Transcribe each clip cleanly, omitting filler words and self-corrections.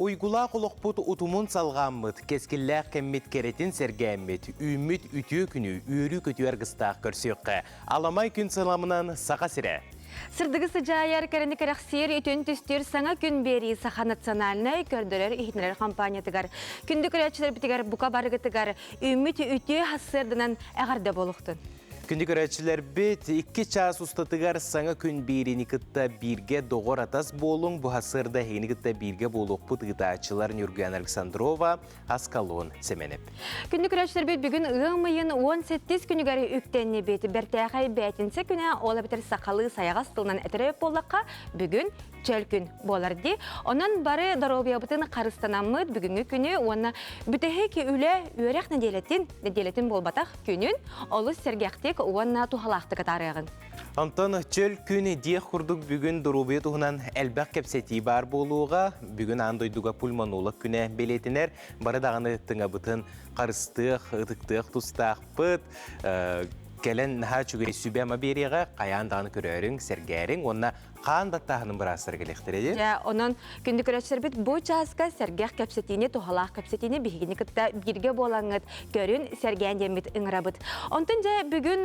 Уйгулаах олохпут утумун салҕааммыт, кэскиллээх кэммит кэрэтин сэргээммит, үүммүт үтүө күнү үөрүү-көтүү аргыстаах көрсүөххэ. Аламай күн сыламынан Саха сирэ! Сырдыгы сыдьаайар, кэрэни кэрэхсиир, үтүөн түстүүр саҥа күн биэрии Саха национальнай көрдөрөр-иһитиннэрэр компаниятыгар, күндү көрөөччүлэрбитигэр бука барыгытыгар үүммүт үтүө сарсыарданан эҕэрдэ буолуохтун! Күндү көрөөччүлэрбит, 2 чаас устатыгар саҥа күн биэриини кытта бииргэ доҕор-атас буолуҥ. Бу сарсыарда эһигини кытта бииргэ буолуохпут ыытааччылар Ньургуяна Александрова, Аскалон Сэмэнэп. Күндү көрөөччүлэрбит бүгүн ыам ыйын 18 күнүгэр үктэннибит. Бэртээхэй бээтинсэ күнэ, ол эбэтэр сахалыы сайаҕас тылынан этэрэ буоллахха, бүгүн чөл күн буолар дии. Онон бары доруобуйабытын харыстанаммыт бүгүҥҥү күнү уонна бүтэһик үлэ үөрэх нэдиэлэтин, нэдиэлэтин буолбатах күнүн олус сэргэхтик уонна туһалаахтык атаарыаҕыҥ. Онтон чөл күн диэх курдук бүгүн доруобуйа туһунан элбэх кэпсэтии баар буолуоҕа. Бүгүн аан дойдуга пульмонолог күнэ бэлиэтэнэр. Бары даҕаны тыҥабытын харыстыах, ытыктыах тустаахпыт. Кэлэн наһаа үчүгэй сүбэ-ама биэриэҕэ, хайаан даҕаны көрөөрүҥ, сэргээриҥ уонна хаан баттааһынын быраастара кэлиэхтэрэ дии. Дьэ, онон күндү көрөөччүлэрбит бу чааска сэргэх кэпсэтиини, туһалаах кэпсэтиини биһигини кытта бииргэ буолаҥҥыт көрүн, сэргээн диэммит ыҥырабыт. Онтон дьэ бүгүн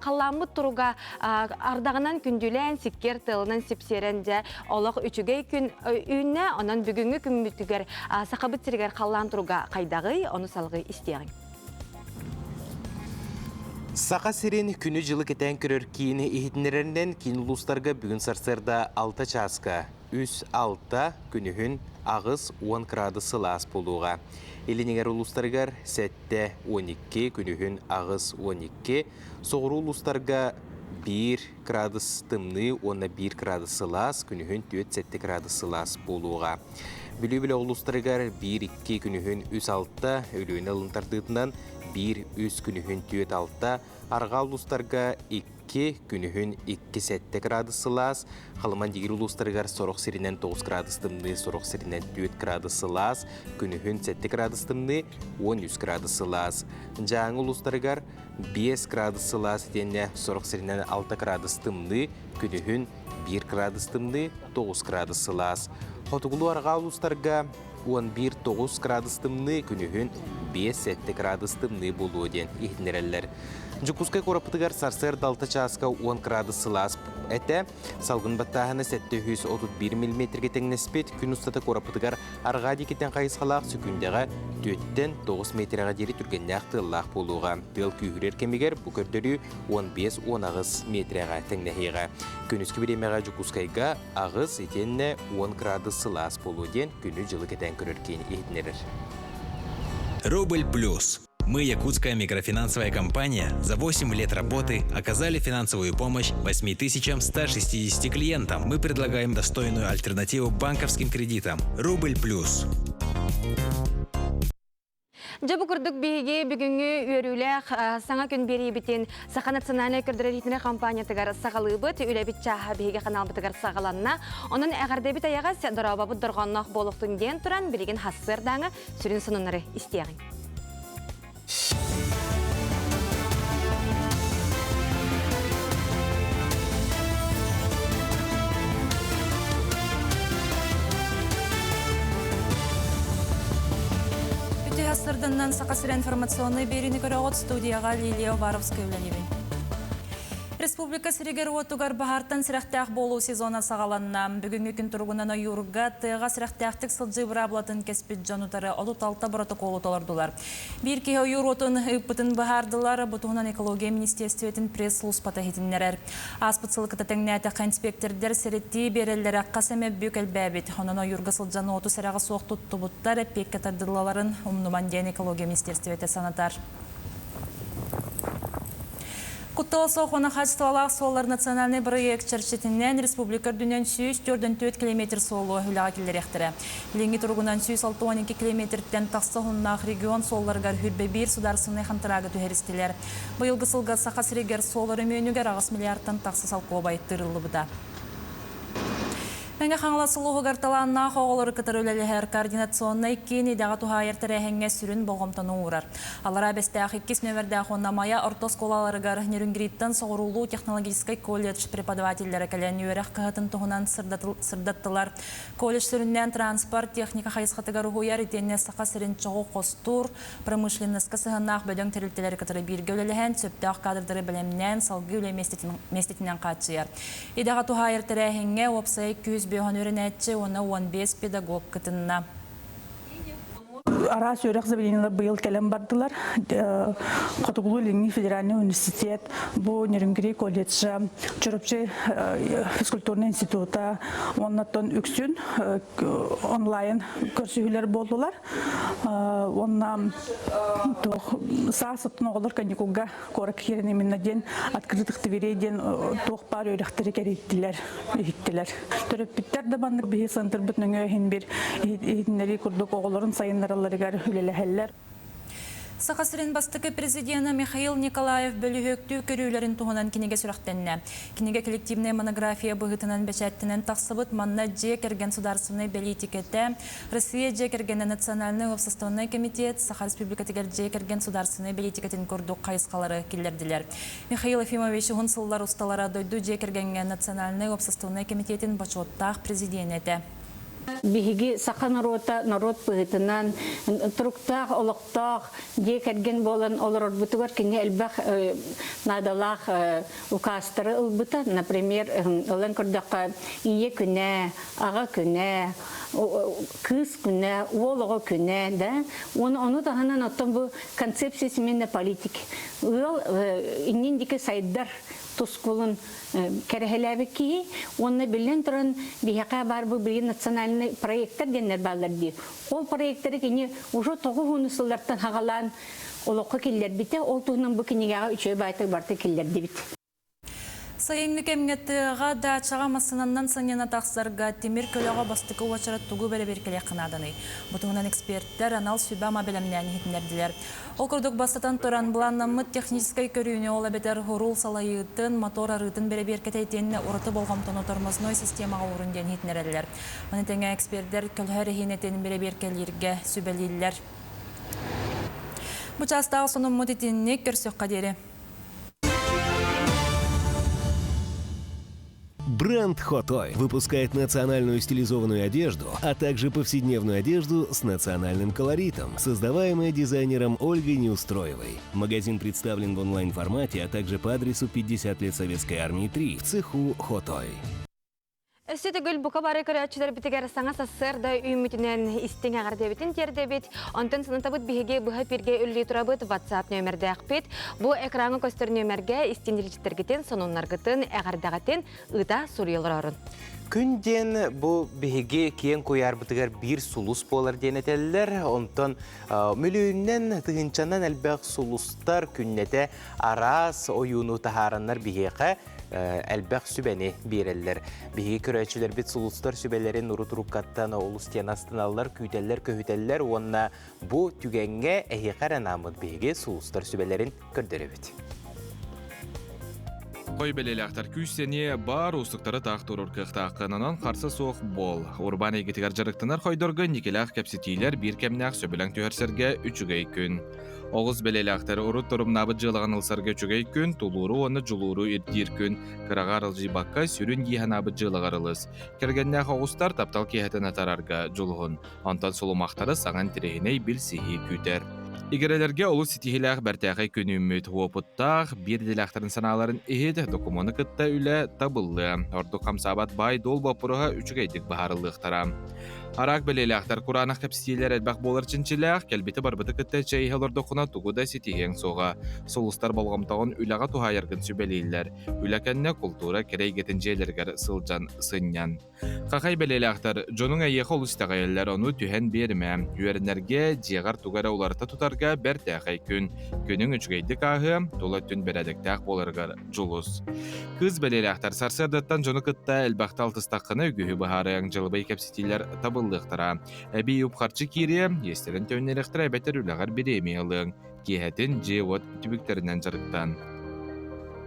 халлааммыт туруга ардаҕынан күндүлээн, сиккиэр тыалынан сипсиэрэн дьэ олох үчүгэй күн үүннэ. Онон бүгүҥҥү күммүтүгэр Сахабыт сиригэр халлаан туруга хайдаҕый, ону салгыы истиэҕиҥ. Саха сирин күнү-дьылы кэтээн көрөр киин иһитиннэрэринэн киин улуустарга бүгүн сарсыарда 6 чааска 3-6 күнүһүн 8-10 кыраадыс сылаас буолуоҕа. Илин эҥэр улуустарыгар 7-12 күнүһүн 8-12, соҕуруу улуустарга 1 кыраадыс тымныы уонна 1 кыраадыс сылаас, күнүһүн 4-7 кыраадыс сылаас буолуоҕа. Бүлүү бөлөх улуустарыгар 1-2 күнүһүн 3-6, Өлүөнэ ылын тардыытынан 1-3 күнүһүн 4-6, арҕаа улуустарга 2 күнүһүн 2-7 градус сылаас, Халыман-Дигир улуустарыгар сорох сиринэн 9 градус тымныы, сорох сиринэн 4 градус сылаас, күнүһүн 7 градус тымныы, 13 градус сылаас. Дьааҥы улуустарыгар 5 градус сылаас итиэннэ сорох сиринэн 6 градус тымныы, күнүһүн 1 градус тымныы, 9 градус сылаас. Хотугулуу-арҕаа улуустарга 11-9 градус тымныы, күнүһүн 5-7 градус тымныы буолуо диэн иһитиннэрэллэр. Дьокуускай куораппытыгар сарсыарда 6 чааска 10 градус сылаас этэ. Салгын баттааһына 731 миллиметргэ тэҥнэспит. Күн устата куораппытыгар арҕаа диэкиттэн хайысхалаах сөкүүндэҕэ 4-тэн 9 метрэҕэ диэри түргэннээх тыаллаах буолуоҕа. Тыал күүһүрэр кэмигэр бу көрдөрүү 15-18 метрэҕэ тэҥнэһиэҕэ. Күнүскү бириэмэҕэ Дьокуускайга 8 итиэннэ 10 градус сылаас буолуо диэн күнү-дьылы кэтээн көрөр киин иһитиннэрэр. Рубль плюс. Мы, якутская микрофинансовая компания, за 8 лет работы оказали финансовую помощь 8160 клиентам. Мы предлагаем достойную альтернативу банковским кредитам. Рубль плюс. Дьэ бу курдук биһиги бүгүҥҥү үөрүүлээх саҥа күн биэриибитин Саха национальнай көрдөрөр-иһитиннэрэр компаниятыгар саҕалыыбыт. Үлэбит чааһа биһиги ханаалбытыгар саҕаланна. Онон эҕэрдэбит эйэҕэс, дорообобут дорҕоонноох буолуохтун диэн туран, билигин хассыардааҥы сүрүн сонуннары истиэҕиҥ. Үтүө сарсыарданнан Саха сирэ информационнай биэриини көрөҕүт студияҕа Лилия Уваровская үлэлиибин. Республика сиригэр-уотугар баһаартан сэрэхтээх буолуу сезона саҕаланна. Бүгүҥҥү күн туругунан ойуурга тыаҕа сэрэхтээхтик сылдьыы быраабылатын кэспит дьон утары 36 боротокуолу толордулар. Биир киһи ойуур уотун ыыппытын быһаардылар. Бу туһунан экология министиэристибэтин пресс-службата иһитиннэрэр. Ааспыт сылы кытта тэҥнээтэххэ, инспиэктэрдэр сэрэттии биэрэллэрэ хас эмэ бүк элбээбит. Онон ойуурга сылдьан уоту сэрэҕэ суох туттубуттар, эппиэккэ тардыллаларын умнуман диэн экология министиэристибэтэ санатар. Куттала суох уонна хаачыстыбалаах суоллар национальнай бырайыак чэрчитинэн республика үрдүнэн 144 километр суолу үлэҕэ киллэриэхтэрэ. Билиҥҥи туругунан 162 километртэн тахса уһуннаах регион суолларыгар 21 судаарыстыбаннай хантараагы түһэристилэр. Быйылгы сылга Саха сиригэр суол өрөмүөнүгэр 8 миллиардтан тахса солкуобай тыырыллыбыта. Мэҥэ Хаҥалас улууһугар талааннаах оҕолору кытары үлэлэһэр координационнай киин идэҕэ туһаайар тэрээһиҥҥэ сүрүн болҕомтону уурар. Аллараа Бэстээх иккис нүөмэрдээх уонна Майа орто оскуолаларыгар Нерюнгриттан соҕуруулуу технологическай колледж преподавателлэрэ кэлэн үөрэх кыһатын туһунан сырдаттылар. Колледж сүрүннээн транспорт, техника хайысхатыгар уһуйар итиэннэ Саха сирин чоҕу хостуур, промышленноска сыһыаннаах бөдөҥ тэрилтэлэри кытары бииргэ үлэлэһэн, сөптөөх кадрдары бэлэмнээн, салгыы үлэ миэстэтинэн хааччыйар. Идэҕэ туһаайар тэрээһиҥҥэ уопсай 205 үөрэнээччи уонна 15 педагог кытынна. Араас үөрэх заведениелар быйыл кэлэн бардылар. Хотугулуу-Илиҥҥи федеральный университет, бу Нерюнгри колледжа, Чурапчы физкультурный института, уоннаттан үксүн онлайн көрсүһүүлэр буоллулар. Уонна туох саас оттон оҕолор каникулга куоракка киирэн именно диэн открытых дверей диэн туох баар үөрэхтэри кэрийдилэр, иһиттилэр. Төрөппүттэр да маннык биһи центрбыт нөҥүө иһин бир иһитиннэрии курдук оҕолорун сайыннаралларыгар үлэлэһэллэр. Саха сирин бастакы президенэ Михаил Николаев бөлүһүөктүү көрүүлэрин туһунан кинигэ сүрэхтэннэ. Кинигэ коллективнай монография быһыытынан бэчээттэнэн тахсыбыт манна дьиэ кэргэн судаарыстыбаннай бэлиитикэтэ, Россия дьиэ кэргэнэ национальнай уопсастыбаннай комитет Саха Республикатыгар дьиэ кэргэн судаарыстыбаннай бэлиитикэтин курдук хайысхалары киллэрдилэр. Михаил Ефимович уһун сыллар усталара дойду дьиэ кэргэҥҥэ национальнай уопсастыбаннай комитетин бочуоттаах президенэ этэ. Биһиги саха норуота норуот быһыытынан туруктаах олохтоох дьиэ кэргэн буолан олорорбутугар кини элбэх наадалаах указтары ылбыта. Например, ылан көрдөххө, ийэ күнэ, аҕа күнэ, кыыс күнэ, уол оҕо күнэ, да? Уонна ону таһынан оттон бу концепция семейной политики. Ыал иннин диэки сайдар тускулун кэрэһэлээбит киһи уонна биллэн туран биһиэхэ баар бу билигин национальный проекттар диэннэр бааллар дии. Ол проекттары кини уже тоҕус сыллартан хагалаан олоххо киллэрбитэ. Ол туһунан бу кинигэҕэ үчүгэй баайтык барыта киллэрдибит. Сайыҥҥы кэмҥэ тыаҕа, даачаҕа массыынаннан сынньана тахсарга тимир көлөҕө бастакы уочарат тугу бэрэбиэркэлиэххэ нааданый? Бу туһунан экспертэр анал сүбэ-ама бэлэмнээн иһитиннэрдилэр. Ол курдук бастатан туран, былааннаммыт техническэй көрүүнү, ол эбэтэр уруул салайыытын, мотор арыытын бэрэбиэркэтэ итиэннэ ураты болҕомтону тормозной системаҕа уурун диэн иһитиннэрэллэр. Маны тэҥэ экспердэр көлөһө эрэһиинэтин бэрэбиэркэлииргэ сүбэлииллэр. Бу чаастаах сонуммут итинник көрсүөххэ диэри. Бренд Хотой выпускает национальную стилизованную одежду, а также повседневную одежду с национальным колоритом, создаваемая дизайнером Ольгой Неустроевой. Магазин представлен в онлайн-формате, а также по адресу 50 лет Советской Армии 3 в цеху Хотой. Өссө төгүл бука бары көрөөччүлэрбитигэр саҥа сарсыарда үүммүтүнэн истиҥ эҕэрдэбитин тиэрдэбит. Онтон санатабыт биһиги быһа эпииргэ үлэлии турабыт WhatsApp нүөмэрдээхпит. Бу экраҥҥа көстөр нүөмэргэ истиҥ илдьиттэргитин, сонуннаргытын, эҕэрдэҕитин ыыта суруйа олорорун. Күн диэн бу биһиги киэҥ куйаарбытыгар биир сулус буолар диэн этэллэр. Онтон мөлүйүнэн, тыһыынчанан элбэх сулустар күннэтэ араас ойууну таһаараннар биһиэхэ элбэх сүбэни биэрэллэр. Биһиги көрөөччүлэрбит сулустар сүбэлэрин урут-уруккаттан олус диэн астыналлар, күүтэллэр, көһүтэллэр уонна бу түгэҥҥэ эһиэхэ эрэ анааммыт биһиги сулустар сүбэлэрин көрдөрөбүт. Хой бэлиэлээхтэр күүс-сэниэ баар уустуктары таах туруор кыахтааххын, онон харса суох буол. Урбаан эйгэтигэр дьарыктанар хойдорго инникилээх кэпсэтиилэр биир кэмнээх сөбүлэҥ түһэрсэргэ үчүгэй күн. Оҕус бэлиэлээхтэр урут торумнаабыт дьыалаҕын ылсарга үчүгэй күн, тулууру уонна дьулууру ирдиир күн, кыраҕа аралдьыйбакка сүрүн дии санаабыт дьыалаҕар ылыс. Кэргэннээх оҕустар таптал киэһэтин атарарга дьулуһун, онтон сулумахтары саҥа интэриэһинэй билсиһии күүтэр. Игирэлэргэ олус ситиһиилээх бэртээхэй күн үүммүт, уопуттаах, биир идэлээхтэрин санааларын иһит, докумуону кытта үлэ табыллыа. Ордук хамсаабат баай-дуол боппуруоһа үчүгэйдик быһаарыллыахтара. Араак бэлиэлээхтэр кураанах кэпсэтиилэр элбэх буолар чинчилээх, кэлбити-барбыты кытта чэй иһэ олордоххуна тугу да ситиһиэҥ суоҕа. Сулустар болҕомтоҕун үлэҕэ туһаайаргын сүбэлииллэр. Үлэ кэннэ култуура кэрэ эйгэтин дьиэлэригэр сылдьан сынньан. Хахай бэлиэлээхтэр дьонуҥ эйиэхэ олус итэҕэйэллэр, ону түһэн биэримэ. Үөрэнэргэ, дьиэҕэр тугу эрэ уларыта тутарга бэртээхэй күн. Күнүҥ үчүгэйдик ааһыа, тула өттүн бэрээдэктээх буоларыгар дьулус. Кыыс бэлиэлээхтэр сарсыардаттан дьону кытта элбэхтэ алтыстаххына үгүһү быһаарыаҥ, дьылыбай кэпсэтиилэр табыллыахтара. Эбии үп-харчы киириэ, иэстэрин төннөрүөхтэрэ эбэтэр үлэҕэр бириэмийэ ылыаҥ. Киэһэтин дьиэ-уот түбүктэринэн дьарыктан.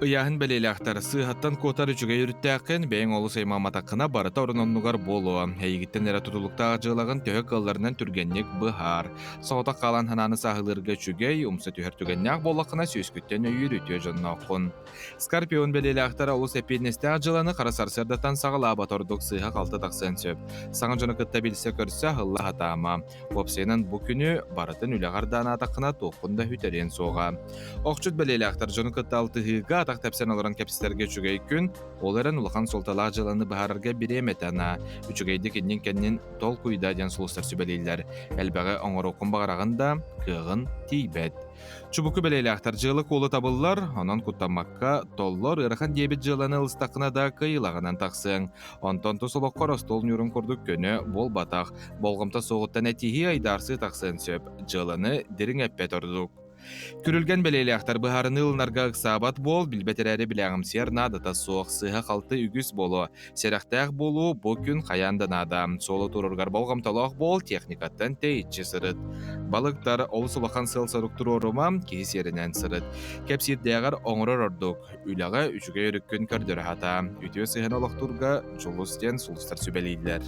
Ыйааһын бэлиэлээхтэр сыыһаттан куотар үчүгэй өрүттээххин, бэйэҥ олус аймааматаххына барыта орун-оннугар буолуо. Эйигиттэн эрэ тутулуктаах дьыалаҕын төһө кыалларынан түргэнник быһаар. Соҕотох хаалан санааны сааһылыырга үчүгэй, умса түһэр түгэннээх буоллаххына сүүскүттэн өйүүр үтүө дьоннооххун. Скорпион бэлиэлээхтэр олус эппиэтинэстээх дьыаланы хара сарсыардаттан саҕалаабат ордук сыыһа-халты тахсыан сөп. Саҥа дьону кытта билсэ-көрсө аһылла сатаама. Уопсайынан бу күнү барытын үлэҕэр да анаатаххына туоххун да үтэриэн суоҕа. Охчут бэлиэлээхтэр дьону кытта алтыһыыга атах тэпсэн олорон кэпсэтэргэ үчүгэй күн, ол эрэн улахан суолталаах дьыаланы быһаарарга бириэмэтэ анаа. Үчүгэйдик иннин-кэннин толкуйда диэн сулустар сүбэлииллэр. Элбэҕи оҥоруоххун баҕараҕын да, кыаҕын тиийбэт. Чубуку бэлиэлээхтэр дьыала-куолу табыллар, онон куттаммакка толлор ыарахан диэбит дьыаланы ылыстаххына да кыайыылаҕынан тахсыаҥ. Онтон тус олоххор остуол ньуурун курдук көнө буолбатах, болҕомто суоҕуттан этиһии айдаарсыы тахсыан сөп, дьыаланы дириҥ эппэт ордук. Күрүлгэн бэлиэлээхтэр быһаарыныы ылынарга ыксаабат буол, билбэт эрээри билээҕимсийэр наадата суох, сыыһа-халты үгүс буолуо. Сэрэхтээх буолуу бу күн хайаан да наада. Суолу туруоргар болҕомтолоох буол, техникаттан тэйиччи сырыт. Балыктар олус улахан сыал-сорук туруорума, киһи сиэринэн сырыт. Кэпсиирдээҕэр оҥорор ордук. Үлэҕэ үчүгэй өрүккүн көрдөрө сатаа. Үтүө сыһыаны олохтуурга дьулус диэн сулустар сүбэлииллэр.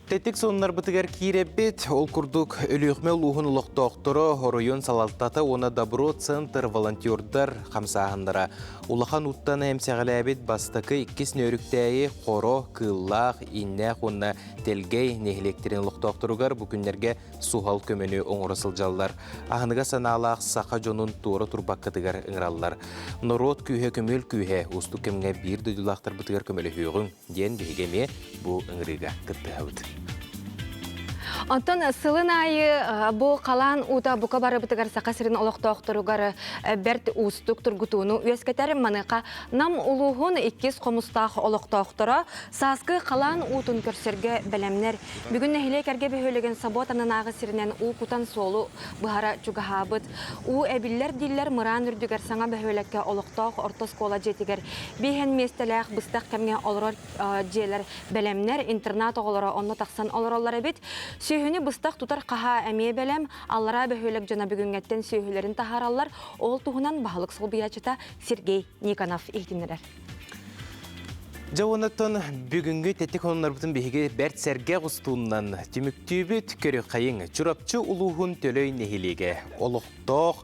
Тэттик сонуннарбытыгар киирэбит. Ол курдук, Өлүөхүмэ улууһун олохтоохторо, оройуон салалтата уонна Добро центр волонтердар хамсааһыннара улахан уттан эмсэҕэлээбит бастакы иккис нөөрүктээйи Хоро, Кыыллаах, Иннээх уонна Тэлгэй нэһилиэктэрин олохтоохторугар бу күннэргэ суһал көмөнү оҥоро сылдьаллар. Аһыныга санаалаах саха дьонун туора турбаккытыгар ыҥыраллар. Норуот күүһэ көмүөл күүһэ уустук кэмҥэ биир дойдулаахтарбытыгар көмөлөһүөҕүҥ диэн биһиги эмиэ бу ыҥырыыга кыттыһабыт. Онтон сылын аайы бу халаан уута бука барыбытыгар Саха сирин олохтоохторугар бэрт уустук тургутууну үөскэтэр. Маныаха Нам улууһун иккис хомустаах олохтоохторо сааскы халаан уутун көрсөргө бэлэмнэр. Бүгүн нэһилиэк эргэ бөһүөлэгин собуот аннынааҕы сиринэн уу кутан суолу быһара чугаһаабыт. Уу эбиллэр дииллэр мыраан үрдүгэр саҥа бөһүөлэккэ олохтоох орто оскуола дьиэтигэр биэһэн миэстэлээх быстах кэмҥэ олорор дьиэлэр бэлэмнэр, интернат оҕолоро онно тахсан олороллор эбит. Сүөһүнү быстах тутар хаһаа эмиэ бэлэм. Аллараа бөһүөлэк дьоно бүгүҥҥэттэн сүөһүлэрин таһаараллар. Ол туһунан баһылык солбуйааччыта Сергей Никонов иһитиннэрэр. Дьэ оннуттан бүгүҥҥү тэттик хонуннарбытын биһиги бэрт сэргэх устууннан түмүктүүбүт көрүххайыҥ Чурапчы улууһун Төлөй нэһилиэгэ олохтоох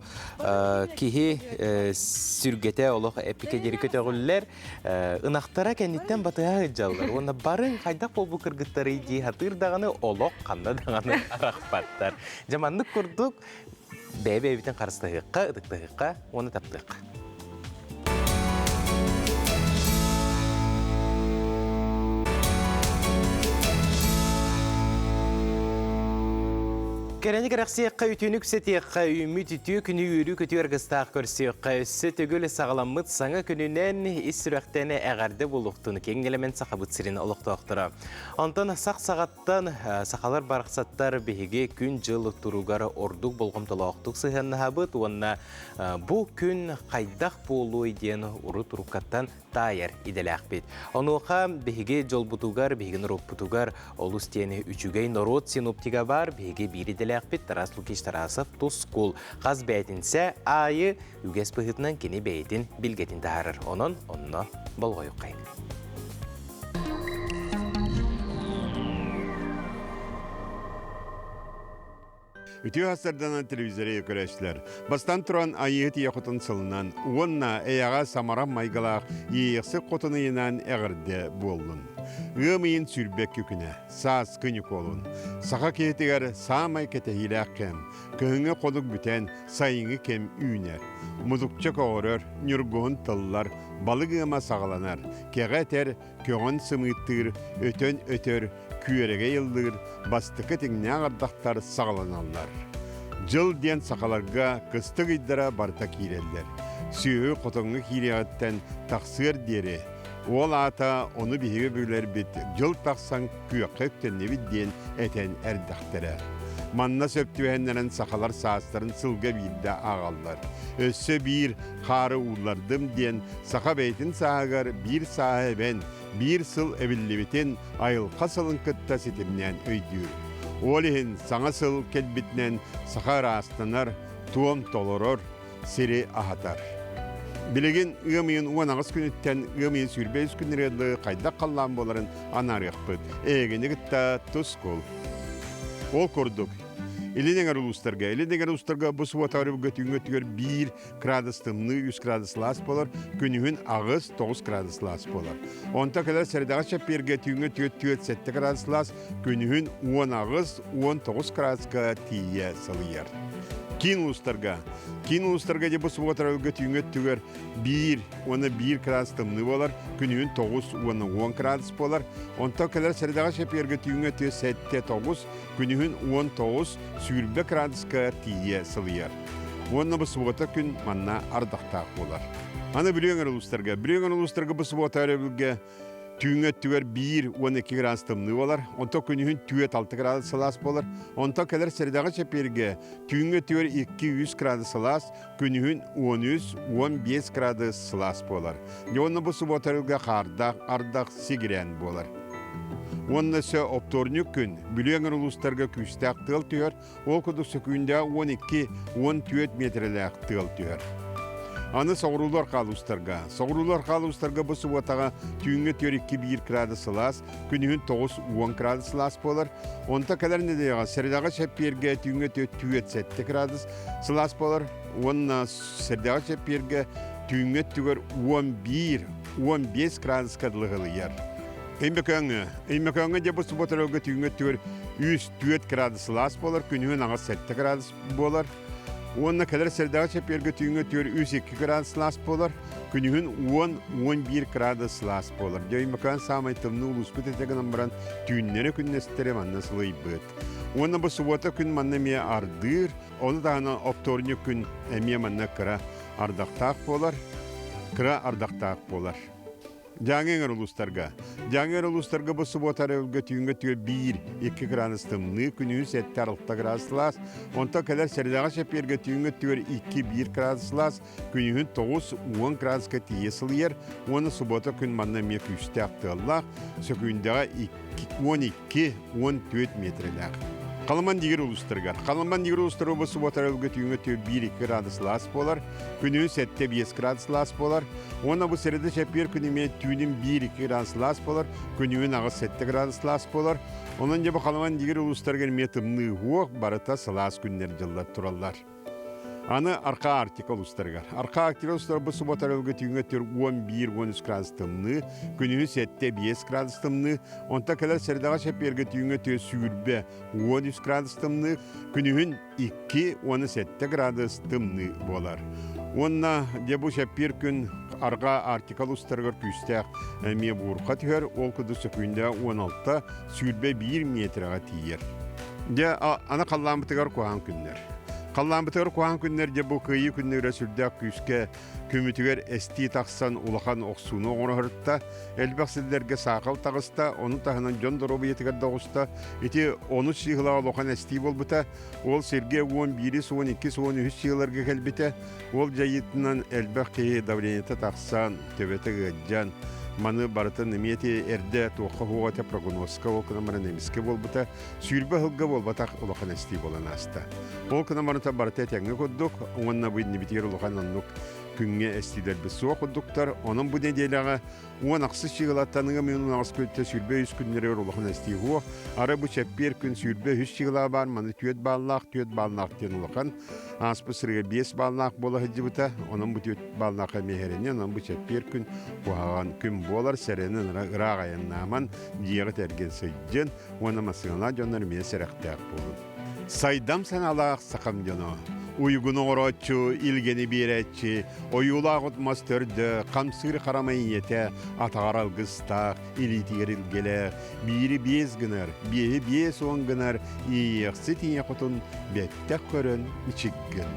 киһи сүргэтэ олох эппикэ диэри көтөҕүллэр ынахтара кэнниттэн батыһа сылдьаллар уонна бары хайдах буолбут кыргыттарый дии сатыыр даҕаны олох ханна даҕаны арахпаттар. Дьэ маннык курдук бэйэ-бэйэбитин харыстаһыахха, ытыктаһыахха уонна таптыахха. Кэрэни кэрэхсиэххэ, үтүөнү үксэтиэххэ, үүммүт үтүө күнү үөрүү көтүү аргыстаах көрсүөххэ, өссө төгүл саҕаламмыт саҥа күнүнэн ис сүрэхтэн эҕэрдэ буолуохтун киэҥ нэлэмэн Сахабыт сирин олохтоохторо. Онтон сах саҕат Оттон сахалар барахсаттар биһиги күн-дьыл туругар ордук болҕомтолоохтук сыһыаннаһабыт уонна бу күн хайдах буолуой диэн урут уруккаттан таайар идэлээхпит. Онуоха биһиги дьолбутугар, биһиги норуоппутугар олус диэн үчүгэй норуот синоптига баар биһиги биир идэлээхпит Тарас Лукич Тарасов Тускул хас бээтинсэ аайы үгэс быһыытынан кини бэйэтин билгэтин таһаарар. Онон онно болҕойуоххайын. Үтүө сарданан телевизоры көрөөччүлэр. Бастан туран Айыыһыт ийэ хотун сылынан уонна эйэҕэ самарам майгылаах Иэйэхсит хотун ыйынан эҕэрдэ буоллун. Ыам ыйын сүүрбэкки күнэ, сааскы Ньукуолун. Саха киһитигэр саамай кэтэһиилээх кэм, кыһыҥҥы хонук бүтэн, сайыҥҥы кэм үүнэр. Мутукча көҕөрөр, ньургуһун тыллар, балык ыама саҕаланар, кэҕэ этэр, көҕөн сымыыттыыр, өтөн өтөр, күөрэгэй ыллыыр, бастакы тиҥнээх ардахтар саҕаланаллар. Дьыл диэн сахаларга кыстык ыйдара барыта киирэллэр. Сүөһү хотоҥҥо киириэҕиттэн тахсыар диэри Ол аата ону биһиги билэрбит дьыл тахсан күөххэ үктэннибит диэн этэн эрдэхтэрэ. Манна сөп түбэһиннэрэн сахалар саастарын сылга биирдэ ааҕаллар. Өссө биир хаары ууллардым диэн саха бэйэтин сааһыгар биир сааһы эбэн, биир сыл эбиллибитин айылҕа сылын кытта ситимнээн өйдүүр. Ол иһин саҥа сыл кэлбитинэн саха ыраастанар, туом толорор, сири аһатар. Билигин ыам ыйын 18 күнүттэн ыам ыйын 23 күннэрэ хайдах халлаан буоларын анаарыахпыт. Эйигини кытта тускул. Ол курдук, Илин эҥэр улуустарга, Илин эҥэр улуустарга бу субуотаҕа түүҥҥү өттүгэр 1 градус тымныы, 3 градус сылаас буолар, күнүһүн 8-9 градус сылаас буолар. Онто кэлэр сэрэдэҕэ чэппиэргэ түүҥҥү өттүгэр 4-7 градус сылаас, күнүһүн 18-19 градуска тиийэ сылыйар. Киин улуустарга Киин улуустарга дьэ бу субуотарга түүҥҥү өттүгэр 1 уонна 1 градус тымныы буолар, күнүһүн 9 уонна 10 градус буолар. Онтон кэлэр сэрэдэҕэ чэппиэргэ түүҥҥү өттүгэр 7-9, күнүһүн 19, 20 градуска тиийэ сылыйар. Уонна бу субуота күн манна ардахтаах буолар. Аны Бүлүү өҥөр улуустарга. Бүлүү өҥөр улуустарга бу субуота өрөбүлгэ Түүҥҥү өттүгэр 1 12 градус тымныы буолар, онтон күнүһүн 4-6 градус сылаас буолар. Онтон кэлэр сэрэдэҕэ чэппиэргэ түүҥҥү өттүгэр 2-3 градус сылаас, күнүһүн 13-15 градус сылаас буолар. Дьэ уонна бу субуотарылга хаардаах ардах сигирээн буолар. Уонна өссө оптуорунньук күн Бүлүү эҥэр улуустарга күүстээх тыал түһэр, Ол курдук сөкүүндэҕэ 12-14 миэтэрэлээх тыал түһэр. Аны соҕуруулар хаалуустарга. Соҕуруулар хаалуустарга бу субуотаҕа түүҥҥү 4-2-1 градус сылаас, күнүһүн 9-10 градус сылаас буолар. Онто кэлэр нэдиэлэҕэ сэрэдэҕэ чэппиэргэ түүҥҥү 4-7 градус сылаас буолар уонна сэрдэҕэ чэппиэргэ түүҥҥү өттүгэр 11-15 градуска дылы ылыйар. Өймөкөөҥҥө. Өймөкөөҥҥө дьэ бу субуотарга түүҥҥү өттүгэр 3-4 градус сылаас буолар, күнүһүн аҕыс 7 градус буолар. Уонна кэлэр сэрдэҕэ чэппиэргэ түүҥҥү өттүгэр 3-2 градус сылаас буолар, күнүһүн 10-11 градус сылаас буолар. Дьэ Өймөкөөн саамай тымныы улууспут этэ гынан баран түүннэри күннэстэри манна сылыйбыт. Уонна бу субуота күн манна эмиэ ардыыр, ону таһынан оптуорунньук күн эмиэ манна кыра ардахтаах буолар, кыра ардахтаах буолар. Дьааҥы эҥэр улуустарга. Дьааҥы эҥэр улуустарга бу субуота өрөбүлгэ түүҥҥэ түө 1, 2 градус тымныы, күнүһүн 7-6 градус сылаас, онтон кэлэр сэрэдэҕэ чэппиэргэ түүҥҥэ өттүгэр 2-1 градус сылаас, күнүһүн 9-10 градуска тиийэ сылыйар уонна субуота күн манна эмиэ күүстээх тыаллаах, сөкүүндэҕэ 12-14 миэтэрэлээх. Халыман Дигир улуустарыгар. Халыман Дигир улуустары бу субуота өрөбүлгэ түүҥҥэ түө 1-2 градус сылаас буолар, күнүһүн 7-5 градус сылаас буолар, Уонна бу сэрэдэ чэппиэр күн эмиэ түүнүн 1-2 градус сылаас буолар, күнүһүн 8-7 градус сылаас буолар. Онон дьэ бу Халыман Дигир улуустарыгар эмиэ тымныы уох барыта сылаас күннэр дьыллар тураллар. Аны Арка Арктика улуустарыгар. Арка Арктика улуустара бу суббота өрөбүлгэ түүҥҥэ өттүгэр 11-13 градус тымныы, күнүһүн 7-5 градус тымныы, онтон кэлэр сэрэдэҕэ чэппиэргэ түүҥҥэ өттүгэр сүүрбэ 13 градус тымныы, күнүһүн 2-17 градус тымныы буолар. Уонна дьэ бу чэппиэр күн арҕаа Арктика улуустарыгар күүстээх эмиэ буурҕа түһэр, ол курдук сөкүүндэ 16 сүүрбэ миэтэрэҕэ тиийэр. Дьэ аны халлаанбытыгар куһаҕан күннэр. Халлаанбытыгар куһаҕан күннэр дьэ бу кыайыы күннэрэ сүрдээх күүскэ күммүтүгэр эстии тахсан улахан охсууну оҥороһорутта, элбэх сирдэргэ саахал таҕыста, ону таһынан дьон доруобуйатыгар да оҕуста. Ити онус сыһыылаах улахан эстии буолбута. Ол сиргэ 11 12 13 сыһыыларга кэлбитэ. Ол дьайыытынан элбэх киһи давлениета тахсан, төбөтө ыалдьан, маны барытын эмиэ ити эрдэ туохха суох этэ прогнозка ол гынан баран эмискэ буолбута. Сүүрбэ сылга буолбатах улахан эстии буолан ааста. Ол гынан барыта барыта этэҥҥэ курдук уонна бу иннибитигэр улахан оннук күҥҥэ эстиилэрбит суох курдуктар. Онон бу нэдиэлэҕэ 16 чыгылаттан ыам ыйын 16 күнтэ 23 күннэригэр улахан эстии суох. Арай бу чэппиэр күн 23 чыгылаа баар, маны 4 бааллаах, 4 бааллаах диэн улахан. Ааспыт сырыга 5 бааллаах буола сылдьыбыта. Онон бу 4 бааллаах эмиэ эрэни, онон бу чэппиэр күн куһаҕан күн буолар. Сэрэнэн ыраах айаннааман, дьиэҕит эргин сылдьын уонна массыыналаах дьоннор эмиэ сэрэхтээх буолун. Сайдам санаалаах сахам дьоно, уйгуну оҥорооччу, илгэни биэрээччи, ойуулаах от-мас төрдө, хамсыыр харамай ийэтэ, атаҕар алгыстаах, илиитигэр илгэлээх, биири биэс гынар, биэһи 50 гынар, иэйиэхсит ийэ хотун бэттэх көрөн ичиккин.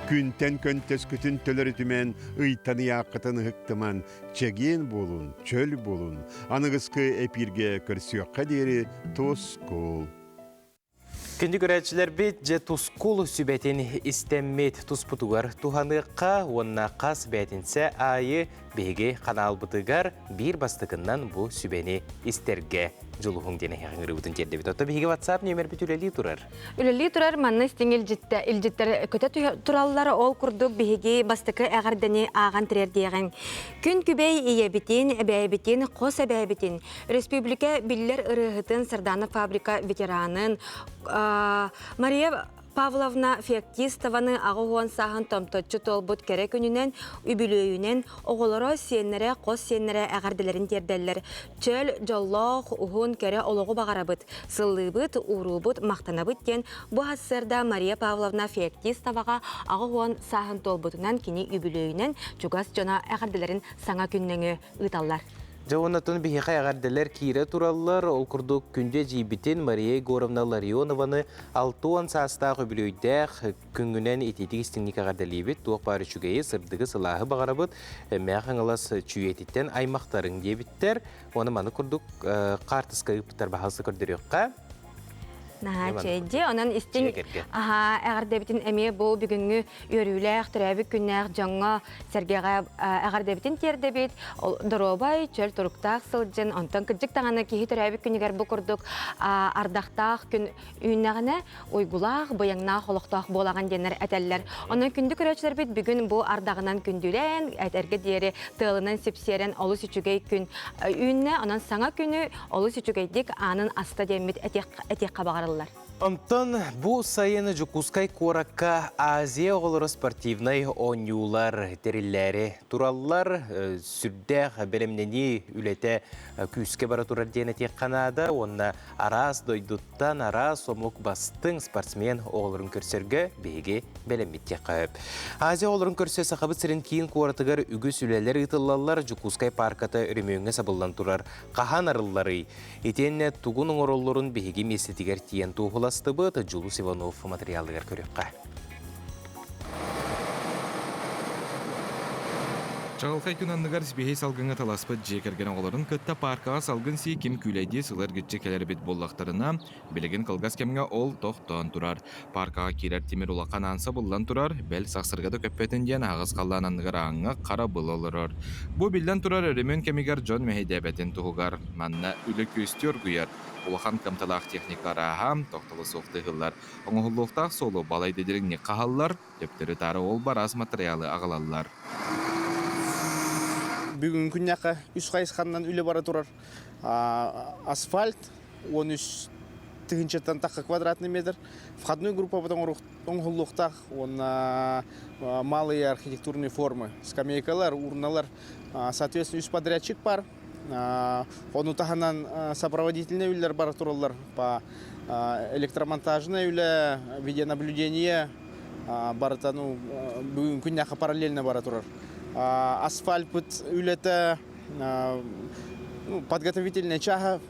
Күнтэн көнтөскүтүн төлөрүтүмэн, ыйтан ыйааххытын ыһыктыман, чэгиэн буолун, чөл буолун, аныгыскы эпииргэ көрсүөххэ диэри тускул. Күндү көрөөччүлэрбит, дьэ тускул сүбэтин истэммит туспутугар туһаныахха уонна хас бээтинсэ аайы биһиги ханаалбытыгар биир бастакыннан бу сүбэни истэргэ. дьулуһуҥ диэн эһиэхэ ыҥырыыбытын тиэрдэбит. Оттон биһиги WhatsApp нүөмэрбит үлэлии турар. Үлэлии турар манна истиҥ илдьиттэ, илдьиттэр көтө тураллар. Ол курдук биһиги бастакы эҕэрдэни ааҕан тириэрдиэҕиҥ. Күн күбэй ийэбитин, эбээбитин, хос эбээбитин, республика биллэр ырыаһытын Сардана фабрика ветеранын Мария Павловна Феоктистованы 80 сааһын томточчу туолбут кэрэ күнүнэн, үбүлүөйүнэн оҕолоро, сиэннэрэ, хос сиэннэрэ эҕэрдэлэрин тиэрдэллэр. Чөл, дьоллоох, уһун, кэрэ олоҕу баҕарабыт, сыллыыбыт, ууруубут, махтанабыт диэн бу сарсыарда Мария Павловна Феоктистоваҕа 80 сааһын туолбутунан кини үбүлүөйүнэн чугас дьоно эҕэрдэлэрин саҥа күннэҥи ыыталлар. Дьэ уонна биһиэхэ эҕэрдэлэр киирэ тураллар. Ол курдук күндү эдьиийбитин Мария Егоровна Ларионованы 60 саастаах үбүлүөйдээх күҥҥүнэн итиитик истиҥник эҕэрдэлиибит. Туох баар үчүгэйи, сырдыгы, сылааһы баҕарабыт. Мээх Хаҥалас Чүүйэтиттэн аймахтарыҥ диэбиттэр. Уонна маны курдук хаартыска ыыппыттар баһаалыста көрдөрүөххэ. Наһаа үчүгэй. Онон истиҥ аһаа эҕэрдэбитин эмиэ бу бүгүҥҥү үөрүүлээх, төрөөбүт күннээх дьоҥҥо сэргэҕэ эҕэрдэбитин тиэрдэбит. Доруобай, чөл туруктаах сылдьын, онтон кырдьык даҕаны киһи төрөөбүт күнүгэр бу курдук ардахтаах күн үүннэҕинэ уйгулаах, быйаҥнаах олохтоох буолаҕын диэннэр этэллэр. Онон күндү көрөөччүлэрбит бүгүн бу ардаҕынан күндүлээн, этэргэ диэри тыалынан сипсиэрэн олус үчүгэй күн үүннэ. Онон саҥа күнү олус үчүгэйдик аанын аста диэммит этиэххэ баҕарыллар. Онтон бу сайын Дьокуускай куоракка Азия оҕолоро спортивнай оонньуулар тэриллээри тураллар. Сүрдээх бэлэмнэнии үлэтэ күүскэ бара турар диэн этиэххэ наада. Уонна араас дойдуттан араас омук бастыҥ спортсмен оҕолорун көрсөргө биһиги бэлэммит диэххэ сөп. Азия оҕолорун көрсө Сахабыт сирин киин куоратыгар үгүс үлэлэр ыытыллаллар. Дьокуускай паарката өрөмүөҥҥэ сабыллан турар. Хаһан арылларый? Итиэннэ тугун оҥороллорун биһиги миэстэтигэр тиийэн туоһуластыбыт Дьулус Иванов матырыйаалыгар көрүөххэ. Чаҕылхай күн анныгар сибиэһэй салгыҥҥа таласпыт дьиэ кэргэн оҕолорун кытта пааркаҕа салгын сии ким күүлэйдии сыл эргиччи кэлэр эбит буоллахтарына, Билигин кылгас кэмҥэ ол тохтоон турар. Пааркаҕа киирэр тимир улахан аан сабыллан турар, бэл сахсырга да көппөтүн диэн аһаҕас халлаан анныгар ааҥҥа хара был олорор. Бу биллэн турар өрөмүөн кэмигэр дьон мэһэйдээбэтин туһугар. Манна үлэ күөстүү оргуйар. Улахан кыамталаах техника арааһа, тохтоло суох тыһыллар. Оҥоһуллуохтаах суолу балайда дириҥник хаһаллар, төптөрү-таары ол бараас матырыйаалы аҕалаллар. Бүгүҥҥү күннээххэ үс хайысханнан үлэ бара турар. Асфальт, 13 тыһыынчаттан тахха квадратный метр. Входной группабыт оҥоһуллуохтаах уонна малые архитектурные формы, скамейкалар, урналар, соответственно, үс подрядчик бар. Ону таһынан сопроводительные үлэлэр бара тураллар по электромонтажное үлэ, видеонаблюдение барыта ну бүгүн күннээххэ параллельно бара турар. Асфальпыт үлэтэ подготовительная чааһа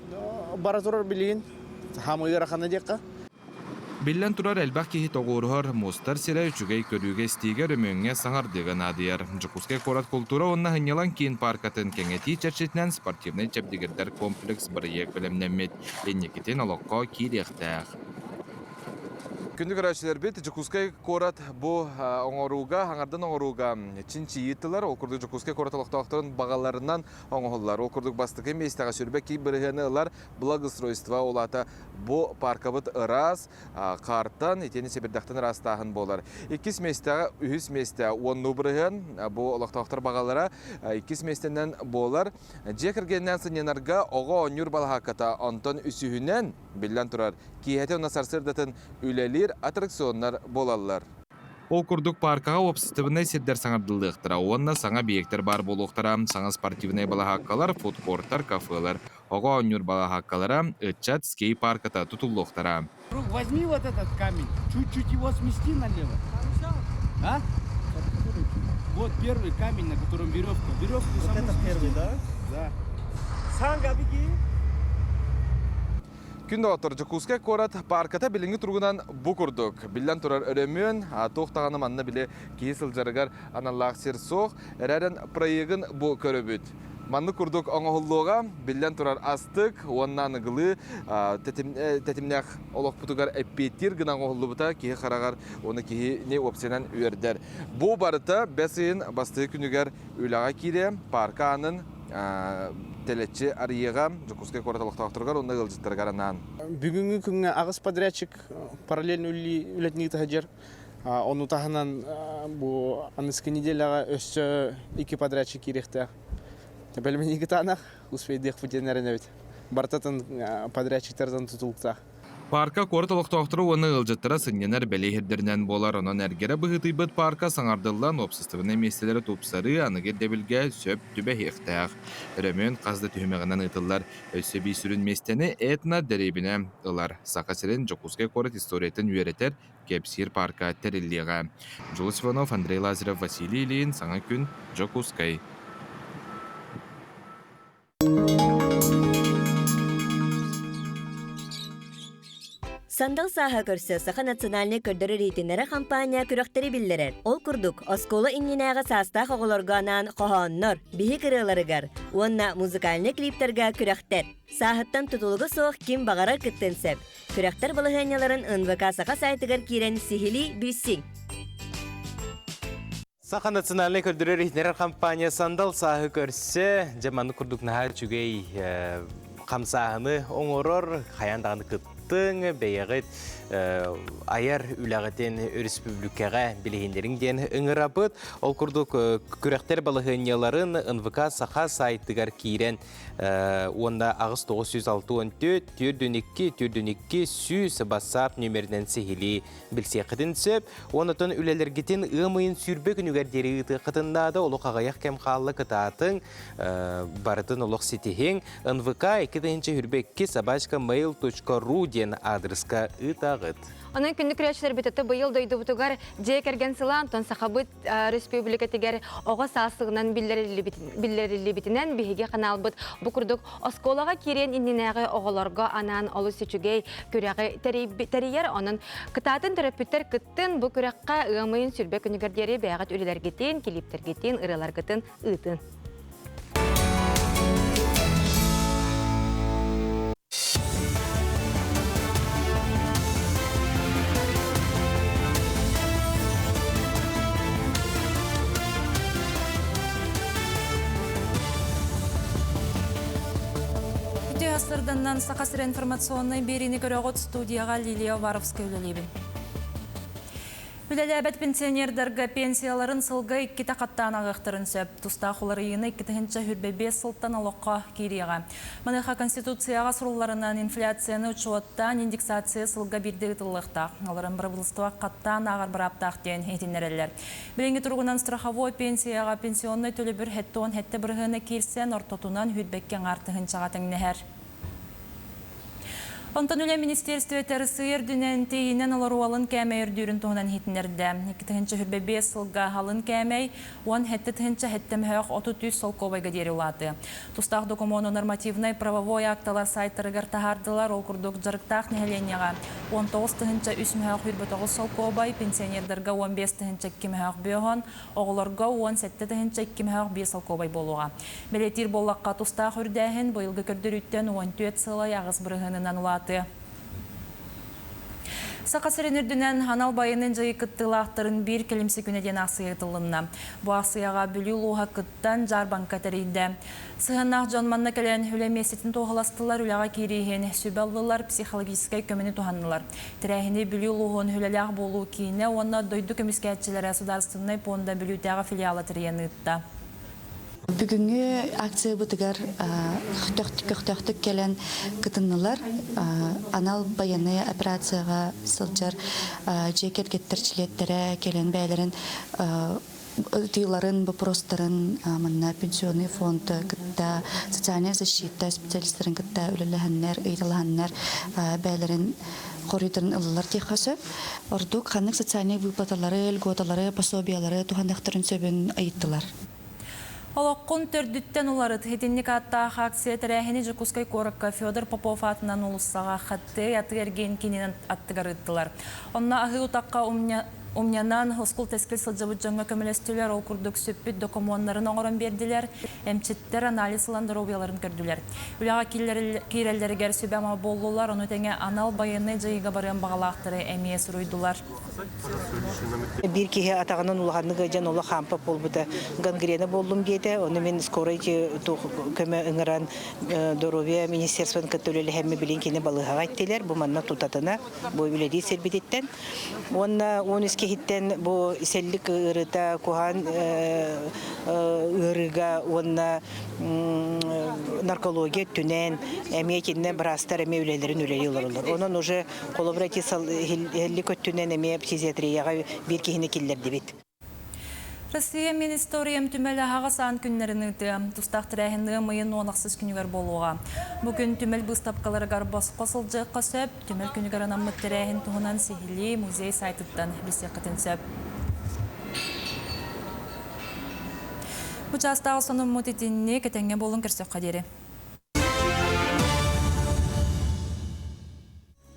бара турар билигин хаамыы ыарахана диэххэ. Биллэн турар, элбэх киһи тоҕуоруһар, мустар сирэ үчүгэй көрүүгэ-истиигэ өрөмүөҥҥэ саҥардыыга наадыйар. Дьокуускай куорат култуура уонна сынньалаҥ киин пааркатын кэҥэтии чэрчитинэн спортивнай чэбдигирдэр комплекс бырайыак бэлэмнэммит. Инникитин олоххо киириэхтээх. Күндү көрөөччүлэрбит, Дьокуускай куорат бу оҥорууга, хаҥардан оҥорууга чинчийии ыыттылар. Ол курдук Дьокуускай куорат олохтоохторун баҕаларынан оҥоһуллар. Ол курдук бастакы миэстэҕэ сүрбэ киин бырыһыаны ылар благоустройство, ол аата бу паркабыт ыраас, хаартан, итиэннэ сэбирдэхтэн ыраастааһын буолар. Иккис миэстэҕэ, үһүс миэстэ уоннуу бырыһыан, бу олохтоохтор баҕалара иккис миэстэнэн буолар. Дьиэ кэргэнинэн сынньанарга оҕо оонньуур балаһаакката, онтон үсүһүнэн Биллэн турар, киэһэтин уонна сарсыардатын үлэлиир аттракционнар буолаллар. Ол курдук пааркаҕа уопсастыбаннай сирдэр саҥардыллыахтара уонна саҥа объектар баар буолуохтара, саҥа спортивнай балаһааккалар, фудкорттар, кафелар, оҕо оонньуур балаһааккалара, ыччат скейт-парката тутуллуохтара. Возьми вот этот камень, чуть-чуть его смести налево. А? Вот первый камень, на котором веревка. Веревку вот это первый, да? Да. Санга, беги! Күн доҕоттор, Дьокуускай куорат паарката билиҥҥи туругунан бу курдук. Биллэн турар өрөмүөн, туох даҕаны манна били киһи сылдьарыгар аналлаах сир суох. Эрээрэн проегын бу көрөбүт. Маннык курдук оҥоһуллуоҕа, биллэн турар астык уонна аныгылыы тэтимнээх олохпутугар эппиэттиир гына оҥоһуллубута киһи хараҕар уонна киһини уопсайынан үөрдэр. Бу барыта бэс ыйын бастакы күнүгэр үлэҕэ киириэ, паарка аанын тэлэччи арыйыаҕа Дьокуускай куорат олохтоохторугар уонна ыалдьыттарыгар анаан. Бүгүҥҥү күҥҥэ аҕыс подрядчик параллельно үлэтин ыыта сылдьар. Ону таһынан бу аныгыскы неделяҕа өссө икки подрядчик киириэхтээх. Бэлэмнэнии кытаанах, успейдыахпыт диэн эрэнэбит. Барытатын подрядчиктартан тутулуктаах. Паарка куорат олохтоохторо уонна ыалдьыттара сынньанар бэлиэ сирдэринэн буолар, онон эргэрэ быһыытыйбыт паарка саҥардыллан уопсастыбаннай миэстэлэри тупсарыы аныгы ирдэбилгэ сөп түбэһиэхтээх. Өрөмүөн хас да түһүмэҕинэн ыытыллар. Өссө биир сүрүн миэстэни этно дэриэбинэ ылар. Саха сирин Дьокуускай куорат историятын үөрэтэр, кэпсиир паарка тэриллиэҕэ. Дьулус Иванов, Андрей Лазарев, Василий Ильин, Саҥа күн, Дьокуускай. Сандал сааһа көрсө Саха национальнай көрдөрөр иһитиннэрэр хампаанньа күрэхтэри биллэрэр. Ол курдук, оскуола иннинээҕи саастаах оҕолорго анаан хоһооннор, биһик ырыаларыгар уонна музыкальнай клиптарга күрэхтэр. Сааһыттан тутулуга суох ким баҕарар кыттыан сөп. Күрэхтэр балаһыанньаларын НВК Саха сайтыгар киирэн сиһилии билсиҥ. Саха национальнай көрдөрөр иһитиннэрэр компания Сандал сааһы көрсө, дьэ маннык курдук наһаа үчүгэй хамсааһыны оҥорор, хайаан даҕаны кыттыҥ, бэйэҕит айар үлэҕитин өрөспүүбүлүкэҕэ билиһиннэриҥ диэн ыҥырабыт. Ол курдук күрэхтэр балаһыанньаларын НВК Саха сайтыгар киирэн уонна 8964 402 402 100 бассаап нүмеринэн сиһилии билсиэххитин сөп. Онотон үлэлэргитин ыам ыйын сүүрбэ күнүгэр диэри ыытыаххытын наада. Олох аҕыйах кэм хаалла кытаатыҥ, барытын олох ситиһиҥ. НВК 2022 собачка mail.ru диэн аадырыска ыытаҕыт. Онон күндү көрөөччүлэрбит ото быйыл дойдубутугар дьиэ кэргэн сыла Антон Сахабыт Республикатыгар оҕо саас сылынан биллэриллибитинэн биһиги ханаалбыт бу курдук оскуолаҕа киириэн иннинээҕи оҕолорго анаан олус үчүгэй күрэҕи тэрийэр. Онон кытаатын төрөппүттэр кыттын бу күрэххэ ыам ыйын сүрбэ күнүгэр диэри бэйэҕит үлэлэргитин, килииптэргитин, ырыаларгытын ыытын. Үтүө сырданнан Саха сирэ информационнай биэриини көрөҕүт студияҕа Лилия Уваровская үлэлиибин. Үлэлээбэт пенсионердарга пенсияларын сылга иккитэ хаттаан аҕыахтарын сөп. Тустаах уларыйыыны 2025 сылтан олоххо киириэҕэ. Маныаха Конституцияҕа сурулларынан инфляцияны учуоттаан индексация сылга биирдэ ыытыллыахтаах. Олорон бырабыылыстыба хаттаан ааҕар бырааптаах диэн иһитиннэрэллэр. Билиҥҥи туругунан страховой пенсияҕа пенсионнай төлөбүр 77 бырыһыана киирсэн, ортотунан сүүрбэккэ аҥаар тыһыынчаҕа тэҥнэһэр. Онтон Үлэ министиэристибэтэ Арассыыйа үрдүнэн тиийинэн олоруу алын кээмэй үрдүүрүн туһунан иһитиннэрдэ. 2025 сылга алын кээмэй 17 7 33 солкуобайга диэри улаатыа. Тустаах докумуону нормативнай правовой акталар сайтарыгар таһаардылар. Ол курдук дьарыктаах нэһилиэнньэҕэ 19 тыһыынча 3 мөһөөх 29 солкуобай, пенсионердарга 15 тыһыынча 2 мөһөөх бөһөн, оҕолорго 17 тыһыынча 2 мөһөөх 5 солкуобай буолуоҕа. Бэлиэтиир буоллахха, тустаах үрдээһин быйылгы көрдөрүүттэн 14 сылай аҕыс бырыһыанынан улаатыа. Саха сирин үрдүнэн анал байыаннай дьайыы кыттыылаахтарын биир кэлимсэ күнэ диэн аахсыйа ыытыллынна. Бу аахсыйаҕа Бүлүү улууһа кыттан дьаарбаҥка тэрийдэ. Сыһыаннаах дьон манна кэлэн үлэ миэстэтин туоһуластылар, үлэҕэ киирии иһин сүбэ ыллылар, психологическай көмөнү туһаннылар. Тэрээһини Бүлүү улууһун үлэлээх буолуу киинэ уонна дойду көмүскээччилэрэ судаарыстыбаннай пуонда Бүлүүтээҕи филиала тэрийэн ыытта. Бүгүҥҥү акциябытыгар көхтөөхтүк кэлэн кытыннылар. Анал байыаннай операцияҕа сылдьар дьиэ кэргэттэр чилиэттэрэ кэлэн бэйэлэрин ыйытыыларын, боппуруостарын манна пенсионный фонд кытта, социальная защита специалистарын кытта үлэлэһэннэр, ыйыталаһаннар бэйэлэрин хоруйдарын ыллылар диэххэ сөп. Ордук ханнык социальнай выплаталары, льготалары, пособиялары туһаныахтарын сөбүн ыйыттылар. Олоххун төрдүттэн уларыт. Итинник ааттаах акция тэрээһини Дьокуускай куоракка Федор Попов аатынан уулуссаҕа Хаттыай атыы-эргиэн киинин аттыгар ыыттылар. Онно аһыы утахха Умньанан, ускул-тэскил сылдьыбыт дьоҥҥо көмөлөстүлэр, ол курдук сүппүт докумуоннарын оҥорон биэрдилэр, эмчиттэр анализ ылан доруобуйаларын көрдүлэр. Үлэҕэ киирэллэригэр сүбэ-ама буоллулар, ону тэҥэ анал байыаннай дьайыыга барыан баҕалаахтары эмиэ суруйдулар. Биир киһи атаҕынан улаханнык ыалдьан олох хаампат буолбута. Гангрена буоллум диэтэ, ону мин скорай көмө ыҥыран Здоровье министерствотын кытта үлэлэһэммин билин кини балыыһаҕа иттилэр. Бу манна тутатына бу үлэлиир сирбититтэн. Уонна 13 киһиттэн бу сэллик ыарыыта куһаҕан ыарыыга уонна наркология өттүнэн эмиэ итиннэ быраастар эмиэ үлэлэрин үлэлии олороллор. Онон уже холобура ити сэллик өттүнэн эмиэ фтизиатрияҕа биир киһини киллэрдибит. Россия мин историям түмэл аһаҕас аан күннэрин ыытыа. Тустаах тэрээһин ыам ыйын уон ахсыс күнүгэр буолуоҕа. Бу күн түмэл быыстапкаларыгар босхо сылдьыахха сөп. Түмэл күнүгэр анаммыт тэрээһин туһунан сиһилии музей сайтыттан билсиэххитин сөп. Бу чаастааҕы сонуммут итинник этэҥҥэ буолун көрсөххө диэри.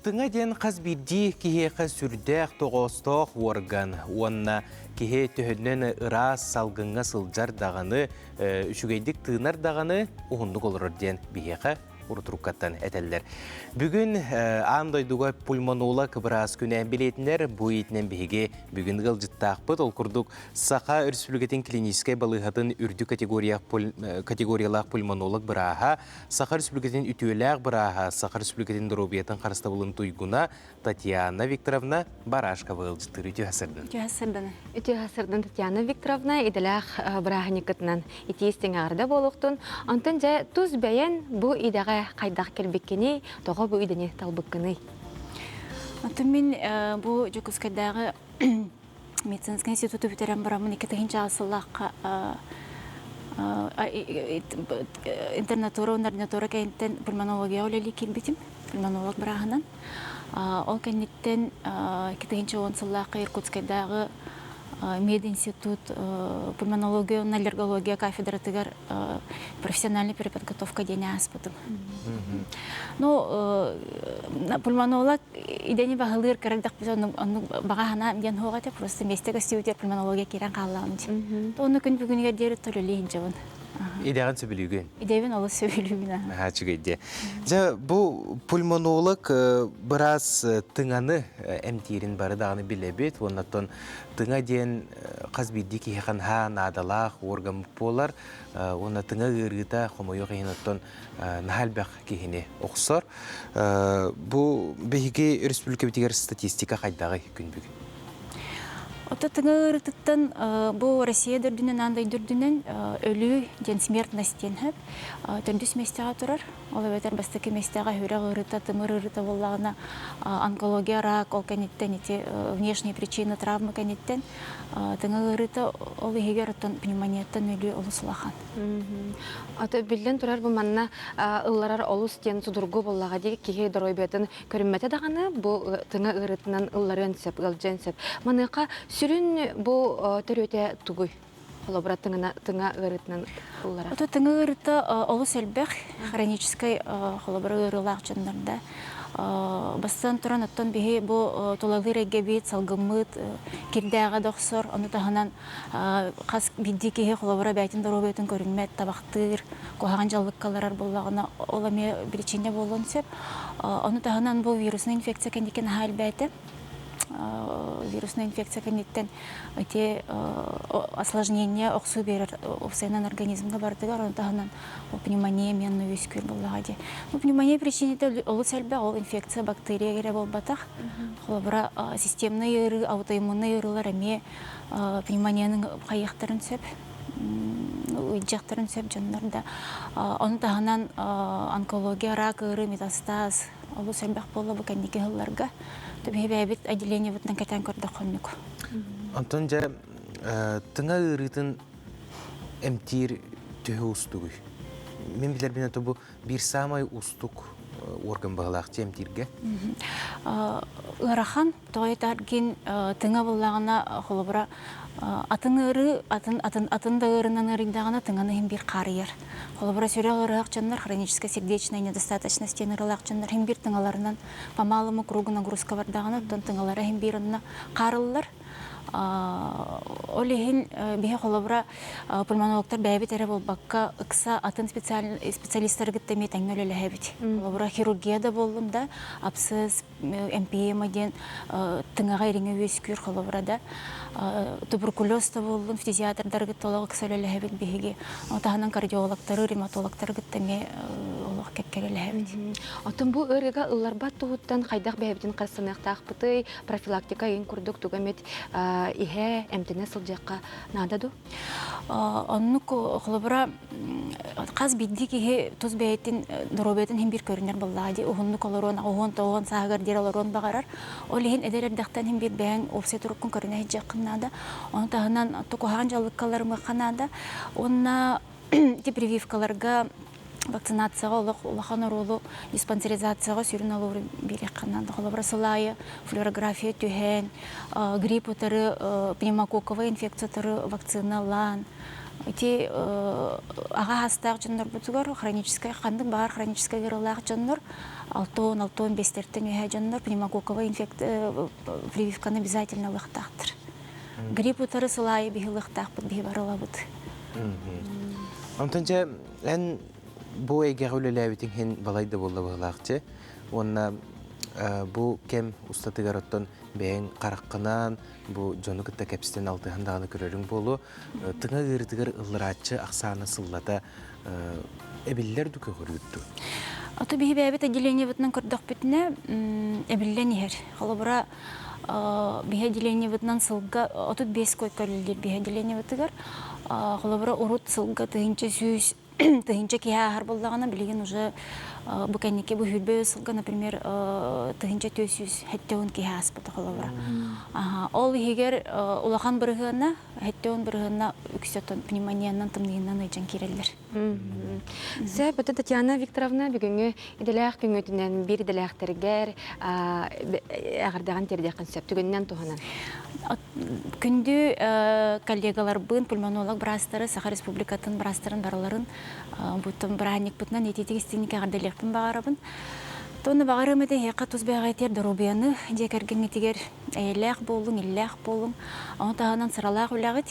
Тыҥа диэн хас биирдии киһиэхэ сүрдээх тоҕоостоох уорган уонна киһи төһөннөн ыраас салгыҥҥа сылдьар даҕаны, үчүгэйдик тыынар даҕаны уһуннук олорор диэн биһиэхэ урутуруккаттан этэллэр. Бүгүн аан дойдуга пульмонолог быраас күнэ билиэтинэр бу иитинэн биһиги бүгүн ыалдьыттаахпыт. Ол курдук Саха Өрөспүүбүлүкэтин клиническэй балыыһатын үрдүк категориялаах пульмонолог бырааһа Саха Республикатын үтүөлээх бырааһа, Саха Республикатын доруобуйатын харыстабылын туйгуна Татьяна Викторовна Барашкова ыалдьыттыыр үтүө сырдын. Үтүө сырдын. Үтүө сырдын Татьяна Викторовна идэлээх бырааһынньыккытынан итии истиҥ буолуохтун. Онтон дьэ тус бэйэн бу идэҕэ хайдах кэлбиккиний, тоҕо бу идэни талбыккыный? Оттон мин бу Дьокуускайдааҕы медицинскэй институту бүтэрэн бараммын икки тыһыынча сыллаахха интернатура уонна ординатура кэнниттэн пульмонологияҕа үлэлии киирбитим, пульмонолог бырааһынан. Ол кэнниттэн 2010 сыллаахха Иркутскайдааҕы мединститут пульмонология уонна аллергология кафедратыгар профессиональная переподготовка диэн ааспытым. Ну, пульмонолог идэни баһылыыр кырагдахпыт оннук баҕа санаам диэн суох этэ, просто миэстэ көстүбүтүгэр пульмонология киирэн хааллаҕым дии. Онно күн бүгүнүгэр диэри төлөлүү сылдьабын. Идэҕин сөбүлүүгүн? Идэбин олус сөбүлүүбүн. Наһаа үчүгэй дии. Дьэ, бу пульмонолог быраас тыҥаны эмтиирин бары даҕаны билэбит. Уоннаттан тыҥа диэн хас биирдии киһиэхэ наһаа наадалаах орган буолар. Уонна тыҥа ыарыыта хомойуох иһин оттон наһаа элбэх киһини охсор. Бу биһиги республикабытыгар статистика хайдаҕый күн бүгүн? Ото тыҥа ыарыытыттан бу Россия дөрдүнэн аан дойду үрдүнэн өлүү диэн смертность диэн сөп. Төрдүс миэстэҕэ турар. Ол эбэтэр бастакы миэстэҕэ сүрэх ыарыыта, тымыр ыарыыта буоллаҕына онкология, рак, ол кэнниттэн ити внешние причины травмы кэнниттэн тыҥа ыарыыта ол иһигэр оттон пневмонияттан өлүү олус улахан. Аты биллэн турар бу манна ылларар олус диэн судургу буоллаҕа дии киһи доруобуйатын көрүммэтэ даҕаны бу тыҥа ыарыытынан ылларыан сөп, ыалдьыан сөп. Маныаха сүрүн бу төрүөтэ тугуй? Холобура тыҥа тыҥа ыарыытынан ылларар. Ото тыҥа ыарыыта олус элбэх хроническай холобура ыарыылаах дьоннордо Бастатан туран, оттон биһи бу тулалыыр эйгэбит, салгыммыт кирдээҕэ да охсор, ону таһынан хас биирдии киһи холобура бэйэтин доруобуйатын көрүммэт, табахтыыр, куһаҕан дьаллыкка ыларар буоллаҕына, ол эмиэ биричиинэ буолуон сөп. Ону таһынан бу вируснай инфекция кэнники наһаа элбээтэ. Вируснай инфекция кэнниттэн ити осложнение охсуу биэрэр уопсайынан организмҥа барытыгар, ону таһынан пневмония эмиэ онно үөскүүр буоллаҕа дии. Ну, пневмония причината олус элбэх, ол инфекция, бактерия эрэ буолбатах. Холобура, системнай ыарыы, аутоиммуннай ыарыылар эмиэ пневмонияны хайыахтарын сөп, ыйдьыахтарын сөп дьоннор да. Ону таһынан онкология, рак ыарыы, метастаз олус элбэх буолла бу кэнники сылларга. Биһи бэйэбит отделениебытынан кэтээн көрдөххө оннук. Онтон дьэ тыҥа ыарыытын эмтиир төһө уустугуй? Мин билэрбинэн бу биир саамай уустук орган быһалаах дии эмтииргэ. Ыарахан, тоҕо этэргин тыҥа буллаҕына, холобура, атын ыарыы, атын атын атын да ыарынан ыарыйдаҕына тыҥаны иһин биир хаарыйар. Холобура, сүрэх ыарыһах дьоннор, хроническая сердечная недостаточность диэн ыарыылаах дьоннор иһин биир тыҥаларынан по малому кругу нагрузка бардаҕына, оттон тыҥалара иһин биир онно хаарыллар. Ол иһин биһи холобура пульмонологтар бэйэбит эрэ буолбакка ыкса атын специалистары кытта эмиэ тэҥҥэ үлэлэһэбит. Холобура хирургия да буоллун да, абсцесс, МПМ диэн тыҥаҕа ириҥэ үөскүүр холобура да, туберкулез да буоллун, фтизиатрдары кытта олох ыкса үлэлэһэбит биһиги. Ону таһынан кардиологтары, ревматологтары кытта эмиэ олох кэккэ үлэлэһэбит. Оттон бу ыарыыга ылларбат туһуттан хайдах бэйэбитин харыстаныахтаахпытый, профилактика ыйын курдук тугу эмит иһэ, эмтэнэ сылдьыахха наада дуу? Оннук холобура хас биирдии киһи тус бэйэтин доруобуйатын иһин биир көрүнэр буоллаҕа дии уһуннук олоруон уһун тоҕуон сааһыгар диэри олоруон баҕарар ол иһин эдэр эрдэхтэн иһин биир бэйэҥ уопсай туруккун көрүнэ сылдьыаххын наада ону таһынан куһаҕан дьаллыккаларымыахха наада уонна ити прививкаларга вакцинацияҕа олох улахан оруолу диспансеризацияҕа сүрүн олууру биэриэххэ наада. Холобура, сыл аайы флюорография түһэн, грипп утары, пневмококковай инфекция утары вакциналаан, ити аҕа саастаах дьоннорбутугар хроническай ханнык баҕар хроническай ыарыылаах дьоннор 6-6-5-тэн үөһэ дьоннор пневмококковай инфекция прививканы обязательно ылыахтаахтар. Грипп утары сыл аайы биһи ылыахтаахпыт биһи бары ылабыт. Онтон дьэ эн бу эйгэҕэ үлэлээбитиҥ иһин балай да буолла быһыылаах дьэ. Уонна бу кэм устатыгар оттон бэйэҥ хараххынан бу дьону кытта кэпсэтэн алтыһан даҕаны көрөрүҥ буолуо. Тыҥа ыарыытыгар ылларааччы ахсаана сыллата эбиллэр дуу көҕүрүүр дуу? Ото биһи бэйэбит отделениебытынан көрдөхпүтүнэ эбиллэн иһэр. Холобура, биһи отделениебытынан сылга 35 койка үлэлиир биһи отделениебытыгар. Холобура, урут сылга 1100 тыһыынча киһи ааһар буоллаҕына, билигин уже бу кэнники бу сүүрбэ сылга, например, 1470 киһи ааспыта холобура. Ол иһигэр улахан бырыһыана, 70 бырыһыана үксэ пневмониянан, тымныйынан ыйдьан киирэллэр. Сөп, это Татьяна Викторовна бүгүҥҥү идэлээх күҥҥүтүнэн биир идэлээхтэргэр эҕэрдэҕин тиэрдиэххин сөп түгэнинэн туһанан. Күндү коллегаларбын, пульмонолог быраастары, Саха Республикатын быраастарын барыларын бутун бырааһынньыкпытынан итиитик истиҥник эҕэрдэлиэхпин баҕарабын. Тонна баҕарыам этэ эһиэхэ тус бэйэҕитигэр доруобуйаны, дьиэ кэргэҥҥитигэр эйэлээх буолуҥ, иллээх буолуҥ. Ону таһынан сыралаах үлэҕит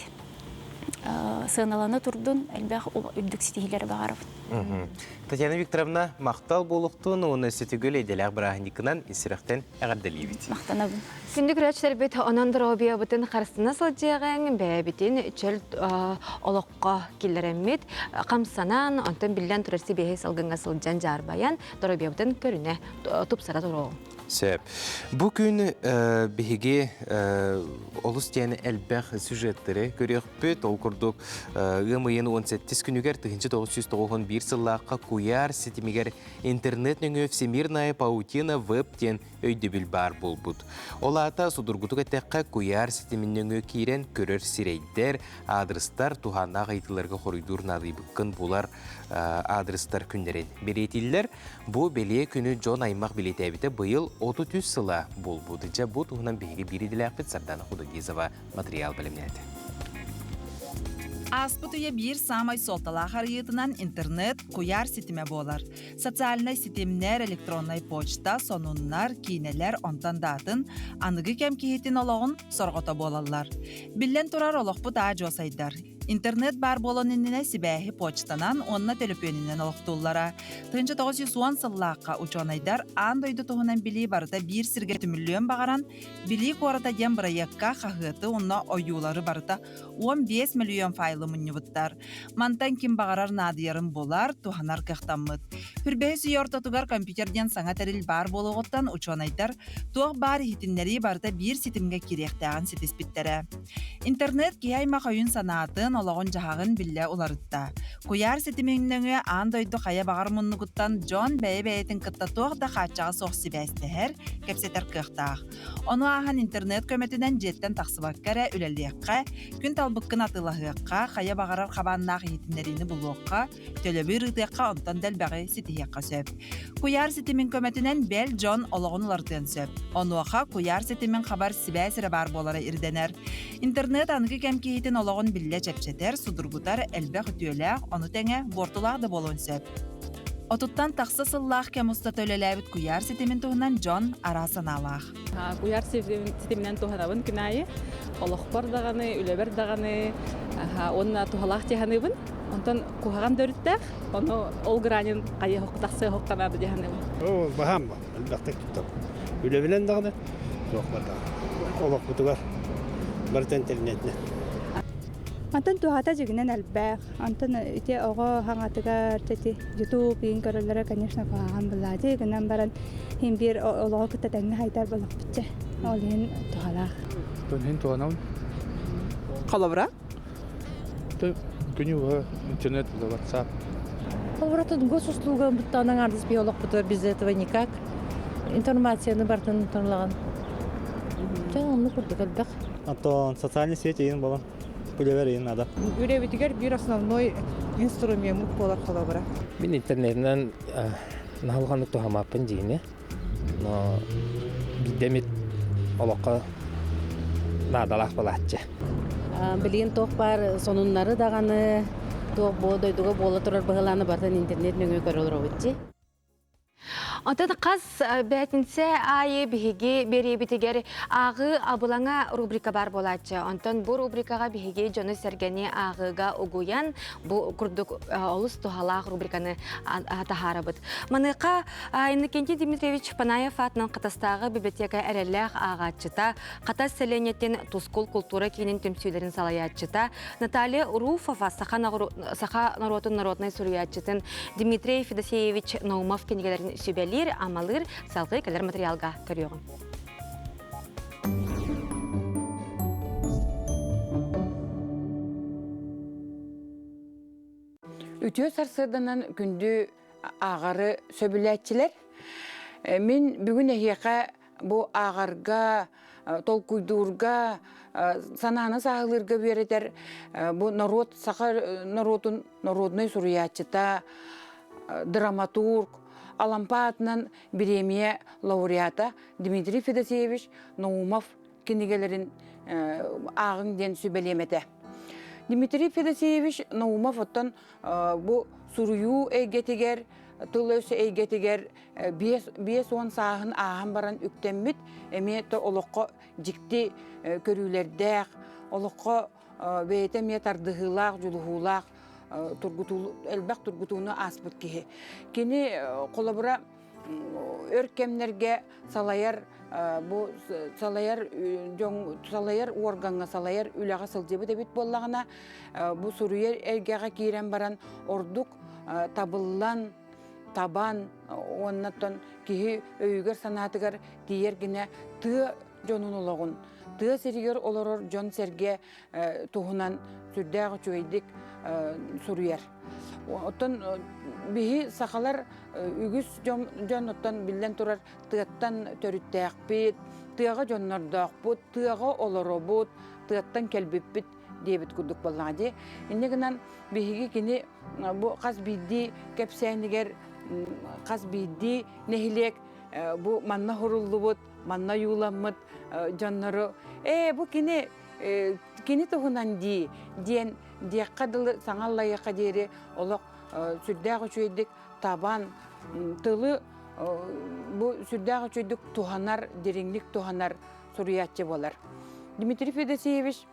сыаналана турдун, элбэх үрдүк ситиһиилэри баҕарабын. Татьяна Викторовна, махтал буолуохтун уонна сүтүгүл идэлээх бырааһынньыккынан ис-сүрэхтэн эҕэрдэлиибит. Махтанабын. Күндү көрөөччүлэрбит, онон доруобуйабытын харыстана сылдьыаҕыҥ, бэйэбитин чөл олоххо киллэрэммит, хамсанан, онтон биллэн турар сибиэһэй салгыҥҥа сылдьан дьаарбайан, доруобуйабытын көрүнэ, тупсара туруоҕуҥ. Сөп. Бу күн биһиги олус диэн элбэх сюжеттары көрүөхпүт. Ол курдук ыам ыйын 18 күнүгэр 1991 сыллаахха куйаар ситимигэр интернет нөҥүө Всемирная паутина веб диэн өйдөбүл баар буолбут. Ол аата судургутук эттэххэ куйаар ситимин нөҥүө киирэн көрөр сирэйдэр, аадырыстар туһааннаах ыйытыыларга хоруйдуур наадыйбыккын булар аадырыстар күннэрин бэлиэтииллэр. Бу бэлиэ күнү дьон аймах билиэтээбитэ быйыл 33 сыла буолбут. Дьэ, бу туһунан биһиги биир идэлээхпит Сардана Худогизова материал бэлэмнээтэ. Ааспыт үйэ биир саамай суолталаах арыйыытынан интернет, куйаар ситимэ буолар. Социальнай ситимнэр, электроннай почта, сонуннар, киинэлэр, онтон да атын аныгы кэм киһитин олоҕун сорҕото буолаллар. Биллэн турар, олохпут аа-дьуо сайдар. Интернет баар буолан иннинэ сибээһи почтанан уонна төлөпүөнүнэн олохтууллара. 1910 сыллаахха учуонайдар аан дойду туһунан билии барыта биир сиргэ түмүллүөн баҕаран, Билии куората диэн бырайыакка хаһыаты уонна ойуулары барыта 15 мөлүйүөн файлы мунньубуттар. Мантан ким баҕарар наадыйарын булар, туһанар кыахтаммыт. Хүрбэһис үйэ ортотугар компьютер диэн саҥа тэрил баар буолуоҕуттан учуонайдар туох баар иһитиннэрии барыта биир ситимҥэ киириэхтээҕин ситиспиттэрэ. Интернет киһи аймах өйүн-санаатын, олоҕун-дьаһаҕын биллэ уларытта. Куйаар ситимин нөҥүө аан дойду хайа баҕар муннугуттан дьон бэйэ-бэйэтин кытта туох да хааччаҕа суох сибээстэһэр, кэпсэтэр кыахтаах. Ону ааһан интернет көмөтүнэн дьиэттэн тахсыбакка эрэ үлэлиэххэ, күн талбыккын атыылаһыахха, хайа баҕарар хабааннаах иһитиннэриини булуохха, төлөбүр ыытыахха онтон да элбэҕи ситиһиэххэ сөп. Куйаар ситимин көмөтүнэн бэл дьон олоҕун уларытыан сөп. Онуоха куйаар ситимин хабар сибээс эрэ баар буолара ирдэнэр. Интернет аныгы кэм киһитин олоҕун биллэ чэпчэтэр, судургутар, элбэх үтүөлээх, ону тэҥэ буортулаах да буолуон сөп. Отуттан тахса сыллаах кэм устата үлэлээбит куйаар ситимин туһунан дьон араас санаалаах. Куйаар ситиминэн туһанабын күн аайы. Олохпор даҕаны, үлэбэр даҕаны уонна туһалаах дьаһаныыбын. Онтон куһаҕан да өрүттээх, ону ол гранин хайа тахсыа хоктанаады дьаһаныыбын. Оо, баһаам ба, элбэхтик туттабын. Үлэбинэн даҕаны, суох бар даҕаны. Олохпутугар барыта интернетинэн. Онтон туһата дьигинэн элбэх. Онтон ити оҕо хаҥатыгар ити YouTube иин көрөллөрө, конечно, куһаҕан былаадьы гынан баран иһин биир олоҕу кытта тэҥҥэ хайдар болохпутча. Ол иһин туһалаах. Иһин туһанабын. Холобура? Күнү быһа интернет, WhatsApp. Холобура, госуслуга буттаан аҥаардас биолог без этого никак. Информацияны бартын тонлаган. Ча онну курдук элбэх. Антон социальный сеть иин болон үлэбэр иин надо. Үлэбитигэр биир основной инструмент буолар холобура. Мин интернетинэн наһылҕаннык туһамааппын диини. Но биирдэмит олоххо наадалаах балааччы. Билигин туох баар сонуннары даҕаны, туох бу дойдуга буола турар быһылааны барытын интернет нөҥүө көрө олоробут дии. Онтон хас бээтинсэ аайы биһиги биэриэбитигэр ааҕыы абылаҥа рубрика бар буолааччы. Онтон бу рубрикаҕа биһиги дьону-сэргэни ааҕыыга угуйан, бу курдук олус туһалаах рубриканы таһаарабыт. Маныаха Иннокентий Дмитриевич Панаев аатынан Хатастааҕы библиотека эрэллээх ааҕааччыта, Хатас сэлиэнньэтин Тускул култуура киинин түмсүүлэрин салайааччыта Наталья Руфова саха, саха норуотун народнай суруйааччытын Дмитрий Федосеевич Наумов кинигэлэрин сүбэлиир, амалыыр салгыы кэлэр материалга көрүөҕүм. Үтүө сарсыарданан күндү ааҕары сөбүлээччилэр. Мин бүгүн эһиэхэ бу ааҕарга, толкуйдуурга, санааны сааһылыырга үөрэтэр бу норуот саха норуотун народнай суруйааччыта, драматург, Алампа аатынан бириэмийэ лауреата Дмитрий Федосеевич Наумов кинигэлэрин ааҕыҥ диэн сүбэлиэм этэ. Дмитрий Федосеевич Наумов оттон бу суруйуу эйгэтигэр, тыл-өс эйгэтигэр 50 сааһын ааһан баран үктэммит, эмиэ то олоххо дьикти көрүүлэрдээх, олоххо бэйэтэ эмиэ тардыһыылаах, дьулуһуулаах, элбэх тургутууну ааспыт киһи. Кини холобура өр кэмнэргэ салайар бу салайар дьон салайар уоргаҥҥа салайар үлэҕэ сылдьыбыт эбит буоллаҕына бу суруйар эйгэҕэ киирэн баран ордук табыллан табан уоннаттан киһи өйүгэр санаатыгар тиийэр гинэ тыа дьонун олоҕун тыа сиригэр олорор дьон-сэргэ туһунан сүрдээх үчүгэйдик суруйар. Оттон биһи сахалар үгүс дьон, дьон оттон биллэн турар тыаттан төрүттээхпит, тыаҕа дьоннордоохпут, тыаҕа олоробут, тыаттан кэлбиппит диэбит курдук буоллаҕа дии. Инньэ гынан биһиги кини бу хас биирдии кэпсээнигэр хас биирдии нэһилиэк бу манна хуруллубут, манна ойууламмыт дьоннору ээ бу кини кини туһунан дии диэн диэххэ дылы саҥа аллайыахха диэри олох сүрдээх үчүгэйдик табан тылы бу сүрдээх үчүгэйдик туһанар дириҥник туһанар суруйааччы буолар. Дмитрий Федосеевич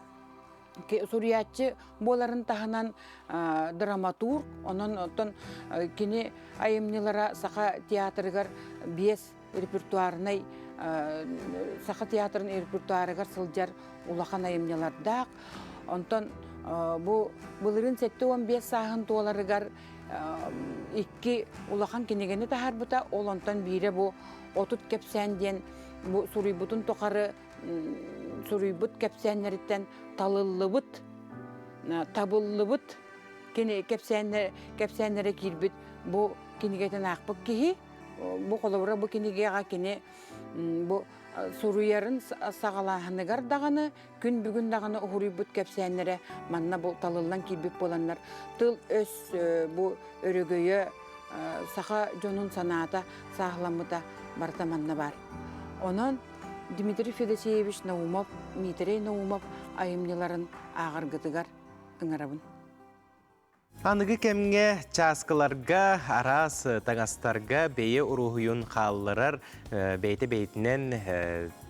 суруйааччы буоларын таһынан драматург, онон оттон кини айымньылара Саха театрыгар биэс репертуарнай Саха театрын репертуарыгар сылдьар улахан айымньылардаах. Онтон бу былырыын 75 сааһын туоларыгар икки улахан кинигэни таһаарбыта. Ол онтон биирэ бу 30 кэпсээн диэн бу суруйбутун тухары суруйбут кэпсээннэриттэн талыллыбыт, табыллыбыт кини кэпсээннэрэ киирбит бу кинигэтин аахпыт киһи. Бу холобура бу кинигэҕэ кини бу суруйарын саҕалааһыныгар даҕаны күн бүгүн даҕаны уһуруйбут кэпсээннэрэ манна бу талыллан киирбит буоланнар тыл-өс бу өрөгөйө саха дьонун санаата сааһыламмыта барыта манна баар. Онон Дмитрий Федосеевич Наумов, Дмитрий Наумов айымньыларын ааҕаргытыгар ыҥырабын. Аныгы кэмҥэ чааскыларга, араас таҥастарга бэйэ уруһуйун хаалларар бэйэтэ бэйэтинэн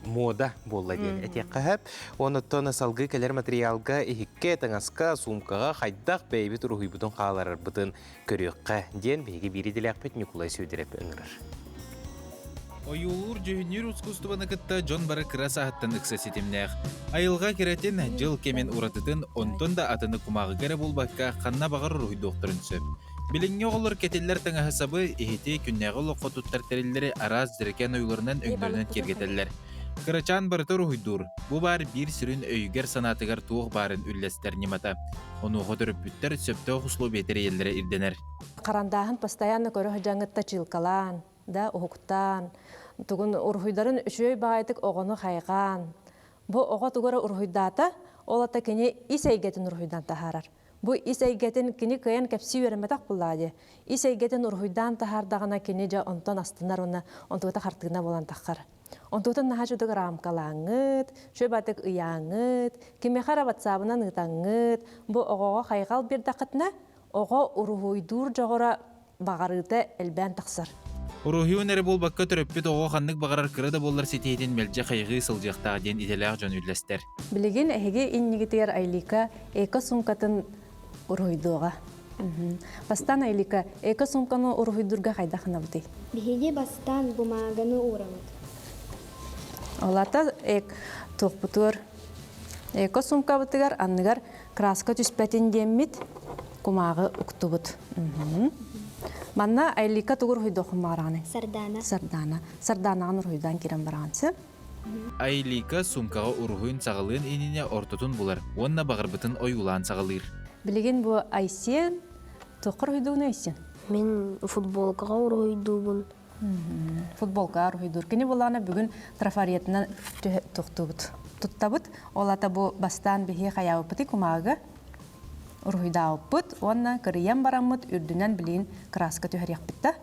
муода буолла диэн этиэххэ сөп. Онуттан салгыы кэлэр материалга иһиккэ, таҥаска, суумкаҕа хайдах бэйэбит уруһуйбутун хааларарбытын көрүөххэ диэн биһиги биир идэлээхпит Ньукулай Сүөдэрэп ыҥырар. Ойуулуур дьүһүннүүр ускуустубаны кытта дьон бары кыра сааһыттан ыкса ситимнээх. Айылҕа кэрэтин, дьыл кэмин уратытын, онтон да атыны кумааҕыга эрэ булбакка ханна баҕар уруһуйдуохтарын сөп. Билиҥҥи оҕолор кэтиллэр таҥаһы-сабы, иһити, күннээҕи олоххо туттар тэриллэри араас дьэрэкээн ойууларынан өҥнөрүнэн киэргэтэллэр. Кырачаан барыта уруһуйдуур, бу баар биир сүрүн өйүгэр-санаатыгар туох баарын үллэстэр ньымата. Онуоха төрөппүттэр сөптөөх условия тэрийэллэрэ ирдэнэр. Харандааһын постоянно көрө сылдьаҥҥыт точилкалаан, да уһуктаан, тугун уруһуйдарын үчүгэй баҕайытык оҕону хайҕаан, бу оҕо тугу эрэ уруһуйдаата, ол ата кини ис эйгэтин уруһуйдан таһаарар. Бу ис эйгэтин кини кыайан кэпсии үөрэммэтэх буоллаҕа дии. Ис эйгэтин уруһуйдаан таһаардаҕына кини дьэ онтон астынар уонна онтугата хартыына буолан таххар. Онтугутун наһаа чудук рамкалааҥҥыт, шөбатык ыйааҥҥыт, кимиэхэ эрэ ватсабынан ыытаҥҥыт, бу оҕоҕо хайҕал биэрдэххитинэ, оҕо уруһуйдуур дьоҕура баҕарыыта элбээн тахсар. Уруһуйун эрэ буолбакка төрөппүт оҕо ханнык баҕарар кыра да буоллар ситиһиитин мэлдьи хайҕыы сылдьыахтаах диэн идэлээх дьон үллэстэр. Билигин эһиги иннигитигэр Айлика эко-суумкатын уруһуйдуоҕа. Бастаан Айлика эко-суумканы уруһуйдуурга хайдах гынабытый? Биһиги бастаан бумааганы уурабыт. Олата туохпутугар эко-суумкабытыгар анныгар краска түспэтин диэммит кумааҕы уктубут. Манна Айлика тугу уруһуйдуоххун баҕараҕыный? Сардаана. Сардаана. Сардаанаҕын уруһуйдаан киирэн бараҕын сөп? Айлика суумкаҕа уруһуйун саҕалыан иннинэ ортотун булар уонна баҕарбытын ойуулаан саҕалыыр. Билигин бу Айсен туохха уруһуйдуугун Айсен? Мин футболкаҕа уруһуйдуубун. Футболка уруһуйдуур. Кини булаана бүгүн трафаретынан тохтуубут. Туттабыт. Ол ата бу бастаан биһи хайаабыппытый кумааҕыга уруһуйдаабыппыт уонна кырыйан бараммыт үрдүнэн билигин краска түһэриэхпит да.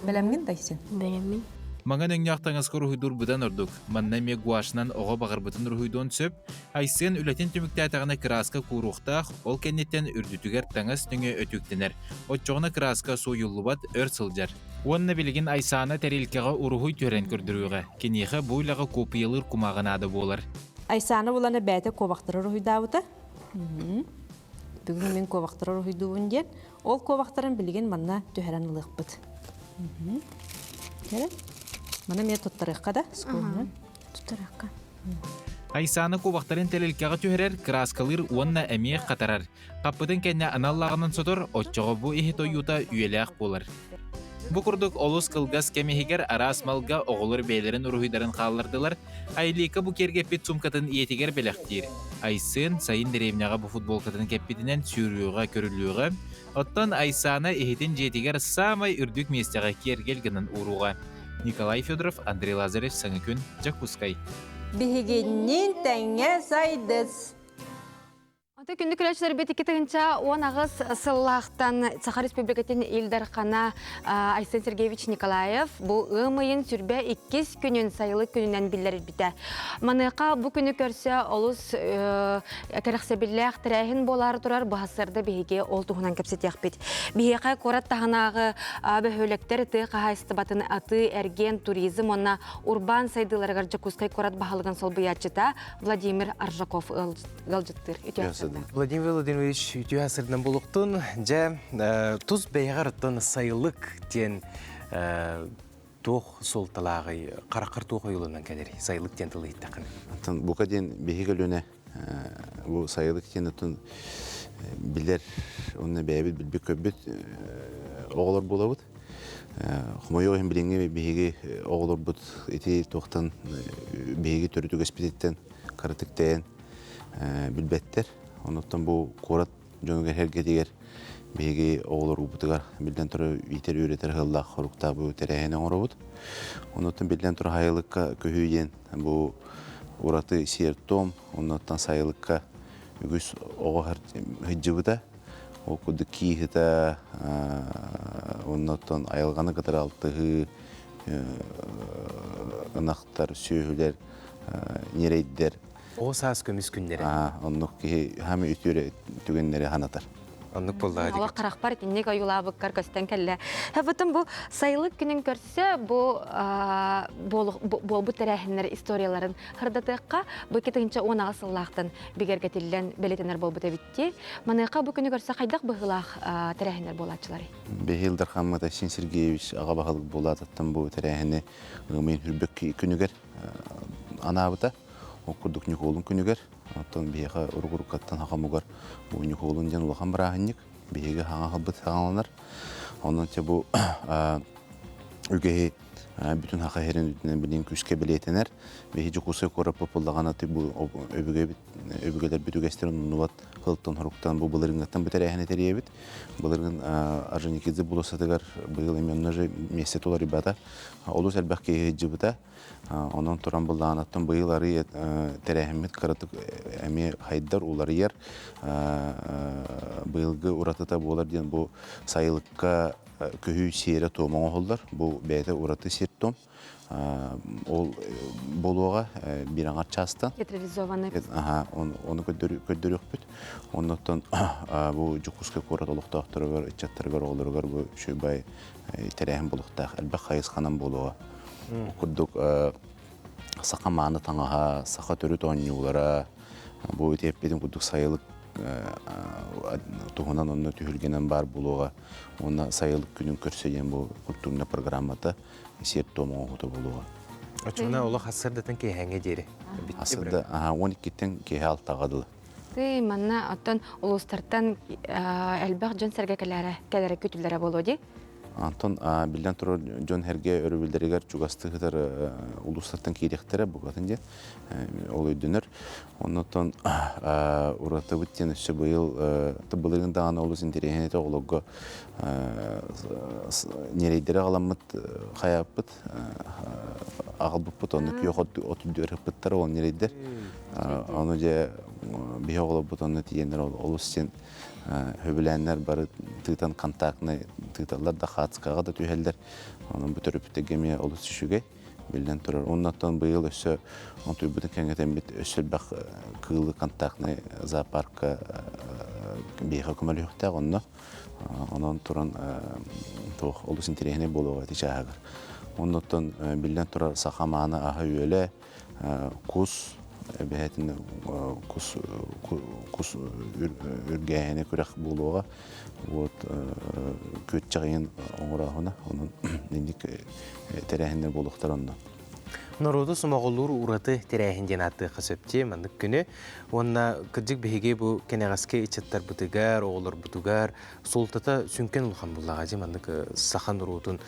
Бэлэмҥин да Айсен? Бэлэммин. Маҥан өҥнөөх таҥаска уруһуйдуур быдан ордук. Манна эмиэ гуашынан оҕо баҕарбытын уруһуйдуон сөп. Айсен үлэтин түмүктээтэҕинэ кырааска кууруохтаах, ол кэнниттэн үрдүтүгэр таҥас нөҥүө өтүүктэнэр. Оччоҕуна кырааска сууйуллубат, өр сылдьар. Уонна билигин Айсаана тэрилкэҕэ уруһуй түһэрэн көрдөрүөҕэ. Киниэхэ бу үлэҕэ куоппуйалыыр кумааҕы наада буолар. Айсаана булана бэйэтэ куобахтары уруһуйдаабыта. Бүгүн мин куобахтары уруһуйдуубун диэн. Ол куобахтарын билигин манна түһэрэн ылыахпыт. Кэрэ. Маны эмиэ туттарыахха да, скууннан. Туттарыахха. Айсаана куобахтарын тэлилкэҕэ түһэрэр, кырааскалыыр уонна эмиэ хатарар. Хаппытын кэннэ анал лааҕынан сотор, оччоҕо бу иһит ойуута үйэлээх буолар. Бу курдук олус кылгас кэм иһигэр араас малга оҕолор бэйэлэрин уруһуйдарын хааллардылар. Айлика бу киэргэппит суумкатын ийэтигэр бэлэхтиир. Айсен сайын дэриэбинэҕэ бу футболкатын кэппитинэн сүүрүөҕэ, көрүлүөҕэ. Оттон Айсана иһитин дьиэтигэр саамай үрдүк миэстэҕэ киэргэл гынан ууруоҕа. Николай Федоров, Андрей Лазарев, Саҥа күн, Дьокуускай. Биһигинниин тэҥҥэ сайдыс! Аты күндү күләчләрбит 2018 сыллаахтан Саха Республикатын Ил Дархана Айсен Сергеевич Николаев бу ыам ыйын сүрбэ иккис күнүн сайылык күнүнэн биллэрбитэ. Маныаха бу күнү көрсө олус кэрэхсэбиллээх тэрээһин буолаары турар быһасарда биһиги ол туһунан кэпсэтиэхпит. Биһиэхэ куорат таһынааҕы бөһүөлэктэр тыа хаһаайыстыбатын атыы, эргиэн, туризм уонна урбаан сайдыыларыгар Дьокуускай куорат баһылыгын солбуйааччыта Владимир Аржаков ыалдьыттыыр. Үтүө Владимир Владимирович үтүө сырдынан булуктун. Дьэ, тус бэйэҕэр оттон сайылык диэн туох суолталааҕый, хараххар туох ойууланан кэлэрий? Сайылык диэн тылы иһиттэххинэ. Оттон бука диэн биһиги көлүөнэ бу сайылык диэн оттон билэр уонна бэйэбит билбит көрбүт оҕолор буолабыт. Хомойуох иһин билиҥҥи биһиги оҕолорбут ити туохтан биһиги төрүт үгэспититтэн кыратык тэйэн билбэттэр. Онуттан бу куорат дьонугар эргэтигэр биһиги оҕолорбутугар биллэн турар иитэр үөрэтэр ыһыллаах хоруктаах бу тэрээһини оҥоробут. Онуттан биллэн турар сайылыкка көһүү диэн бу ураты сиэр-туом, оннуттан сайылыкка үгүс оҕо сылдьыбыта. Ол курдук кииһитэ, оннуттан айылҕаны кытары алтыһыы, ынахтар, сүөһүлэр, ньирэйдэр О саас көмүс күннэрэ. Оннук киһи хами үтүөрэ түгэннэри санатар. Оннук буоллаҕа Олох харахпар итинник ойуулаабыккар көстөн кэллэ. Бутун бу сайылык күнүн көрсө бу буолбут тэрээһиннэр историяларын хырдатыахха бу 2018 сыллаахтан бигэргэтиллэн бэлиэтэнэр буолбут эбитти. Маныаха бу күнү көрсө хайдах быһыылаах тэрээһиннэр буолааччыларый? Бэһиил Дархаммыт Айсен Сергеевич аҕа баһылык буолаатыттан бу тэрээһини ыамыйын хүрбэк күнүгэр анаабыта. Ол курдук Ньукуолун күнүгэр Оттон биһиэхэ урук-уруккаттан хахамугар бу Ньукуолун диэн улахан бырааһынньык. Биһиги хаҥа халбыт хаҥаланар. Онон те бу үгэһи бүтүн хаха иһэрин үрдүнэн билигин күүскэ бэлиэтэнэр. Биһи Дьокуускай куораппыт буллаҕына бу өбүгэбит өбүгэлэрбит үгэстэрин умнубат кылтан хоруктан бу былырыыҥҥыттан бу тэрээһини тэрийэбит. Былырыын Орджоникидзе болуоссатыгар быйыл именно же миэстэ туларыйбата. Олус элбэх киһи сылдьыбыта. Онон туран былаанаттан быйыл арый тэрээһиммит кыратык эмиэ хайдар, уларыйар. Быйылгы уратыта буолар диэн бу сайылыкка көһүү сиэрэ-туома оҥоһуллар. Бу бэйэтэ ураты сир-туом. Ол буолуоҕа биир аҥар чаастан. Театрализованный. Аха, ону көрдөрүөхпүт. Оннуттан бу Дьокуускай куорат олохтоохторугар, ыччаттарыгар, оҕолоругар бу үчүгэй тэрээһин буолуохтаах, элбэх хайысханан буолуоҕа. Ол курдук саха мааны таҥаһа, саха төрүт оонньуулара, бу ити эппитим курдук сайылык туһунан онно түһүлгэнэн баар буолуоҕа. Уонна сайылык күнүн көрсө диэн бу культурная программата сиэр-туом оҥоһуута буолуоҕа. Оччоҕуна олох ассырдатын киэһээҥҥэ диэри. Ассырда, аха, 12-ттэн киэһэ алтаҕа дылы. Тый, манна оттон улуустартан элбэх дьон-сэргэ кэлэрэ, кэлэрэ күтүллэрэ буолуо дии. Антон биллэн турар дьон сэргэ өрөбүллэригэр чугастыы сытар улуустартан киириэхтэрэ букатын диэн ол өйдөнөр. Оннуттан уратыбыт диэн өссө быйыл былырыын даҕаны олус интэриэһинэй этэ оҕолорго ньирэйдэри аҕаламмыт хайааппыт аҕалбыппыт онно күөх от үрдүгэр ыппыттара ол ньирэйдэр. Ону дьэ биһи оҕолорбут онно тиийэннэр олус син Хөбүлээннэр бары тыытан контактнай тыыталлар да хаацкаҕа да түһэллэр. Онон бу төрөппүттэргэ эмиэ олус үчүгэй биллэн турар. Оннуттан быйыл өссө онтуйбутун кэҥэтэммит өссө элбэх кыылы контактнай зоопарка биһиэхэ көмөлөһүөхтээх онно. Онон туран туох олус интэриэһинэй буолуоҕа ити чааһыгар. Оннуттан биллэн турар саха мааны аһа-үөлэ кус эбэһэтин кус кус үргээһини күрэх буолуоҕа вот күөччэҕийин оҥорооһуна онон инник тэрээһиннэр буолуохтар онно Норуоту сомоҕолуур ураты тэрээһин диэн ааттыахха сөп дии маннык күнү. Уонна кырдьык биһиги бу кэнэҕэски ыччаттарбытыгар, оҕолорбутугар суолтата сүҥкэн улахан буллаҕа дии маннык саха норуотун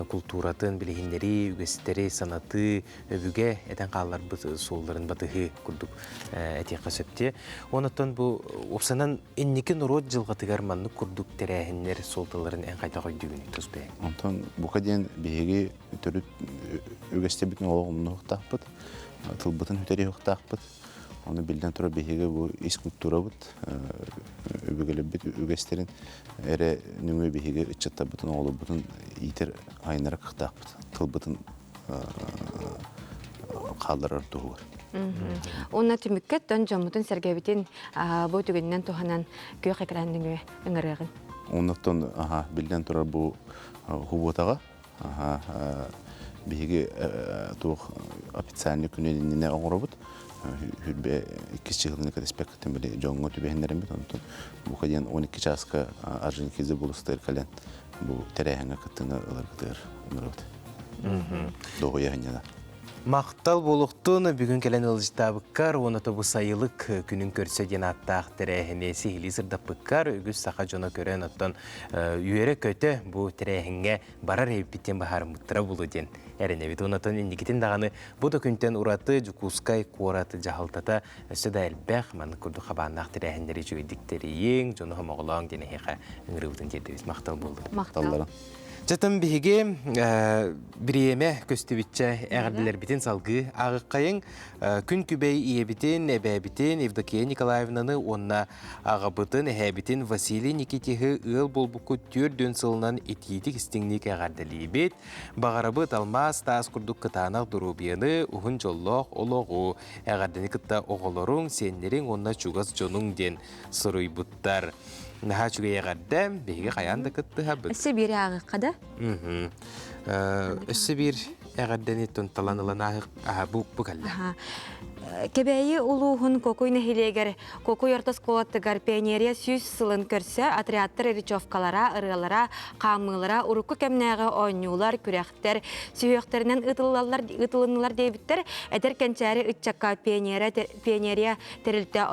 култууратын билиһиннэрии, үгэстэри санатыы, өбүгэ этэн хаалларбыт суолларын батыһыы курдук этиэххэ сөп дии. Онон бу уопсанан инники норуот дьылҕатыгар маннык курдук тэрээһиннэр суолталарын эн хайдах өйдүүгүнүй тус бэйэҥ? Онтон бука диэн биһиги төрүт үгэстэрбитин олох умнуохтаахпыт, тылбытын сүтэриэхтаахпыт. Ону биллэн турар биһиги бу ис культурабыт, өбүгэлэрбит үгэстэрин эрэ нөҥүө биһиги ыччаттарбытын, оҕолорбутун иитэр айыннара кыахтаахпыт. Тылбытын хаалларар туһугар. Уонна түмүккэ тон дьоммутун сэргэбитин бу түгэнинэн туһанан күөх экран нөҥүө ыҥырыаҕын. Оннуттан аха биллэн турар бу хубуотаҕа аха биһиги туох официальный күнү иннинэ оҥоробут. Хүрбэ иккис чыһылыны кэтэспэккитин били дьоҥҥо түбэһиннэриммит. Онтон бука диэн 12 чааска Орджоникидзе булустар кэлэн бу тэрээһиҥҥэ кыттыыны ыларгытыгар ыҥырабыт. Доҕуйа сынньана. Махтал буолуохтун бүгүн кэлэн ыалдьыттаабыккар уонна тобу сайылык күнүн көрсө диэн ааттаах тэрээһини сиһилии сырдаппыккар үгүс саха дьоно көрөн оттон үөрэ-көтө бу тэрээһиҥҥэ барар эбиппит диэн быһаарыммыттара буолуо диэн эрэнэбит. Онон инникитин даҕаны бу да күнтэн ураты Дьокуускай куорат дьаһалтата өссө да элбэх маннык курдук хабааннаах тэрээһиннэри үчүгэйдик тэрийиҥ, дьону сомоҕолооҥ диэн эһиэхэ ыҥырыыбытын тиэрдэбит. Махтал буоллун. Махтал. Чатын биһиги бириэмэ көстүбүччэ эҕэрдэлэрбитин салгыы ааҕыккайыҥ. Күн күбэй ийэбитин, эбээбитин Евдокия Николаевнаны уонна аҕабытын, эһээбитин Василий Никитиһы ыал буолбуккут түөрт сылынан итиитик истиҥник эҕэрдэлиибит. Баҕарабыт алмаас таас курдук кытаанах доруобуйаны, уһун дьоллоох олоҕу, эҕэрдэни кытта оҕолоруҥ, сиэннэриҥ уонна чугас дьонуҥ диэн суруйбуттар. Наһаа үчүгэй эҕэрдэ, биһиги хайаан да кыттыһабыт. Өссө биир ааҕыахха да? Өссө биир эҕэрдэни тунталан ылан ааһы бу бу кэллэ. Кэбээйи улууһун Кокуй нэһилиэгэр Кокуй орто оскуолатыгар пионерия сүүс сылын көрсө отрядтар речевкалара, ырыалара, хаамыылара, урукку кэмнээҕи оонньуулар, күрэхтэр сүһүөхтэринэн ыытыллаллар ыытылыннылар диэбиттэр. Эдэр кэнчээри ыччакка пионерия, пионерия тэрилтэ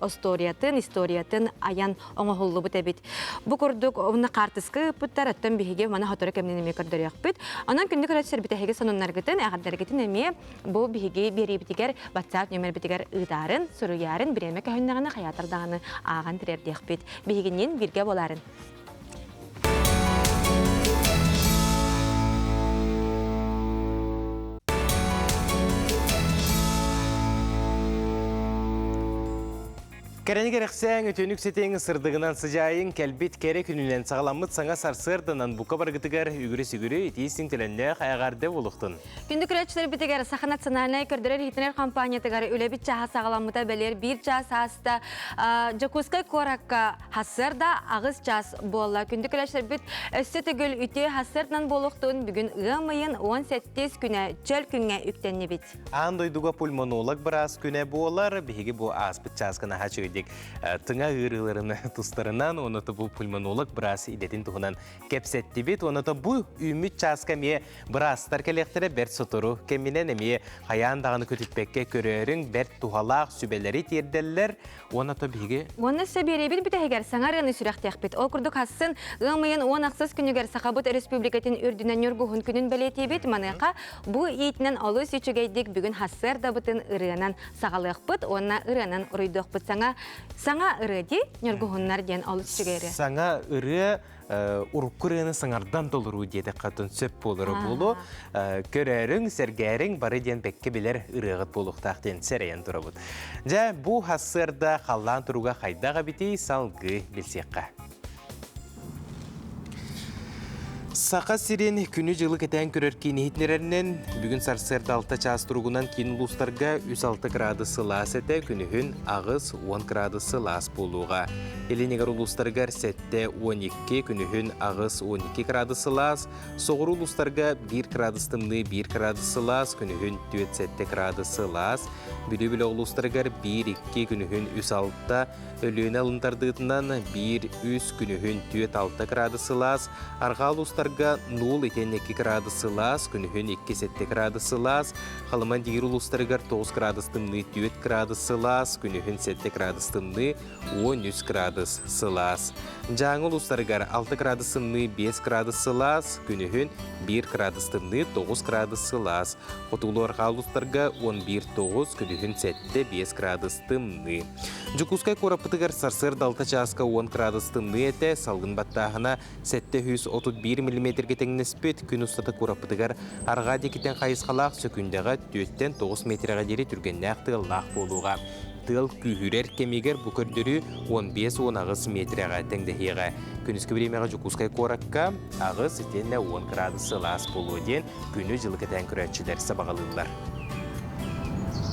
остуоруйатын, историятын айан оҥоһуллубут эбит. Бу курдук уонна хаартыска ыыппыттар, оттон биһиги маны сотору кэмнэн эмиэ көрдөрүөхпүт. Онон күндү көрөөччүлэр бүтэһиги сонуннаргытын, эҕэрдэргитин эмиэ бу биһиги биэриибитигэр WhatsApp нүөмэрбитигэр ыытаарын, суруйаарын, бириэмэ көһүннэҕинэ хайаатар даҕаны ааҕан тириэрдиэхпит. Биһигинниин бииргэ буолаарын. Кэрэни кэрэхсээҥ, үтүөнүк ситиҥ, сырдыгынан сыдьаайыҥ, кэлбит кэрэ күнүнэн саҕаламмыт саҥа сарсыарданан бука барыгытыгар үгүрү-сүгүрү итии-истиҥ төлөннөөх эҕэрдэ буолуохтун. Күндү көрөөччүлэрбитигэр Саха национальнай көрдөрөр-иһитинэр компаниятыгар үлэбит чааһа саҕаламмыта бэлиэр биир чаас ааста. Дьокуускай куоракка Хассыарда аҕыс час буолла. Күндү көрөөччүлэрбит өссө төгүл үтүө хассыардан буолуохтун бүгүн ыам ыйын 17 күнэ чөл күҥҥэ үктэннибит. Аан дойдуга пульмонолог быраас күнэ буолар. Биһиги бу ааспыт чааска наһаа үчүгэйдик тыҥа ыарыыларын тустарынан, уонна бу пульмонолог быраас идэтин туһунан кэпсэттибит. Уонна бу үүммүт чааска эмиэ быраастар кэлиэхтэрэ бэрт сотору кэминэн эмиэ хайаан даҕаны көтүппэккэ көрөөрүҥ, бэрт туһалаах сүбэлэри тиэрдэллэр. Уонна то биһиги Уонна өссө биэриэбит бүтэһигэр саҥа ырыаны сүрэхтиэхпит. Ол курдук хассын ыам ыйын 16 күнүгэр Сахабыт Өрөспүүбүлүкэтин үрдүнэн Ньургуһун күнүн бэлиэтиибит. Маныаха бу иитинэн олус үчүгэйдик бүгүн хассыардабытын ырыанан саҕалыахпыт уонна ырыанан уруйдуохпут. Саҥа саҥа ырыа дии Ньургуһуннар диэн олус үчүгэй ырыа. Саҥа ырыа урукку ырыаны саҥардан толоруу диэтэххэ сөп буолара буолуо. Көрөөрүҥ, сэргээриҥ, бары диэн бэккэ билэр ырыаҕыт буолуохтаах диэн сэрэйэн турабыт. Дьэ, бу хассыарда халлаан туруга хайдах эбитий салгыы билсиэххэ. Саха сирин күнү-дьылы кэтээн көрөр киин иһитиннэрэринэн, бүгүн сарсыарда 6 чаас туругунан киин улуустарга 3-6 градус сылаас этэ, күнүһүн 8-10 градус сылаас буолуоҕа. Илинигэр улуустарыгар 7-12, күнүһүн 8-12 градус сылаас, соҕуруу улуустарга 1 градус тымныы, 1 градус сылаас, күнүһүн 4-7 градус сылаас, Бүлүү бөлөх улуустарыгар 1-2, күнүһүн 3-6, Өлүөнэ алын тардыытынан 1-3 күнүһүн 4-6 градус сылаас, арҕаа улуустарга 0 итиэннэ 2 градус сылаас, күнүһүн 2-7 градус сылаас, Халыма диир улуустарыгар 9 градус тымныы 4 градус сылаас, күнүһүн 7 градус тымныы 13 градус сылаас. Дьааҥы улуустарыгар 6 градус тымныы 5 градус сылаас, күнүһүн 1 градус тымныы 9 градус сылаас. Хотугулуу-арҕаа улуустарга 11-9, күнүһүн 7-5 градус тымныы. Дьокуускай куораппытыгар сарсыарда 6 чааска 10 градус тымныы этэ, салгын баттааһына 731 миллиметргэ тэҥнэспит. Күн устата куораппытыгар арҕаа диэкиттэн хайысхалаах сөкүүндэҕэ 4-тэн 9 метрэҕэ диэри түргэннээх тыаллаах буолуоҕа. Тыал күүһүрэр кэмигэр бу көрдөрүү 15-18 метрэҕэ тэҥнэһиэҕэ. Күнүскү бириэмэҕэ Дьокуускай куоракка 8 итиэннэ 10 градус сылаас буолуо диэн күнү-дьылы кэтээн көрөөччүлэр сабаҕалыыллар.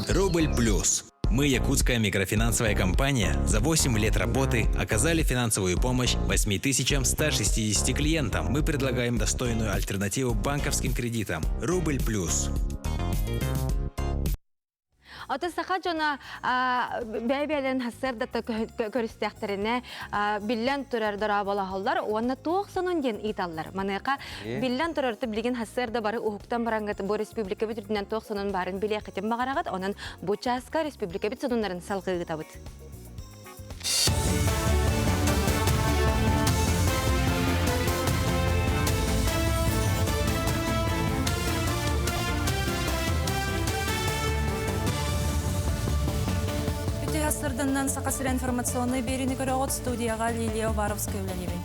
Рубль плюс. Мы, якутская микрофинансовая компания, за 8 лет работы оказали финансовую помощь 8160 клиентам. Мы предлагаем достойную альтернативу банковским кредитам. Рубль плюс. Ото саха дьоно бэйэ-бэйэлэрин хассыардата көрүстэхтэринэ биллэн турар дорооболоһоллор уонна туох сонун диэн ыыталлар. Маныаха биллэн турар билигин хассыарда бары уһуктан бараҥҥыт бу республикабыт үрдүнэн туох сонун баарын билиэххитин баҕараҕыт. Онон бу чааска республикабыт сонуннарын салгыы ыытабыт. Үтүө сырдыннан Саха сирэ информационнай биэриини көрөҕүт студияҕа Лилия Уваровская үлэлиибин.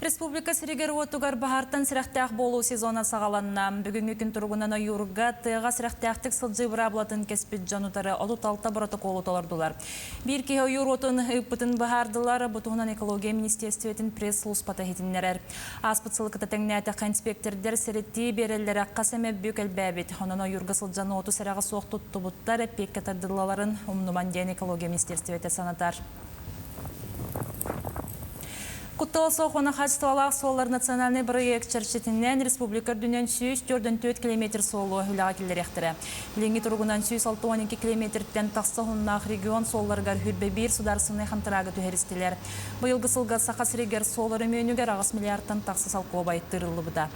Республика сиригэр-уотугар баһаартан сэрэхтээх буолуу сезона саҕаланна. Бүгүҥҥү күн туругунан ойуурга тыаҕа сэрэхтээхтик сылдьыы быраабылатын кэспит дьон утары 36 боротокуолу толордулар. Биир киһи ойуур уотун ыыппытын быһаардылар. Бу туһунан экология министиэристибэтин пресс-службата иһитиннэрэр. Ааспыт сылы кытта тэҥнээтэххэ инспектордар сэрэтии биэрэллэрэ хас эмэ бүк элбээбит. Онон ойуурга сылдьан уоту сэрэҕэ суох туттубуттар эппиэккэ тардыллаларын умнуман диэн экология министиэристибэтэ санатар. Куттала суох уонна хаачыстыбалаах суоллар национальнай бырайыак чэрчитинэн республика үрдүнэн 144 километр суолу үлэҕэ киллэриэхтэрэ. Билиҥҥи туругунан 162 километртэн тахса уһуннаах регион суолларыгар 21 судаарыстыбаннай хантараагы түһэристилэр. Быйылгы сылга Саха сиригэр суол өрөмүөнүгэр 8 миллиардтан тахса солкуобай тыырыллыбыта.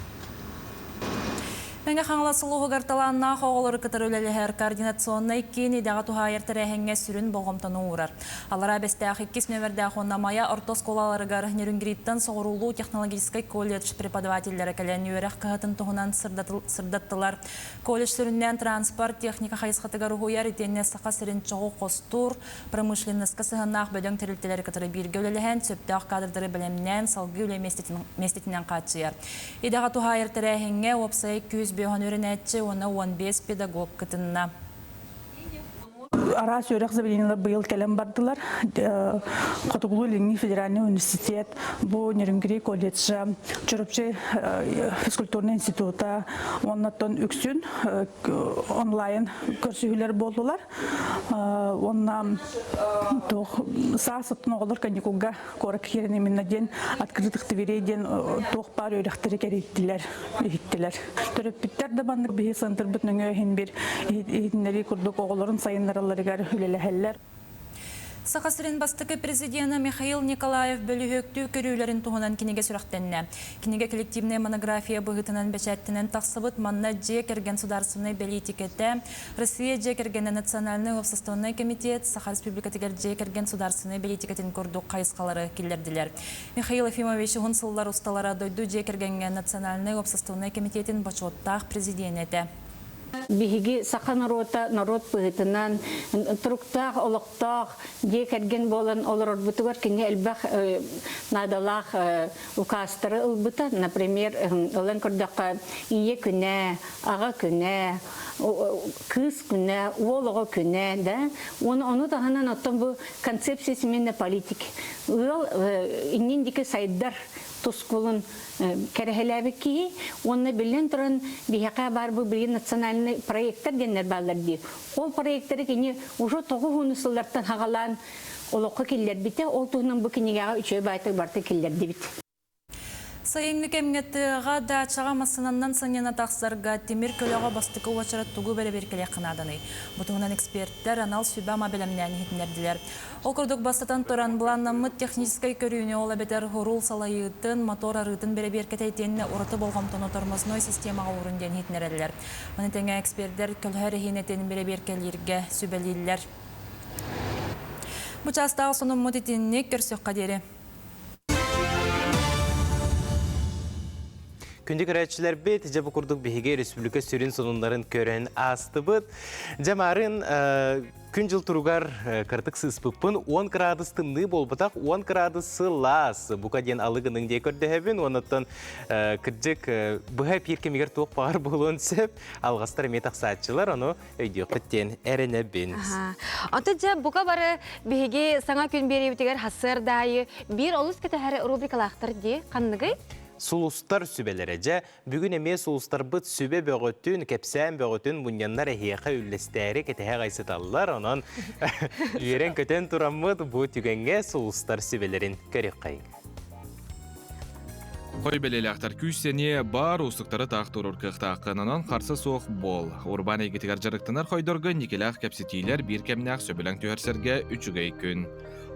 Мэҥэ Хаҥалас улууһугар талааннаах оҕолору кытары үлэлэһэр координационнай киин идэҕэ туһаайар тэрээһиҥҥэ сүрүн болҕомтону уурар. Аллараа Бэстээх иккис нүөмэрдээх уонна Майа орто оскуолаларыгар Нерюнгриттан соҕуруулуу технологическай колледж преподавателлэрэ кэлэн үөрэх кыһатын туһунан сырдаттылар. Колледж сүрүннээн транспорт, техника хайысхатыгар уһуйар итиэннэ Саха сирин чоҕу хостуур, промышленноска сыһыаннаах бөдөҥ тэрилтэлэри кытары бииргэ үлэлэһэн, сөптөөх кадрдары бэлэмнээн, салгыы үлэ миэстэтинэн хааччыйар. Идэҕэ туһаайар тэрээһиҥҥэ уопсай 205 үөрэнээччи уонна 15 педагог кытынна. Араас үөрэх заведениелар быйыл кэлэн бардылар. Хотугулуу-Илиҥҥи федеральный университет, бу Нерюнгри колледжа, Чурапчы физкультурный института, уоннаттан үксүн онлайн көрсүһүүлэр буоллулар. Уонна туох саас оттон оҕолор каникулга куоракка киирэн именно диэн открытых дверей диэн туох баар үөрэхтэри кэрийдилэр, иһиттилэр. Төрөппүттэр да маннык биһи центрбыт нөҥүө иһин бир иһитиннэрии курдук оҕолорун сайыннаралларыгар үлэлэһэллэр. Саха сирин бастакы президенэ Михаил Николаев бөлүһүөктүү көрүүлэрин туһунан кинигэ сүрэхтэннэ. Кинигэ коллективнай монография быһыытынан бэчээттэнэн тахсыбыт манна дьиэ кэргэн судаарыстыбаннай бэлиитикэтэ, Россия дьиэ кэргэнэ национальнай уопсастыбаннай комитет Саха Республикатыгар дьиэ кэргэн судаарыстыбаннай бэлиитикэтин курдук хайысхалары киллэрдилэр. Михаил Ефимович уһун сыллар усталара дойду дьиэ кэргэҥҥэ национальнай уопсастыбаннай комитетин бочуоттаах президенэ этэ. Биһиги саха норуота норуот быһыытынан туруктаах олохтоох дьиэ кэргэн буолан олорорбутугар кини элбэх наадалаах указтары ылбыта. Например, ылан көрдөххө, ийэ күнэ, аҕа күнэ, кыыс күнэ, уол оҕо күнэ, да? Уонна ону таһынан оттон бу концепция семейной политики. Ыал иннин диэки сайдар тускулун кэрэһэлээбит киһи уонна биллэн туран биһиэхэ баар бу билигин национальный проекттар диэннэр бааллар дии. Ол проекттары кини уже тоҕус сыллартан хагалаан олоххо киллэрбитэ. Ол туһунан бу кинигэҕэ үчүгэй баайтык барыта киллэрдибит. Сайыҥҥы кэмҥэ тыаҕа, даачаҕа массыынаннан сынньана тахсарга тимир көлөҕө бастакы уочарат тугу бэрэбиэркэлиэххэ нааданый? Бу туһунан эксперттэр анал сүбэ-ама бэлэмнээн иһитиннэрдилэр. Ол курдук бастатан туран, былааннаммыт техническэй көрүүнү, ол эбэтэр уруул салайыытын, мотор арыытын бэрэбиэркэтэ итиэннэ ураты болҕомтону тормозной системаҕа уурун диэн иһитиннэрэллэр. Маны тэҥэ экспердэр көлөһө эрэһиинэтин бэрэбиэркэлииргэ сүбэлииллэр. Бу чаастааҕы сонуммут итинник көрсүөххэ диэри. Күндү көрөөччүлэрбит, дьэ бу курдук биһиги республика сүрүн сонуннарын көрөн аастыбыт. Дьэ марын күн-дьыл туругар кыратык сыыспыппын 10 градус тымныы буолбатах 10 градус сылаас бука диэн алы гының дии көрдөһөбүн оннуттан кырдьык быһа эпиир кэмигэр туох баҕар буолуон сөп алҕастар эмиэ тахсааччылар ону өйдүөххүт диэн эрэнэбин. Аты дьэ бука бары биһиги саҥа күн биэриибитигэр хассыардаайы биир олус кэтэһэр рубрикалаахтар дии ханныгый? Сулустар сүбэлэрэ дьэ бүгүн эмиэ сулустарбыт сүбэ бөҕөтүн, кэпсээн бөҕөтүн мунньаннар эһиэхэ үллэстээри кэтэһэ аҕай онон үөрэн-көтөн тураммыт бу түгэҥҥэ сулустар сүбэлэрин көрүөххэйиҥ. Хой бэлиэлээхтэр күүс-сэниэ баар уустуктары таах туруор кыахтааххын, онон харса суох буол. Урбаан эйгэтигэр дьарыктанар хойдорго инникилээх кэпсэтиилэр биир кэмнээх сөбүлэҥ түһэрсэргэ үчүгэй күн.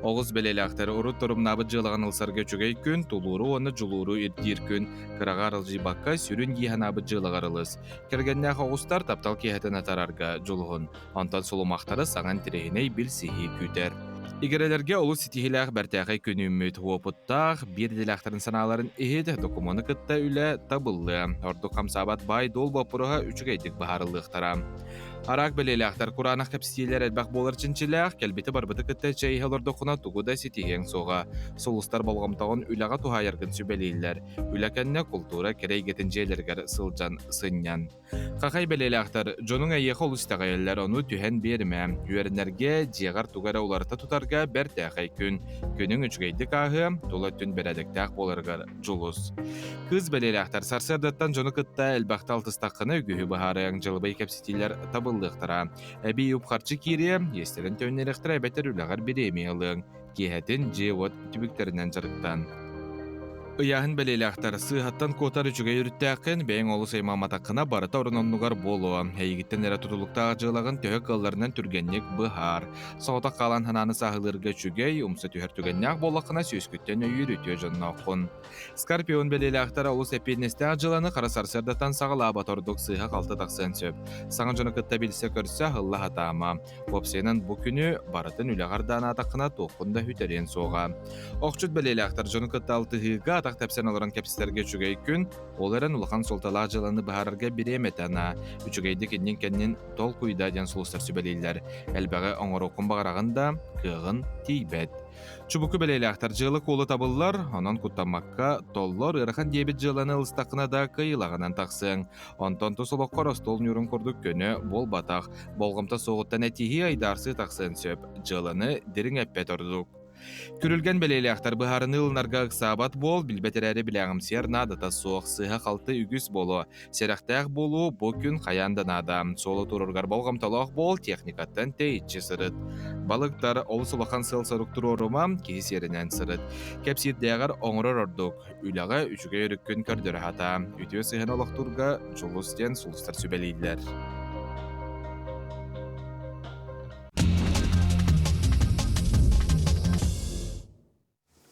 Оҕус бэлиэлээхтэр урут торумнаабыт дьыалаҕын ылсарга үчүгэй күн, тулууру уонна дьулууру ирдиир күн. Кыраҕа аралдьыйбакка сүрүн дии санаабыт дьыалаҕар ылыс. Кэргэннээх оҕустар таптал киэһэтин атарарга дьулуһун. Онтон сулумахтары саҥа интэриэһинэй билсиһии күүтэр. Игирэлэргэ олус ситиһиилээх бэртээхэй күн үүммүт. Уопуттаах, биир идэлээхтэрин санааларын иһит, докумуону кытта үлэ табыллыа. Ордук хамсаабат баай-дуол боппуруоһа үчүгэйдик быһаарыллыахтара. Араак бэлиэлээхтэр кураанах кэпсэтиилэр элбэх буолар чинчилээх, кэлбити-барбыты кытта чэй иһэ олордоххуна тугу да ситиһиэҥ суоҕа. Сулустар болҕомтоҕун үлэҕэ туһаайаргын сүбэлииллэр. Үлэ кэннэ култуура кэрэ эйгэтин дьиэлэригэр сылдьан сынньан. Хахай бэлиэлээхтэр дьонуҥ эйиэхэ олус итэҕэйэллэр, ону түһэн биэримэ. Үөрэнэргэ, дьиэҕэр тугу эрэ уларыта тутарга бэртээхэй күн. Күнүҥ үчүгэйдик ааһыа, тула өттүн бэрээдэктээх буоларыгар дьулус. Кыыс бэлиэлээхтэр сарсыардаттан дьону кытта элбэхтэ алтыстаххына үгүһү быһаарыаҥ, дьылыбай кэпсэтиилэр табыллыахтара. Эбии үп-харчы киириэ, иэстэрин төннөрүөхтэрэ эбэтэр үлэҕэр бириэмийэ ылыаҥ. Киэһэтин дьиэ-уот түбүктэринэн дьарыктан. Ыйааһын бэлиэлээхтэр сыыһаттан куотар үчүгэй өрүттээххин, бэйэҥ олус аймааматаххына барыта орун-оннугар буолуо. Эйигиттэн эрэ тутулуктаах дьыалаҕын төһө кыалларынан түргэнник быһаар. Соҕотох хаалан санааны сааһылыырга үчүгэй, умса түһэр түгэннээх буоллаххына сүүскүттэн өйүүр үтүө дьоннооххун. Скорпион бэлиэлээхтэр олус эппиэтинэстээх дьыаланы хара сарсыардаттан саҕалаабат ордук сыыһа-халты тахсыан сөп. Саҥа дьону кытта билсэ-көрсө аһылла сатаама. Уопсайынан бу күнү барытын үлэҕэр да анаатаххына туоххун да үтэриэн суоҕа. Охчут бэлиэлээхтэр дьону кытта алтыһыыга атах тэпсэн олорон кэпсэтэргэ үчүгэй күн, ол эрэн улахан суолталаах дьыаланы быһаарарга бириэмэтэ анаа. Үчүгэйдик иннин-кэннин толкуйда диэн сулустар сүбэлииллэр. Элбэҕи оҥоруоххун баҕараҕын да, кыаҕын тиийбэт. Чубуку бэлиэлээхтэр дьыала-куолу табыллар, онон куттаммакка, толлор ыарахан диэбит дьыаланы ылыстаххына да кыайыылаҕынан тахсыаҥ. Онтон тус олоххор остуол ньуурун курдук көнө буолбатах, болҕомто суоҕуттан этиһии айдаарсыы тахсыан сөп, дьыаланы дириҥ эппэт ордук. Күрүлгэн бэлиэлээхтэр быһаарыныы ылынарга ыксаабат буол, билбэт эрээри билээҕимсийэр наадата суох, сыыһа-халты үгүс буолуо. Сэрэхтээх буолуу бу күн хайаан да наада. Суолу туруоргар болҕомтолоох буол, техникаттан тэйиччи сырыт. Балыктар олус улахан сыал-сорук туруорума, киһи сиэринэн сырыт. Кэпсиирдээҕэр оҥорор ордук. Үлэҕэ үчүгэй өрүккүн көрдөрө сатаа. Үтүө сыһыаны олохтуурга дьулус диэн сулустар сүбэлииллэр.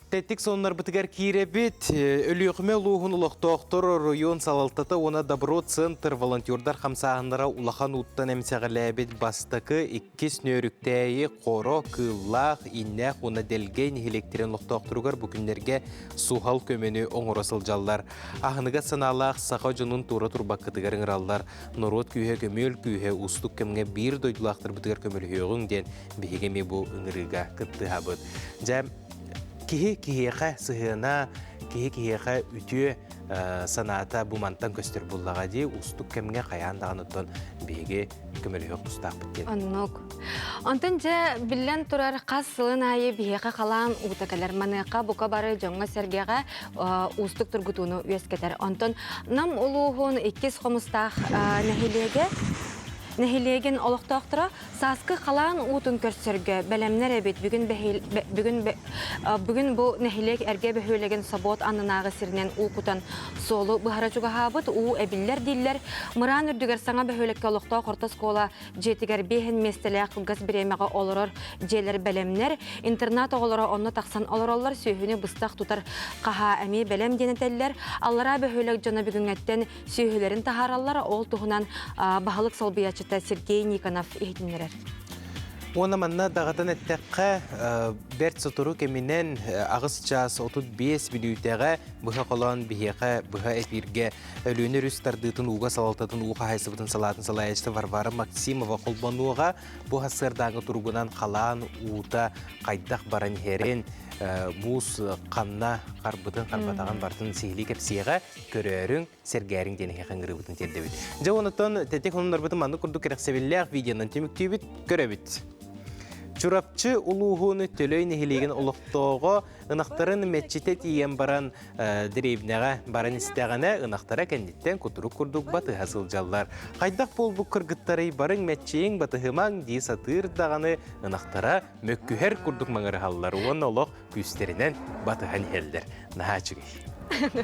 Тэттик сонуннарбытыгар киирэбит. Өлүөхүмэ улууһун олохтоохтор оройуон салалтата уонна Добро центр волонтердар хамсааһыннара улахан ууттан эмсэҕэлээбит бастакы, иккис Нөөрүктээйи, Хоро, Кыыллаах, Иннээх уонна Дэлгэй нэһилиэктэрин олохтоохторугар бу күннэргэ суһал көмөнү оҥоро сылдьаллар. Аһыныгас санаалаах саха дьонун туора турбаккытыгар ыҥыраллар. Норуот күүһэ көмүөл күүһэ уустук кэмҥэ биир дойдулаахтарбытыгар көмөлөһүөҕүҥ диэн биһиги эмиэ бу ыҥырыыга кыттыһабыт. Дьэ, киһи киһиэхэ сыһыана, киһи киһиэхэ үтүө санаата бу мантан көстөр буллаҕа дии уустук кэмҥэ хайаан даҕаны оттон биһиги көмөлөһүөх тустаахпыт диэн. Оннук. Онтон дьэ биллэн турар хас сылын аайы биһиэхэ халаан уута кэлэр. Маныаха бука бары дьоҥҥо-сэргэҕэ уустук тургутууну үөскэтэр. Онтон Нам улууһун иккис хомустаах нэһилиэгэ нэһилиэгин олохтоохторо сааскы халаан уутун көрсөргө бэлэмнэр эбит. Бүгүн, бүгүн, бүгүн бу нэһилиэк эргэ бөһүөлэгин собуот аннынааҕы сиринэн уу кутан суолу быһара чугаһаабыт. Уу эбиллэр дииллэр. Мыраан үрдүгэр саҥа бөһүөлэккэ олохтоох орто оскуола дьиэтигэр биэһин миэстэлээх кылгас бириэмэҕэ олорор дьиэлэр бэлэмнэр. Интернат оҕолоро онно тахсан олороллор, сүөһүнү быстах тутар хаһаа эмиэ бэлэм диэн этэллэр. Аллараа бөһүөлэк дьоно бүгүҥҥэттэн сүөһүлэрин таһаараллар. Ол туһунан баһылык солбуйааччыта Сергей Никонов иһитиннэрэр. Уонна манна даҕатан эттэххэ, бэрт сотору кэминэн аҕыс чаас 35 мүнүүтэҕэ быһа холоон биһиэхэ быһа эфиргэ Өлүөнэ өрүс тардыытын ууга салалтатын уу хаһаайыстыбатын салаатын салайааччыта Варвара Максимова холбонуоҕа бу сарсыардааҥҥы туругунан халаан уута хайдах баран иһэрин, муус ханна харбытын, харбатаҕын барытын сиһилии кэпсиэҕэ, көрөөрүҥ, сэргээриҥ диэн эһиэхэ ыҥырыыбытын тиэрдэбит. Дьэ, онтон тэтик хонуннарбытын маннык курдук кэрэхсэбиллээх видеонан түмүктүүбүт, көрөбүт. Чурапчы улууһун Төлөй нэһилиэгин олохтооҕо ынахтарын мэччитэ тиийэн баран дэриэбинэҕэ баран истэҕинэ ынахтара кэнниттэн кутурук курдук батыһа сылдьаллар. Хайдах буолбут кыргыттарый барыҥ мэччийиҥ батыһымаҥ дии сатыыр даҕаны ынахтара мөккүһэр курдук маҥырыһаллар уонна олох күүстэринэн батыһан иһэллэр. Наһаа үчүгэй.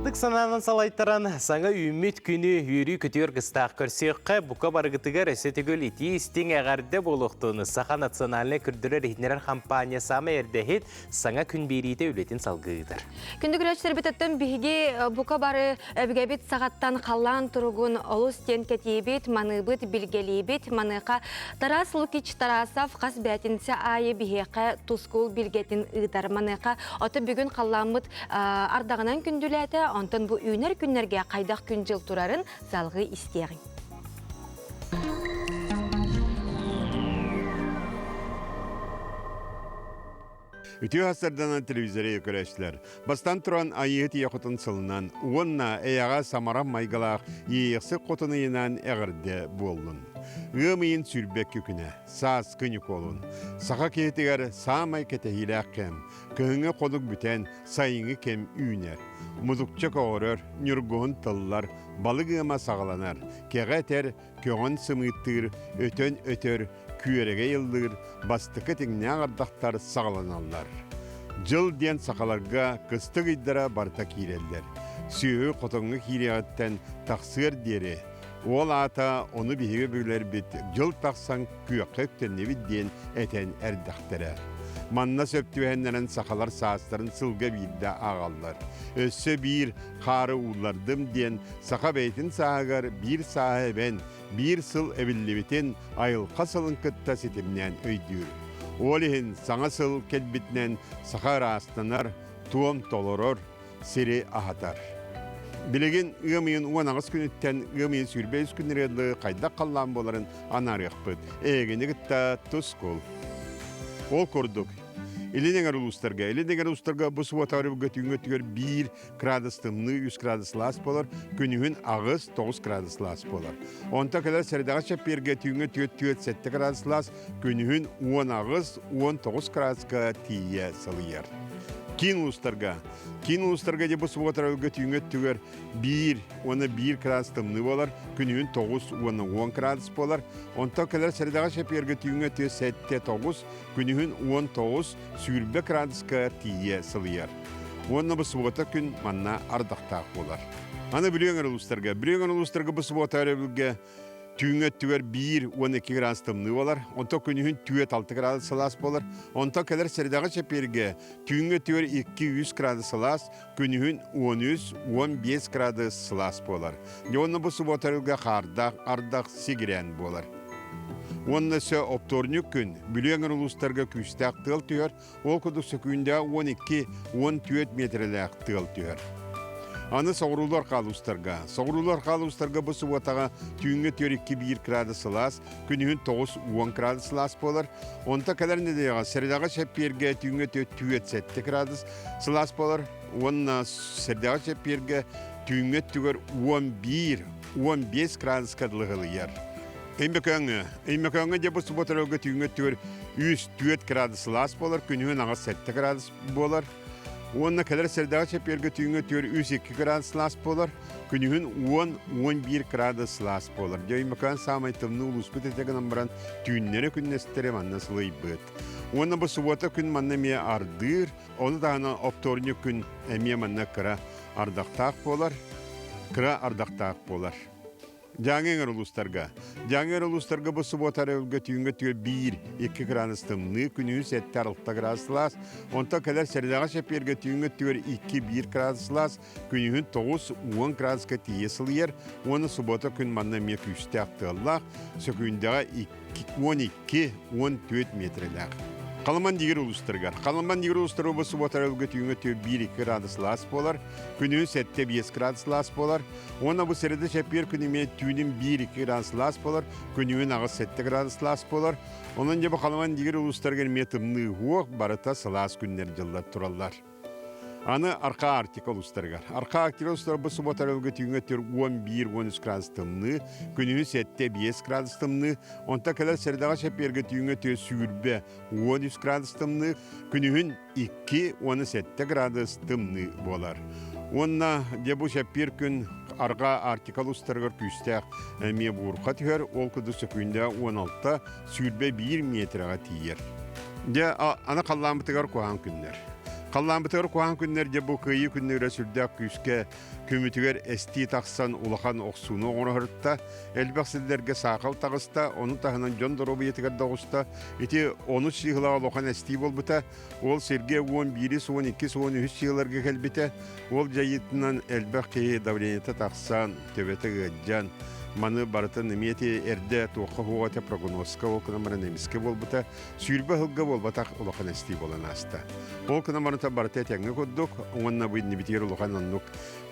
Сырдык санаанан салайтаран, саҥа үүммүт күнү үөрүү-көтүү аргыстаах көрсүөххэ, бука барыгытыгар өссө төгүл итии-истиҥ эҕэрдэ буолуохтун Саха национальнай көрдөрөр-иһитиннэрэр хампаанньа саамай эрдэһит саҥа күн биэриитэ үлэтин салгыы ыытар. Күндү көрөөччүлэрбититтэн биһиги бука бары өбүгэбит саҕаттан халлаан туругун олус диэн кэтиибит, маныыбыт, билгэлиибит. Маныаха Тарас Лукич Тарасов хас бээтинсэ аайы биһиэхэ тускул билгэтин ыытар. Маныаха ото бүгүн халлааммыт ардаҕынан күндүлээтэ, онтон бу үүнэр күннэргэ хайдах күн-дьыл турарын салҕыы истиэҕиҥ. Үтүө сарданан телевизоры көрөөччүлэр. Бастан туран Айыыһыт ийэ хотун сылынан уонна эйэҕэ самара майгылаах Иэйэхсит хотун ыйынан эҕэрдэ буоллун. Ыам ыйын сүүрбэкки күнэ, сааскы Ньукуолун. Саха киһитигэр саамай кэтэһиилээх кэм, кыһыҥҥы ходук бүтэн, сайыҥҥы кэм үүнэр. Мутукча көҕөрөр, ньургуһун тыллар, балык ыама саҕаланар, кэҕэ этэр, көҕөн сымыыттыыр, өтөн өтөр, күөрэгэй ыллыыр, бастакы тиҥнээх ардахтар саҕаланаллар. Дьыл диэн сахаларга кыстык ыйдара барыта киирэллэр. Сүөһү хотоҥҥо киириэҕиттэн тахсыар диэри Ол аата ону биһиги билэрбит дьыл тахсан күөххэ үктэннибит диэн этэн эрдэхтэрэ. Манна сөп түбэһиннэрэн сахалар саастарын сылга биирдэ ааҕаллар. Өссө биир хаары ууллардым диэн саха бэйэтин сааһыгар биир сааһы эбэн, биир сыл эбиллибитин айылҕа сылын кытта ситимнээн өйдүүр. Ол иһин саҥа сыл кэлбитинэн саха ыраастанар, туом толорор, сири аһатар. Билигин ыам ыйын 18 күнүттэн ыам ыйын 23 күннэрэ хайдах халлаан буоларын анаарыахпыт. Эйигини кытта тускул. Ол курдук, Илин эҥэр улуустарга, Илин эҥэр улуустарга бу субуота өрөбүлгэ түүҥҥү өттүгэр 1 градус тымныы, 3 градус сылаас буолар, күнүһүн 8-9 градус сылаас буолар. Онто кэлэр сэрэдэҕэ чэппиэргэ түүҥҥү 4-4-7 градус сылаас, күнүһүн 18-19 градуска тиийэ сылыйар. Киин улуустарга. Киин улуустарга дьэ бу субуотарга түүҥҥү өттүгэр 1 уонна 1 градус тымныы буолар, күнүһүн 9 уонна 10 градус буолар. Онтон кэлэр сэрэдэҕэ чэппиэргэ түүҥҥү өттүгэр 7-9, күнүһүн 19, 20 градуска тиийэ сылыйар. Уонна бу субуота күн манна ардахтаах буолар. Аны Бүлүү өҥөр улуустарга. Бүлүү өҥөр улуустарга бу субуота өрөбүлгэ Түүҥҥү өттүгэр 1 12 градус тымныы буолар, онтон күнүһүн 4-6 градус сылаас буолар. Онтон кэлэр сэрэдэҕэ чэппиэргэ түүҥҥү өттүгэр 2-3 градус сылаас, күнүһүн 13-15 градус сылаас буолар. Уонна бу субуотарылга хаардаах ардах сигирээн буолар. Уонна өссө оптуорунньук күн Бүлүү эҥэр улуустарга күүстээх тыал түһэр, Ол курдук сөкүүндэҕэ 12-14 миэтэрэлээх тыал түһэр. Аны соҕуруулар хаалуустарга. Соҕуруулар хаалуустарга бу субуотаҕа түүҥҥү 4-2-1 градус сылаас, күнүһүн 9-10 градус сылаас буолар. Онто кэлэр нэдиэлэҕэ сэрэдэҕэ чэппиэргэ түүҥҥү 4-7 градус сылаас буолар. Уонна сэрдэҕэ чэппиэргэ түүҥҥү өттүгэр 11-15 градуска дылы ылыйар. Өймөкөөҥҥө. Өймөкөөҥҥө дьэ бу субуотарга түүҥҥү өттүгэр 3-4 градус сылаас буолар, күнүһүн аҕыс 7 градус буолар. Уонна кэлэр сэрдэҕэ чэппиэргэ түүҥҥү өттүгэр 3-2 градус сылаас буолар, күнүһүн 10-11 градус сылаас буолар. Дьэ Өймөкөөн саамай тымныы улууспут этэ гынан баран түүннэри күннэстэри манна сылыйбыт. Уонна бу субуота күн манна эмиэ ардыыр, ону таһынан оптуорунньук күн эмиэ манна кыра ардахтаах буолар, кыра ардахтаах буолар. Дьааҥы эҥэр улуустарга. Дьааҥы эҥэр улуустарга бу субуота өрөбүлгэ түүҥҥү өттүгэр 1-2 градус тымныы, күнүһүн 7-6 градус сылаас. Онтон кэлэр сэрэдэҕэ чэппиэргэ түүҥҥү өттүгэр 2-1 градус сылаас, күнүһүн 9-10 градуска тиийэ сылыйар. Уонна субуота күн манна эмиэ күүстээх тыаллаах, сөкүүндэҕэ 12-14 миэтэрэлээх. Халыман дигир улуустарыгар. Халыман дигир улуустары бу субуота өрөбүлгэ түүҥҥү өттүгэр 1-2 градус сылаас буолар, күнүһүн 7-5 градус сылаас буолар. Уонна бу сэрэдэ чэппиэр күн эмиэ түүнүн 1-2 градус сылаас буолар, күнүһүн 8-7 градус сылаас буолар. Онон дьэ бу Халыман дигир улуустарыгар эмиэ тымныы уох барыта сылаас күннэр дьыллар тураллар. Аны Архаа Арктика улуустарыгар. Архаа Арктика улуустара бу субуота өрөбүлгэ түүҥҥү өттүгэр 11-13 градус тымныы, күнүһүн 7-5 градус тымныы, онтон кэлэр сэрэдэҕэ чэппиэргэ түүҥҥү өттүгэр сүүрбэ 13 градус тымныы, күнүһүн 2-17 градус тымныы буолар. Уонна дьэ бу чэппиэр күн арҕаа Арктика улуустарыгар күүстээх эмиэ буурҕа түһэр, ол курдук сөкүүндэ 16 сүүрбэ миэтэрэҕэ тиийэр. Дьэ, аны халлааммытыгар куһаҕан күннэр. Халлааммытыгар куһаҕан күннэр дьэ бу кыайыы күннэрэ сүрдээх күүскэ күммүтүгэр эстии тахсан улахан охсууну оҥороһорутта, элбэх сирдэргэ саахал таҕыста, ону таһынан дьон доруобуйатыгар да оҕуста. Ити онус сыһыылаах улахан эстии буолбута. Ол сиргэ 11, 12, 13 сыһыыларга кэлбитэ. Ол дьайыытынан элбэх киһи давлениета тахсан, төбөтө ыалдьан, маны барытын эмиэ ити эрдэ туохха суоҕа этэ прогнозка ол гынан баран эмискэ буолбута. Сүүрбэ сылга буолбатах улахан эстии буолан ааста. Ол гынан барыта барыта этэҥҥэ курдук уонна бу иннибитигэр улахан оннук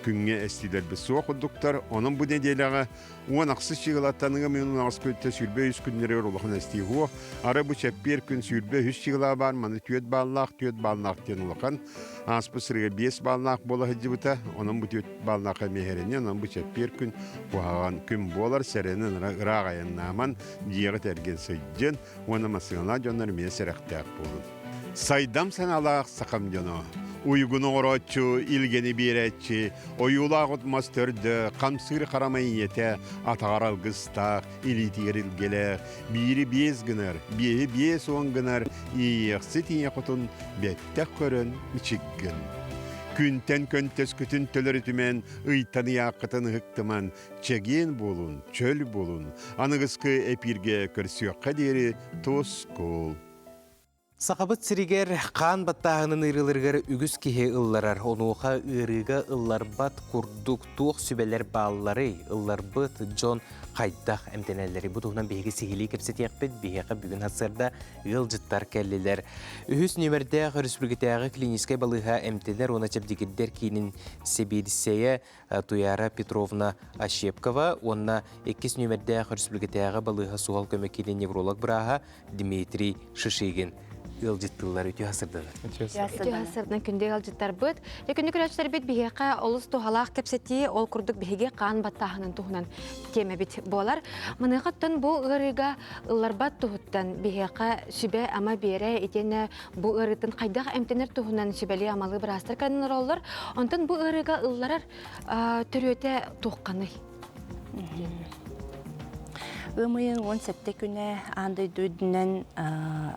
күҥҥэ эстиилэрбит суох курдуктар. Онон бу нэдиэлэҕэ уон ахсыс чыгылаттан ыам ыйын аҕыс күнтэ 23 күннэригэр улахан эстии суох. Ары бу чэппиэр күн 23 чыгылаа баар, маны түөрт бааллаах, түөрт бааллаах диэн улахан. Ааспыт сырыга биэс бааллаах буола сылдьыбыта. Онон бу түөрт бааллаах эмиэ эрэни, онон бу чэппиэр күн куһаҕан күн. буолар, сэрэнэн ыраах айаннааман, дьиэҕит эргин сылдьын уонна массыыналаах дьоннор эмиэ сэрэхтээх буолун. Сайдам санаалаах сахам дьоно, уйгун оҥорооччу, илгэни биэрээччи, ойуулаах от-мас төрдө, хамсыыр харамай ийэтэ, атаҕар алгыстаах, илиитигэр илгэлээх, биири биэс гынар, биэһи 50 гынар, иэйиэхсит ийэ хотун бэттэх көрөн мичикгин. Күнтэн көнтөскүтүн төлөрүтүмэн, ыйтан ыйааххытын ыһыктыман, чэгиэн буолун, чөл буолун, аныгыскы эпииргэ көрсүөххэ диэри тускул. Сахабыт сиригэр хаан баттааһынын ыарыыларыгар үгүс киһи ылларар. Онуоха ыарыыга ылларбат курдук туох сүбэлэр баалларый? Ылларбыт дьон хайдах эмтэнэллэрий? Бу туһунан биһиги сиһилии кэпсэтиэхпит. Биһиэхэ бүгүн сарсыарда ыалдьыттар кэллилэр. Үһүс нүөмэрдээх өрөспүүбүлүкэтээҕи клиническэй балыыһа эмтэнэр уонна чэбдигирдэр киинин сэбиэдиссэйэ Туяра Петровна Ощепкова уонна иккис нүөмэрдээх өрөспүүбүлүкэтээҕи балыыһа суһал көмө киинин невролог бырааһа Дмитрий Шишигин ыалдьыттыыллар үтүө сырдыгы. Үтүө сырдынан күндү ыалдьыттарбыт. Күндү көрөөччүлэрбит биһиэхэ олус туһалаах кэпсэтии, ол курдук биһиги хаан баттааһынын туһунан тиэмэбит буолар. Маныаха бу ыарыыга ылларбат туһуттан биһиэхэ сүбэ-ама биэрэ итиэннэ бу ыарыытын хайдах эмтэнэр туһунан сүбэлии-амалыы быраастар кэлэн олороллор. Онтон бу ыарыыга ылларар төрүөтэ туохханый? Ыам ыйын 17 күнэ аан дойду үрдүнэн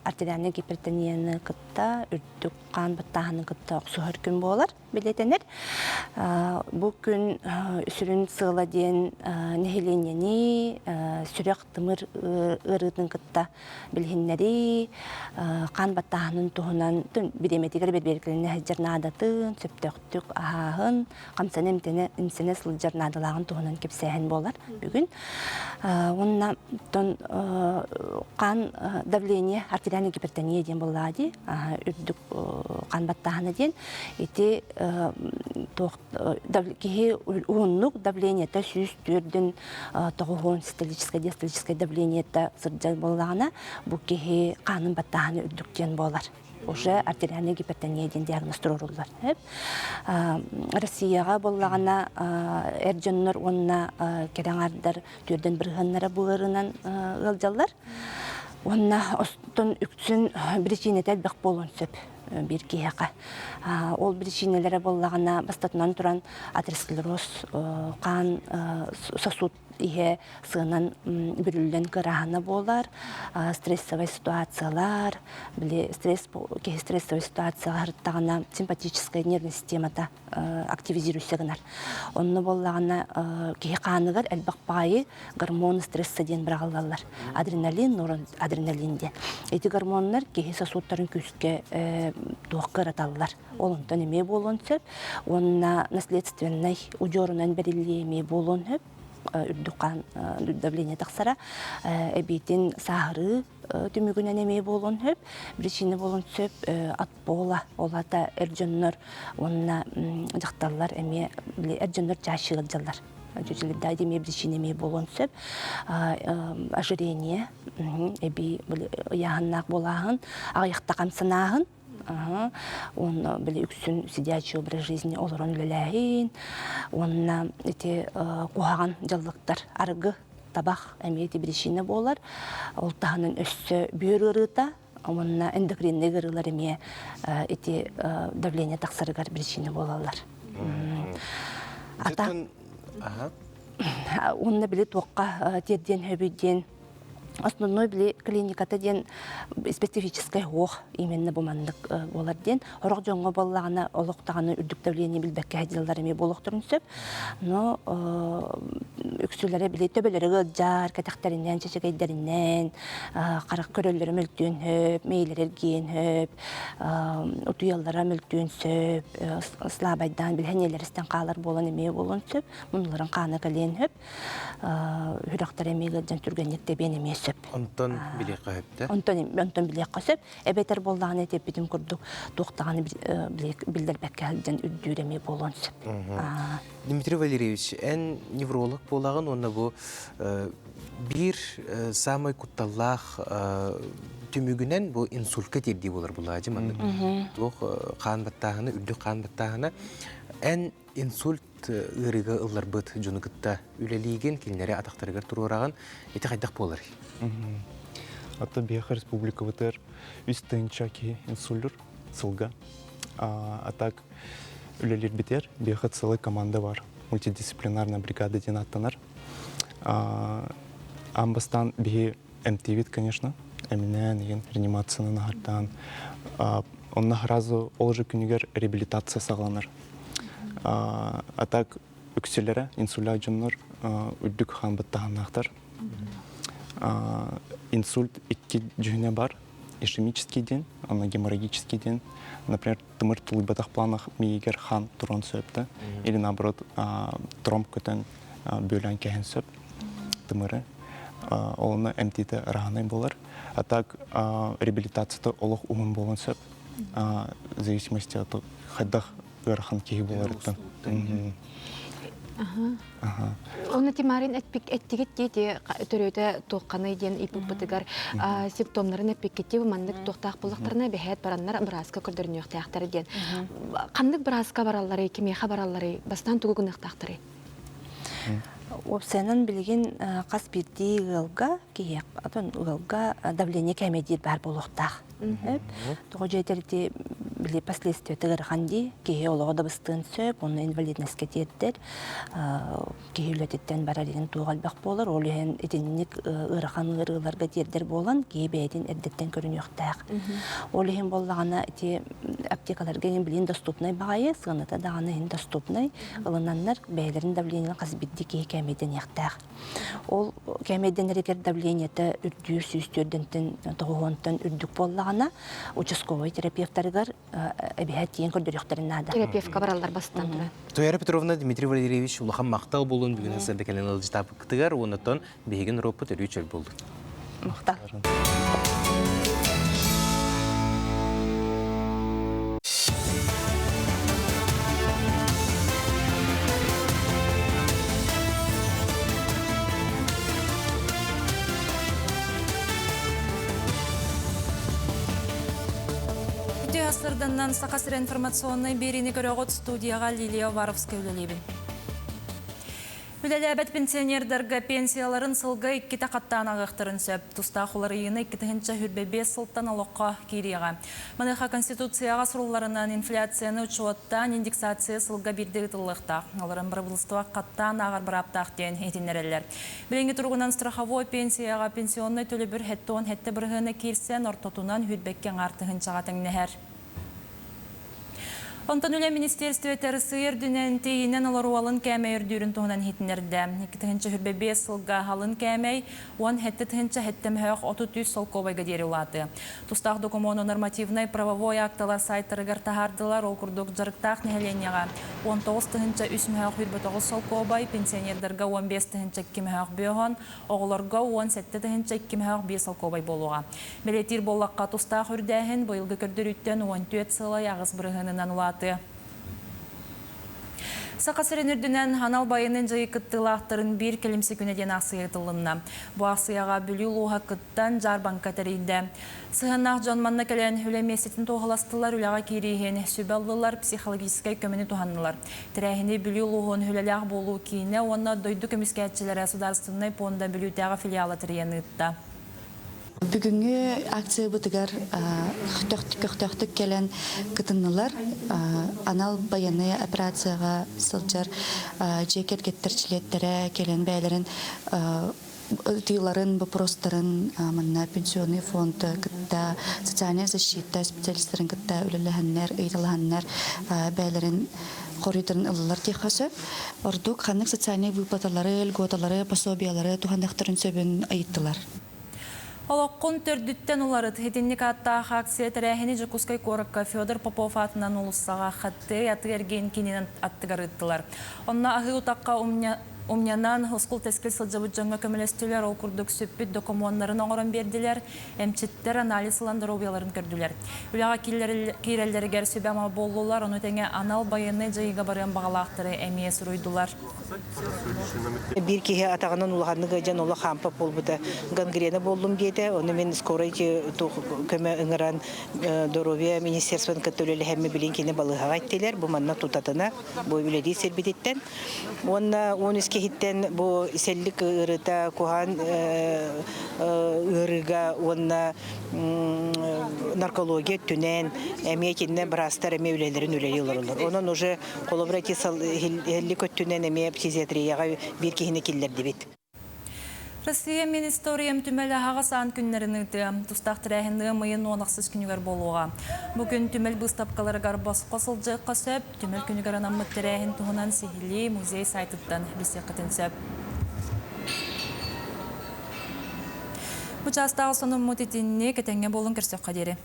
артериальнай гипертонияны кытта үрдүк хаан баттааһынын кытта охсуһар күн буолар бэлиэтэнэр. Бу күн сүрүн сыала диэн нэһилиэнньэни сүрэх тымыр ыарыытын кытта билиһиннэрии, хаан баттааһынын туһунан бириэмэтигэр бэбиэркэлэнэ сылдьар наадатын, сөптөөхтүк аһааһын, хамсана эмтэнэ имсэнэ сылдьар наадалааҕын туһунан кэпсээһин буолар бүгүн. Уонна оттон хаан давление, артериальная гипертония диэн буоллаҕа дии, үрдүк хаан баттааһына диэн. Ити туох киһи уһуннук давлениета 104 тоҕуһун систолическое диастолическое давлениета сылдьар буоллаҕына, бу киһи хаанын баттааһына үрдүк диэн буолар. Уже артериальная гипертония диэн диагноз туруоруллар. Россияҕа буоллаҕына эр дьоннор уонна кэрэ аҥаардар түөрдэн бырыһыаннара бу ыарыынан ыалдьаллар. Уонна остон үксүн биричиинэтэ элбэх буолуон сөп биир киһиэхэ. Ол биричиинэлэрэ буоллаҕына бастатынан туран атеросклероз хаан сосуд иһэ сыанан бүрүллэн кыраһана буолар, стрессовай ситуациялар, били стресс киһи стрессовай ситуацияҕа сырыттаҕына симпатическая нервная системата активизируйся гынар. Онно буоллаҕына киһи хааныгар элбэх баайы гормон стресса диэн быраҕыллаллар. Адреналин, адреналин диэн. Ити гормоннар киһи сосудтарын күүскэ туох кыраталлар. Ол онтон эмиэ буолуон сөп. Уонна наследственнай удьуорунан бэриллии эмиэ буолуон сөп. Үрдүк хаан давление тахсара. Эбиитин сааһырыы түмүгүнэн эмиэ буолуон сөп. Причина буолуон сөп от пола, ол аата эр дьоннор уонна дьахталлар эмиэ эр дьоннор чаще ыалдьаллар. Чүчүлүрдээди эмиэ причина эмиэ буолуон сөп. Ожирение, эбии ыйааһыннаах буолааһын, аҕыйахта хамсанааһын, Уонна били үксүн сидячий образ жизни олорон үлэлээһин уонна ити куһаҕан дьаллыктар арыгы, табах эмиэ ити причина буолар. Ол таһынан өссө бүөр ыарыыта уонна эндокринный ыарыылар эмиэ ити давление тахсарыгар причина буолаллар. Ата уонна били туохха тиэрдиэн сөбүй диэн Основной били клиниката диэн специфическай уох именно бу маннык буолар диэн сорох дьоҥҥо буоллаҕына олох даҕаны үрдүк давление билбэккэ сылдьаллар эмиэ буолуохтарын сөп. Но үксүлэрэ били төбөлөрө ыалдьар, кэтэхтэринэн, чэчэгэйдэринэн, харах көрөллөрө мөлтүөн сөп, мэйилэрэ эргиэн сөп, утуйаллара мөлтүөн сөп, слабайдаан били сэниэлэристэн хаалар буолан эмиэ буолуон сөп, муннуларын хаана кэлиэн сөп. Үрөхтөр эмиэ ыалдьан түргэнник тэбиэн эмиэ сөп. Онтон билиэххэ сөп да? Онтон, онтон билиэххэ сөп. Эбэтэр буоллаҕына этиппитим курдук туох даҕаны биллэрбэккэ сылдьан үрдүүр эмиэ буолуон сөп. Дмитрий Валерьевич, эн невролог буолаҕын уонна бу биир самай кутталлаах түмүгүнэн бу инсультка тиэрдии буолар булаадьы маннык туох хаан баттааһына, үрдүк хаан баттааһына. Эн инсульт ыарыыга ылларбыт дьону кытта үлэлиигин, кинилэри атахтарыгар туруораҕын. Ити хайдах буоларый? Ата биһиэхэ республикабытыгар үс тыһыынча киһи инсуллюр сылга. А так үлэлиирбитигэр биһиэхэ целая команда бар. Мультидисциплинарная бригада диэн ааттанар. Аан бастаан биһи эмтиибит, конечно, эминээн, игин реанимацияны наһартаан. Онно сразу ол же күнүгэр реабилитация саҕаланар. А так үксүлэрэ инсульт дьоннор үрдүк хаан баттаһаннаахтар. Инсульт икки дьүһүнэ бар. Ишемический диэн, ана геморрагический диэн. Например, тымыр тулуйбатах планах миигэр хаан туран сөп да, или наоборот тромб көтөн бүөлээн кэһэн сөп тымыры. Ол онно эмтиитэ ыраһанай буолар. А так реабилитацията олох уһун буолан сөп. В зависимости от хайдах ыарахан киһи буоларыттан. Оны Тимарин эттигит дии төрөөтө туохханый диэн ыйпыппытыгар симптомнарын эппиккити маннык туохтаах буллахтарына бэһээт бараннар бырааска көрдөрүнүөхтээхтэр диэн. Ханнык бырааска баралларый, кимиэхэ баралларый, бастаан тугу гыныахтаахтарый? Уопсайынан билигин хас биирдии ыалга киһиэхэ отон ыалга давление кээмэйдиир баар буолуохтаах. Тоҕо дьиэтэрти били последствията ыарахан дии киһи олоҕо да быстыан сөп уонна инвалидностька тиэрдэр киһи үлэтиттэн барар иһин туох элбэх буолар ол иһин итинник ыарахан ыарыыларга тиэрдэр буолан киһи бэйэтин эрдэттэн көрүнүөхтээх ол иһин буоллаҕына ити аптекаларга иһин билин доступнай баҕайы сыаната даҕаны иһин доступнай ылынаннар бэйэлэрин давлениеларын хас биирдии киһи кээмэйдэниэхтээх Ол кээмэйдэнэригэр давлениета үрдүүр 104-тэн 90-тан үрдүк буоллаҕына, участковай терапевтарыгар эбиһэ тиийэн көрдөрүөхтэрин наада. Терапевтка бараллар бастан туран. Туяра Петровна, Дмитрий Валерьевич улахан махтал буолун бүгүн сырда кэлэн ылдьытааппытыгар уоннаттан биһигин норуоппут өрүү чөл буоллун. Махтал. Үтүө сырданнан Саха сирэ информационнай биэриини көрөҕүт студияҕа Лилия Уваровская үлэлиибин. Үлэлээбэт пенсионердарга пенсияларын сылга иккитэ хаттаан аҕыахтарын сөп. Тустаах уларыйыыны 2025 сылтан олоххо киириэҕэ. Маныаха Конституцияҕа сурулларынан инфляцияны учуоттаан индексация сылга биирдэ ыытыллыахтаах. Олорон бырабыылыстыба хаттаан ааҕар бырааптаах диэн иһитиннэрэллэр. Билиҥҥи туругунан страховой пенсияҕа пенсионнай төлөбүр 77 бырыһыана киирсэн, ортотунан сүүрбэккэ аҥаар тыһыынчаҕа тэҥнэһэр. Онтон Үлэ министиэристибэтэ Арассыыйа үрдүнэн тиийинэн олоруу алын кээмэй үрдүүрүн туһунан иһитиннэрдэ. 2025 сылга алын кээмэй 17 007 мөһөөх 33 солкуобайга диэри улаатыа. Тустаах докумуону нормативнай правовой акталар сайтарыгар таһаардылар. Ол курдук дьарыктаах нэһилиэнньэҕэ 19 003 мөһөөх 29 солкуобай, пенсионердарга 15 002 мөһөөх бөһөн, оҕолорго 17 002 мөһөөх 5 солкуобай буолуоҕа. Бэлиэтиир буоллахха, тустаах үрдээһин быйылгы көрдөрүүттэн 14 сылай аҕыс бырыһыанынан улаатыа. Саха сирин үрдүнэн анал байыаннай дьайыы кыттыылаахтарын биир кэлимсэ күнэ диэн аахсыйа ыытыллынна. Бу аахсыйаҕа Бүлүү улууһа кыттан дьаарбаҥка тэрийдэ. Сыһыаннаах дьон манна кэлэн үлэ миэстэтин туоһуластылар, үлэҕэ киирииһин сүбэ ыллылар, психологическай көмөнү туһаннылар. Тэрээһини Бүлүү улууһун үлэлээх буолуу киинэ уонна дойду көмүскээччилэрэ судаарыстыбаннай пуонда Бүлүүтээҕи филиала тэрийэн ыытта. Бүгүҥҥү акциябытыгар көхтөөхтүк кэлэн кытыннылар. Анал байыаннай операцияҕа сылдьар дьиэ кэргэттэр чилиэттэрэ кэлэн бэйэлэрин ыйытыыларын, боппуруостарын манна пенсионный фонд кытта, социальная защита специалистарын кытта үлэлэһэннэр, ыйыталаһаннар бэйэлэрин хоруйдарын ыллылар диэххэ сөп. Ордук ханнык социальнай выплаталары, льготалары, пособиялары туһаныахтарын сөбүн ыйыттылар. Олоххун төрдүттэн уларыт. Итинник ааттаах акция тэрээһини Дьокуускай куоракка Федор Попов аатынан уулуссаҕа Хаттыай атыы-эргиэн киинин аттыгар ыыттылар. Онно аһыы утахха Умньанан, ускул-тэскил сылдьыбыт дьоҥҥо көмөлөстүлэр, ол курдук сүппүт докумуоннарын оҥорон биэрдилэр, эмчиттэр анализ ылан доруобуйаларын көрдүлэр. Үлэҕэ киирэллэригэр сүбэ-ама буоллулар, ону тэҥэ анал байыаннай дьайыыга барыан баҕалаахтары эмиэ суруйдулар. Биир киһи атаҕынан улаханнык ыалдьан олох хаампат буолбута. Гангрена буоллум диэтэ. Ону мин скорай көмө ыҥыран Здоровье министерствотын кытта үлэлэһэммин билин кини балыыһаҕа иттилэр. Бу манна тутатына бу үлэлиир сирбититтэн. Уонна 13 киһиттэн бу сэллик ыарыыта куһаҕан ыарыыга уонна наркология өттүнэн эмиэ итиннэ быраастар эмиэ үлэлэрин үлэлии олороллор. Онон уже холобура ити сэллик өттүнэн эмиэ фтизиатрияҕа биир киһини киллэрдибит. Россия мин историям түмэл аһаҕас аан күннэрин ыытыа. Тустаах тэрээһин ыам ыйын уон ахсыс күнүгэр буолуоҕа. Бу күн түмэл быыстапкаларыгар босхо сылдьыахха сөп. Түмэл күнүгэр анаммыт тэрээһин туһунан сиһилии музей сайтыттан билсиэххитин сөп. Бу чаастааҕы сонуммут итинник этэҥҥэ буолун көрсөххө диэри.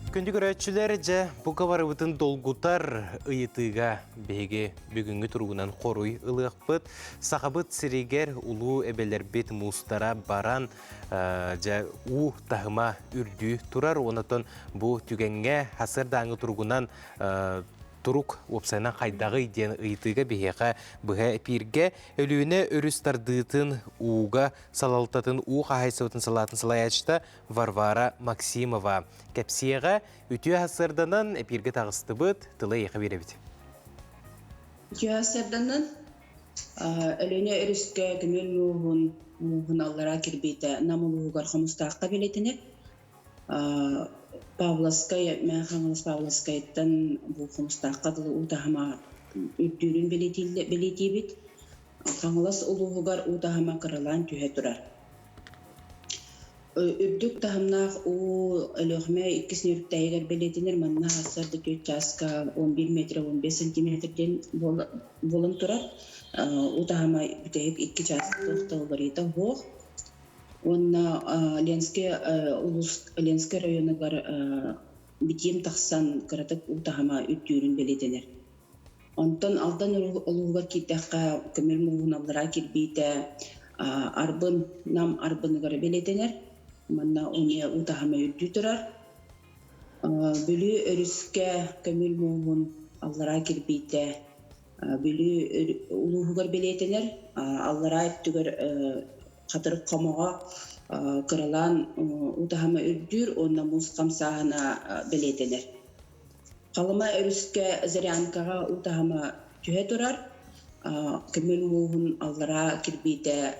Күндү көрөөччүлэр, дьэ, бука барыбытын долгутар ыйытыыга биһиги бүгүҥҥү туругунан хоруй ылыахпыт. Сахабыт сиригэр улуу эбэлэрбит муустара баран, дьэ, уу таһыма үрдүү турар. Онотон бу түгэҥҥэ сарсыардааҥҥы туругунан турук уопсайынан хайдаҕый диэн ыйытыыга биһиэхэ быһа эпииргэ Өлүөнэ өрүс тардыытын ууга салалтатын уу хаһаайыстыбатын салаатын салайааччыта Варвара Максимова кэпсиэҕэ үтүө сарсыарданан эпииргэ таҕыстыбыт, тылы эйиэхэ биэрэбит. Үтүө сарсыарданан Өлүөнэ өрүскэ көмүөл мууһун мууһун аллараа кирбиитэ Нам улууһугар Хомустаахха бэлиэтэнэр. Павловскай, Мэҥэ Хаҥалас Павловскайтан бу Хомустаахха дылы уу таһыма үрдүүрүн бэлиэтиибит. Хаҥалас улууһугар уу таһыма кыралаан түһэ турар. Үрдүк таһымнаах уу Өлүөхүмэ иккис нүрүктээгэр бэлиэтэнэр. Манна сарсыарда түөрт чааска 11 метр 15 сантиметр диэн буолан турар. Уу таһыма бүтэһик икки чааска туох да уларыйыта суох. Уонна Ленскэй улуус Ленскэй районугар битиим тахсан кыратык уу таһыма үрдүүрүн бэлиэтэнэр. Онтон Алдан улууһугар киирдэххэ, көмүл мууһун аллараа кирбиитэ Арбын Нам Арбыныгар бэлиэтэнэр. Манна эмиэ уу таһыма үрдүү турар. Бүлүү өрүскэ көмүл мууһун аллараа кирбиитэ Бүлүү улууһугар бэлиэтэнэр. Аллараа өттүгэр хатырык хомоҕо кыралаан уу таһыма үрдүүр уонна муус хамсааһына бэлиэтэнэр. Халыма өрүскэ Зырянкаҕа уу таһыма түһэ турар. Көмүл мууһун аллараа кирбиитэ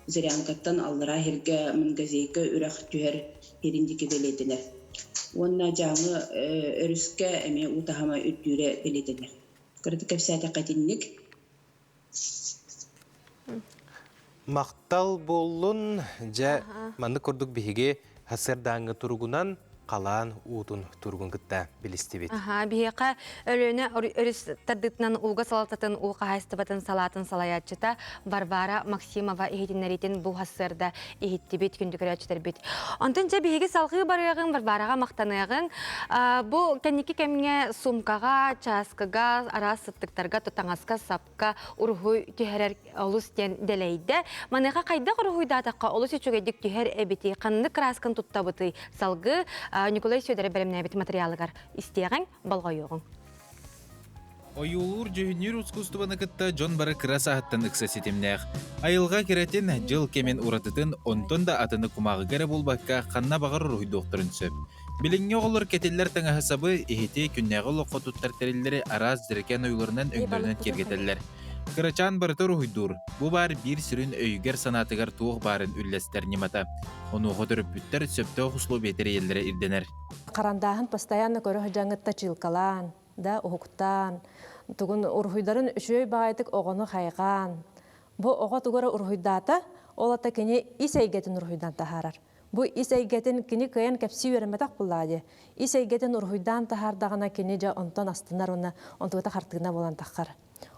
Зырянкаттан аллараа иһиргэ Мангазейка үрэх түһэр сирин диэки бэлиэтэнэр. Уонна Дьааҥы өрүскэ эмиэ уу таһыма үрдүүрэ бэлиэтэнэр. Кыратык кэпсээтэххэ итинник. Махтал буоллун. Дьэ, маннык курдук биһиги сарсыардааҥҥы туругунан халаан уутун туругун кытта билистибит. Аха, биһиэхэ Өлүөнэ өрүс тардыытынан ууга салалтатын уу хаһаайыстыбатын салаатын салайааччыта Варвара Максимова иһитиннэриитин бу сарсыарда иһиттибит, күндү көрөөччүлэрбит. Онтон дьэ биһиги салҕыы барыаҕыҥ, Варвараҕа махтаныаҕыҥ. Бу кэнники кэмҥэ суумкаҕа, чааскыга, араас сыттыктарга, таҥаска, сапка уруһуй түһэрэр олус диэн дэлэйдэ. Маныаха хайдах уруһуйдаатахха олус үчүгэйдик түһэр эбитий, ханнык кыраасканы туттабытый? Салгыы Ньукулай Сүөдэрэ бэлэмнээбит матырыйаалыгар истиэҕиҥ, болҕойуоҕуҥ. Ойуулуур-дьүһүннүүр ускуустубаны кытта дьон бары кыра сааһыттан ыкса ситимнээх. Айылҕа кэрэтин, дьыл кэмин уратытын, онтон да атыны кумааҕыга эрэ буолбакка, ханна баҕар уруһуйдуохтарын сөп. Билиҥҥи оҕолор кэтиллэр таҥаһы-сабы, иһити, күннээҕи олоххо туттар тэриллэри араас дьэрэкээн ойууларынан өҥнөрүнэн киэргэтэллэр. Кырачаан барыта уруһуйдуур, бу баар биир сүрүн өйүгэр-санаатыгар туох баарын үллэстэр ньымата. Онуоха төрөппүттэр сөптөөх условия тэрийэллэрэ ирдэнэр. Харандааһын постоянно көрө сылдьаҥҥыт тачыылкалаан, да уһуктаан, тугун уруһуйдарын үчүгэй баҕайытык оҕону хайҕаан, бу оҕо тугу эрэ уруһуйдаата, ол ата кини ис эйгэтин уруһуйдан таһаарар. Бу ис эйгэтин кини кыайан кэпсии үөрэммэтэх буоллаҕа дии. Ис эйгэтин уруһуйдаан таһаардаҕына кини дьэ онтон астынар уонна онтугата хартыына буолан таххар.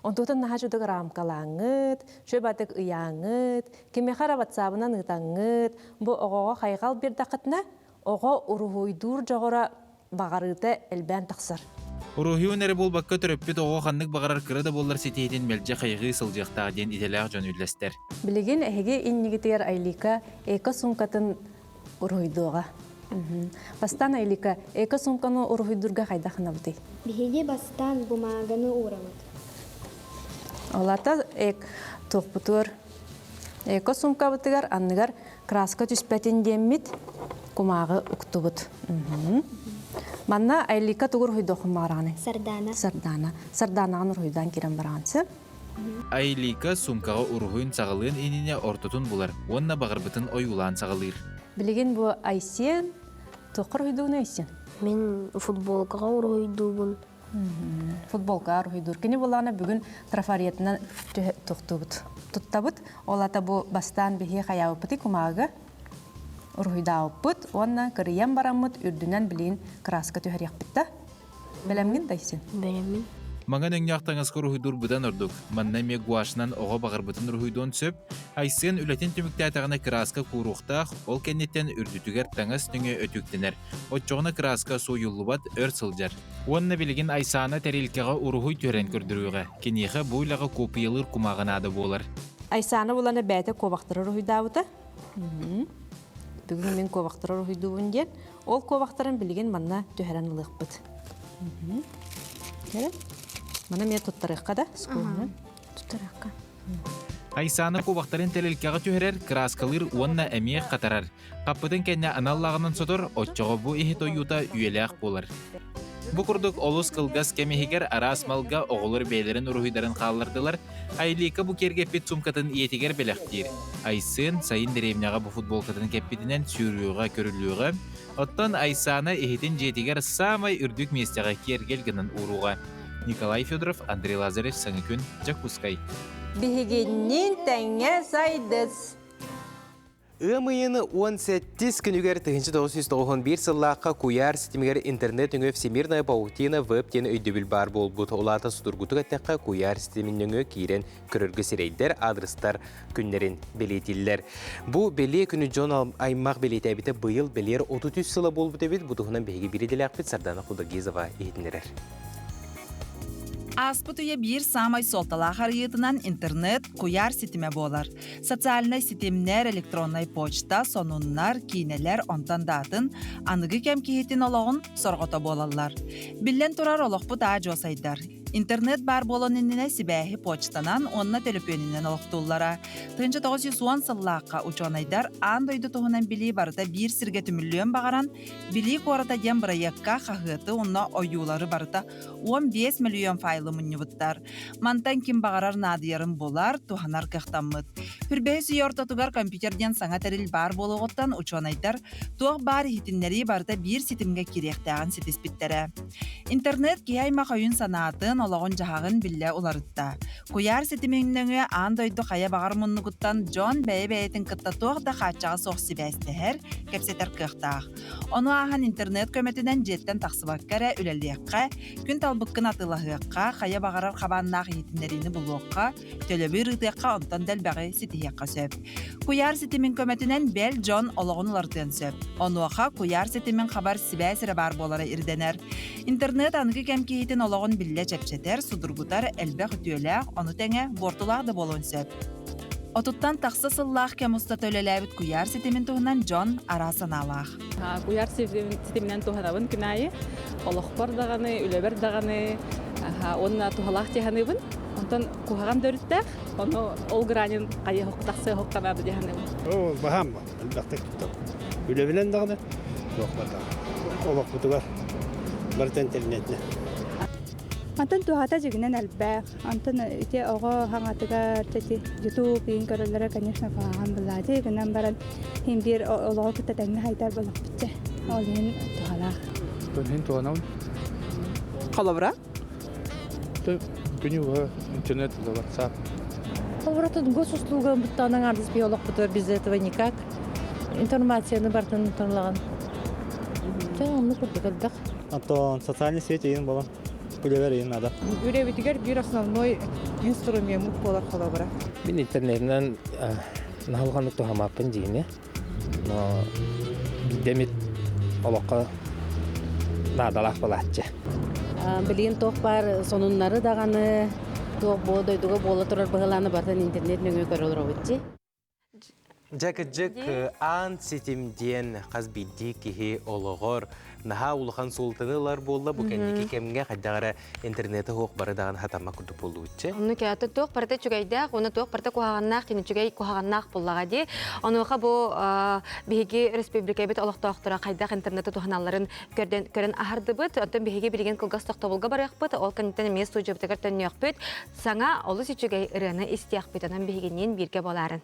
Онтугутун наһаа чудук рамкалааҥҥыт, чуй-батык ыйааҥҥыт, кимиэхэ эрэ ватсабынан ыытаҥҥыт, бу оҕоҕо хайҕал биэрдэххитинэ, оҕо уруһуйдуур дьоҕура баҕарыыта элбээн тахсар. Уруһуйун эрэ буолбакка төрөппүт оҕо ханнык баҕарар кыра да буоллар ситиһиитин мэлдьи хайҕыы сылдьыахтаах диэн идэлээх дьон үллэстэр. Билигин эһиги иннигитигэр Айлика эко-суумкатын уруһуйдуоҕа. Бастаан Айлика эко-суумканы уруһуйдуурга хайдах гынабытый? Биһиги бастаан бумааганы уурабыт. Олата эк туохпутугар эко-суумкабытыгар анныгар краска түспэтин диэммит кумааҕы уктубут. Манна Айлика тугу уруһуйдуоххун баҕараҕыный? Сардаана. Сардаана. Сардаанаҕын уруһуйдаан киирэн бараҕын сөп? Айлика суумкаҕа уруһуйун саҕалыан иннинэ ортотун булар уонна баҕарбытын ойуулаан саҕалыыр. Билигин бу Айсен туохха уруһуйдуугун Айсен? Мин футболкаҕа уруһуйдуубун. Футболка уруһуйдуур. Кини булаана бүгүн трафаретынан тохтуубут. Туттабыт. Ол ата бу бастаан биһи хайаабыппыты кумааҕыга уруһуйдаабыппыт уонна кырыйан бараммыт үрдүнэн билигин краска түһэриэхпит да. Бэлэмҥин да Айсен? Бэлэммин. Маҥан өҥнөөх таҥаска уруһуйдуур быдан ордук. Манна эмиэ гуашынан оҕо баҕарбытын уруһуйдуон сөп. Айсен үлэтин түмүктээтэҕинэ кырааска кууруохтаах, ол кэнниттэн үрдүтүгэр таҥас нөҥүө өтүүктэнэр. Оччоҕуна кырааска сууйуллубат, өр сылдьар. Уонна билигин Айсана тэрилкэҕэ уруһуй түһэрэн көрдөрүөҕэ. Киниэхэ бу үлэҕэ куоппуйалыыр кумааҕы наада буолар. Айсана булана бэйэтэ куобахтары уруһуйдаабыта. Бүгүн мин куобахтары уруһуйдуубун диэн. Ол куобахтарын билигин манна түһэрэн ылыахпыт. Маны эмиэ туттарыахха да, скуһунан. Туттарыахха. Айсана куобахтарын тэрилкэҕэ түһэрэр, кырааскалыыр уонна эмиэ хатарар. Хаппытын кэннэ анал лааҕынан сотор, оччоҕо бу иһит ойуута үйэлээх буолар. Бу курдук олус кылгас кэм иһигэр араас малга оҕолор бэйэлэрин уруһуйдарын хааллардылар. Айлика бу киэргэппит суумкатын ийэтигэр бэлэхтиир. Айсен сайын дэриэбинэҕэ бу футболкатын кэппитинэн сүүрүөҕэ, көрүллүөҕэ. Оттон Айсана иһитин дьиэтигэр саамай үрдүк миэстэҕэ киэргэл гынан ууруоҕа. Николай Федоров, Андрей Лазарев, Саҥа күн, Дьокуускай. Биһигинниин тэҥҥэ сайдыс! Ыам ыйын 17 күнүгэр 1991 сыллаахха куйаар ситимигэр интернет өҥө Всемирная паутина веб диэн өйдөбүл баар буолбут. Ол аата судургутук эттэххэ, куйаар ситимин нөҥүө киирэн көрөргө сирэйдэр, адрестар күннэрин бэлиэтииллэр. Бу бэлиэ күнү дьон аймах бэлиэтээбитэ быйыл бэлиэр 33 сыла буолбут эбит. Бу туһунан биһиги биир идэлээхпит Сардана Худогизова иһитиннэрэр. Ааспыт үйэ биир саамай суолталаах арыйыытынан интернет, куйаар ситимэ буолар. Социальнай ситимнэр, электроннай почта, сонуннар, киинэлэр, онтон да атын аныгы кэм киһитин олоҕун сорҕото буолаллар. Биллэн турар, олохпут аа-дьуо сайдар. Интернет баар буолан иннинэ сибээһи почтанан уонна төлөпүөнүнэн олохтууллара. 1910 сыллаахха учуонайдар аан дойду туһунан билии барыта биир сиргэ түмүллүөн баҕаран, Билии куората диэн бырайыакка хаһыаты уонна ойуулары барыта 15 мөлүйүөн файлы мунньубуттар. Мантан ким баҕарар наадыйарын булар, туһанар кыахтаммыт. Хүрбэһис үйэ ортотугар компьютер диэн саҥа тэрил баар буолуоҕуттан учуонайдар туох баар иһитиннэрии барыта биир ситимҥэ киириэхтээҕин ситиспиттэрэ. Интернет киһи аймах өйүн-санаатын, олоҕун-дьаһаҕын биллэ уларытта. Куйаар ситимин нөҥүө аан дойду хайа баҕар муннугуттан дьон бэйэ-бэйэтин кытта туох да хааччаҕа суох сибээстэһэр, кэпсэтэр кыахтаах. Ону ааһан интернет көмөтүнэн дьиэттэн тахсыбакка эрэ үлэлиэххэ, күн талбыккын атыылаһыахха, хайа баҕарар хабааннаах иһитиннэриини булуохха, төлөбүр ыытыахха онтон да элбэҕи ситиһиэххэ сөп. Куйаар ситимин көмөтүнэн бэл дьон олоҕун уларытыан сөп. Онуоха куйаар ситимин хабар сибээс эрэ баар буолара ирдэнэр. Интернет аныгы кэм киһитин олоҕун биллэ чэпчэтэр, судургутар, элбэх үтүөлээх, ону тэҥэ буортулаах да буолуон сөп. Отуттан тахса сыллаах кэм устата үлэлээбит куйаар ситимин туһунан дьон араас санаалаах. Куйаар ситиминэн туһанабын күн аайы. Олохпор даҕаны, үлэбэр даҕаны уонна туһалаах дьаһаныыбын. Онтон куһаҕан да өрүттээх, ону ол гранин хайа тахсыа хоктанаады дьаһаныыбын. Оо, баһаам ба, элбэхтик туттабын. Үлэбинэн даҕаны, туох бар даҕаны. Олохпутугар барыта интернетинэн. Мантан туһата дьигинэн элбэх. Онтон ити оҕо хаҥатыгар ити YouTube иин көрөллөрө, конечно, куһаҕан былаадьы гынан баран иһин биир олоҕу кытта тэҥҥэ хайдар болохпутча. Ол иһин туһалаах. Иһин туһанабын. Холобура? Күнү быһа интернет, WhatsApp. Холобура, тут госуслуга буттаҕынан аҥаардас биһи олохпутугар без этого никак. Информацияны барытын тонлаган. Дьэ, оннук курдук элбэх. Антон социальный сеть иин болон үлэбэр иин надо. Үлэбитигэр биир основной инструмент буолар холобура. Мин интернетинэн наһылҕаннык туһамааппын диини. Но биирдэ эмит олоххо наадалаах буолааччы. Билигин туох баар сонуннары даҕаны, туох бу дойдуга буола турар быһылааны барытын интернет нөҥүө көрө олоробут дии. Дьэ кырдьык аан ситим диэн хас биирдии киһи олоҕор наһаа улахан суолтаны ылар буолла бу кэнники кэмҥэ хайдах эрэ интернети суох бары даҕаны хатаммат курдук буоллубутча. Онну кээте туох барыта үчүгэйдээх, уонна туох барыта куһаҕаннаах, кини үчүгэй куһаҕаннаах буоллаҕа дии. Онуоха бу биһиги республикабыт олохтоохторо хайдах интернети туһаналларын көрдөн көрөн аһардыбыт. Оттон биһиги билигин кылгас тохтобулга барыахпыт, ол кэнниттэн эмиэ студиябытыгар төннүөхпүт. Саҥа олус үчүгэй ырыаны истиэхпит, онон биһигинниин бииргэ буолаарын.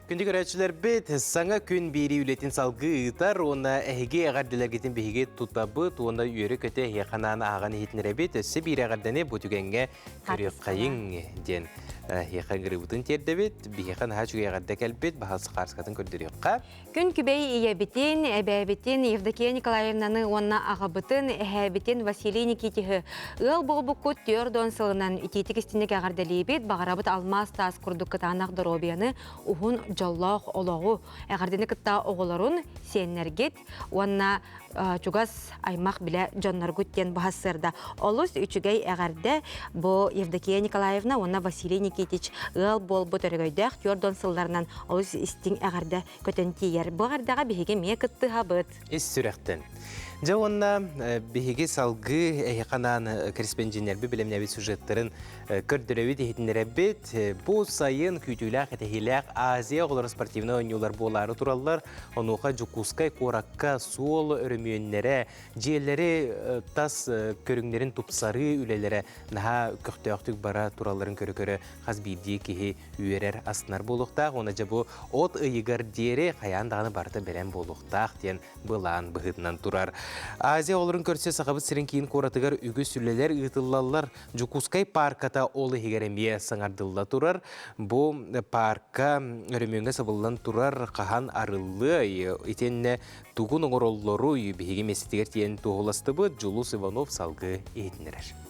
Күндү көрөөччүлэрбит, саҥа күн биэрии үлэтин салгыы ыытар уонна эһиги эҕэрдэлэргитин биһиги тутабыт уонна үөрэ-көтө эһиэхэ анаан ааҕан иһитиннэрэбит. Өссө биир эҕэрдэни бу түгэҥҥэ көрүөххэйиҥ диэн эһиэхэ ыҥырыыбытын тиэрдэбит. Биһиэхэ наһаа үчүгэй эҕэрдэ кэлбит, баһа сахаарскатын көрдөрүөххэ. Күн күбэй ийэбитин, эбээбитин Евдокия Николаевнаны уонна аҕабытын, эһээбитин Василий Никитиһы ыал буолбуккут 40 сылынан итиитик истинник эҕэрдэлиибит, баҕарабыт алмаас таас курдук кытаанах доруобуйаны, уһун дьоллоох олоҕу, эҕэрдэни кытта оҕолорун, сиэннэргит уонна чугас аймах билэ дьонноргут диэн баһассыарда олус үчүгэй эҕэрдэ бу Евдокия Николаевна уонна Василий Никитич ыал буолбут өрөгөйдөөх түөрт сылларынан олус истиҥ эҕэрдэ көтөн тиийэр. Бу эҕэрдэҕэ биһиги эмиэ кыттыһабыт. Ис сүрэхтэн. Дьэ уонна биһиги салгыы эһиэхэ корреспонденнэрби бэлэмнээбит сюжеттарын көрдөрөбүт, иһитиннэрэбит. Бу сайын күүтүүлээх, кэтэһиилээх Азия оҕолоро спортивнай оонньуулар буолаары тураллар. Онуоха Дьокуускай куоракка суол өрөмүөннэрэ, дьиэлэри тас көрүҥнэрин тупсарыы үлэлэрэ наһаа көхтөөхтүк бара туралларын көрө-көрө хас биирдии киһи үөрэр, астынар буолуохтаах. Уонна дьэ бу от ыйыгар диэри хайаан даҕаны барыта бэлэм буолуохтаах диэн былаан быһыытынан турар. Азия оҕолорун көрсө Сахабыт сирин киин куоратыгар үгүс үлэлэр ыытыллаллар. Дьокуускай паарката ол иһигэр эмиэ саҥардылла турар. Бу паарка өрөмүөҥҥэ сабыллан турар хаһан арыллыай, итиэннэ тугун оҥороллоруй биһиги миэстэтигэр тиийэн туоһуластыбыт Дьулус Иванов салгыы иһитиннэрэр.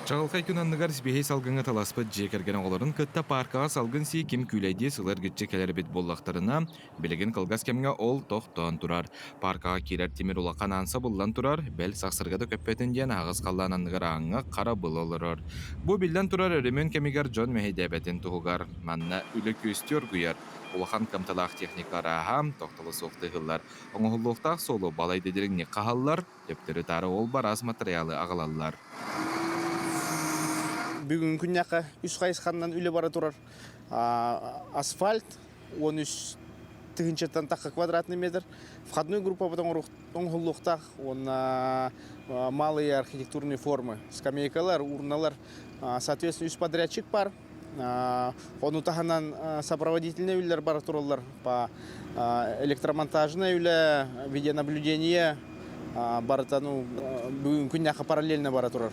Чаҕылхай күн анныгар сибиэһэй салгыҥҥа таласпыт дьиэ кэргэн оҕолорун кытта пааркаҕа салгын сии ким күүлэйдии сылы эргиччи кэлэр эбит буоллахтарына, Билигин кылгас кэмҥэ ол тохтоон турар. Пааркаҕа киирэр тимир улахан аан сабыллан турар, бэл сахсырга да көппөтүн диэн аһаҕас халлаан анныгар ааҥҥа хара был олорор. Бу биллэн турар өрөмүөн кэмигэр дьон мэһэйдээбэтин туһугар. Манна үлэ күөстүү оргуйар. Улахан кыамталаах техника арааһа, тохтоло суох тыһыллар. Оҥоһуллуохтаах суолу балайда дириҥник хаһаллар, төптөрү-таары ол бараас матырыйаалы аҕалаллар. Бүгүҥҥү күннээххэ үс хайысханнан үлэ бара турар. Асфальт, 13 тыһыынчаттан тахха квадратный метр. Входной группабыт оҥоһуллуохтаах уонна малые архитектурные формы, скамейкалар, урналар, соответственно, үс подрядчик бар. Ону таһынан сопроводительный үлэлэр бара тураллар по электромонтажное үлэ, видеонаблюдение барыта ну бүгүн күннээххэ параллельно бара турар.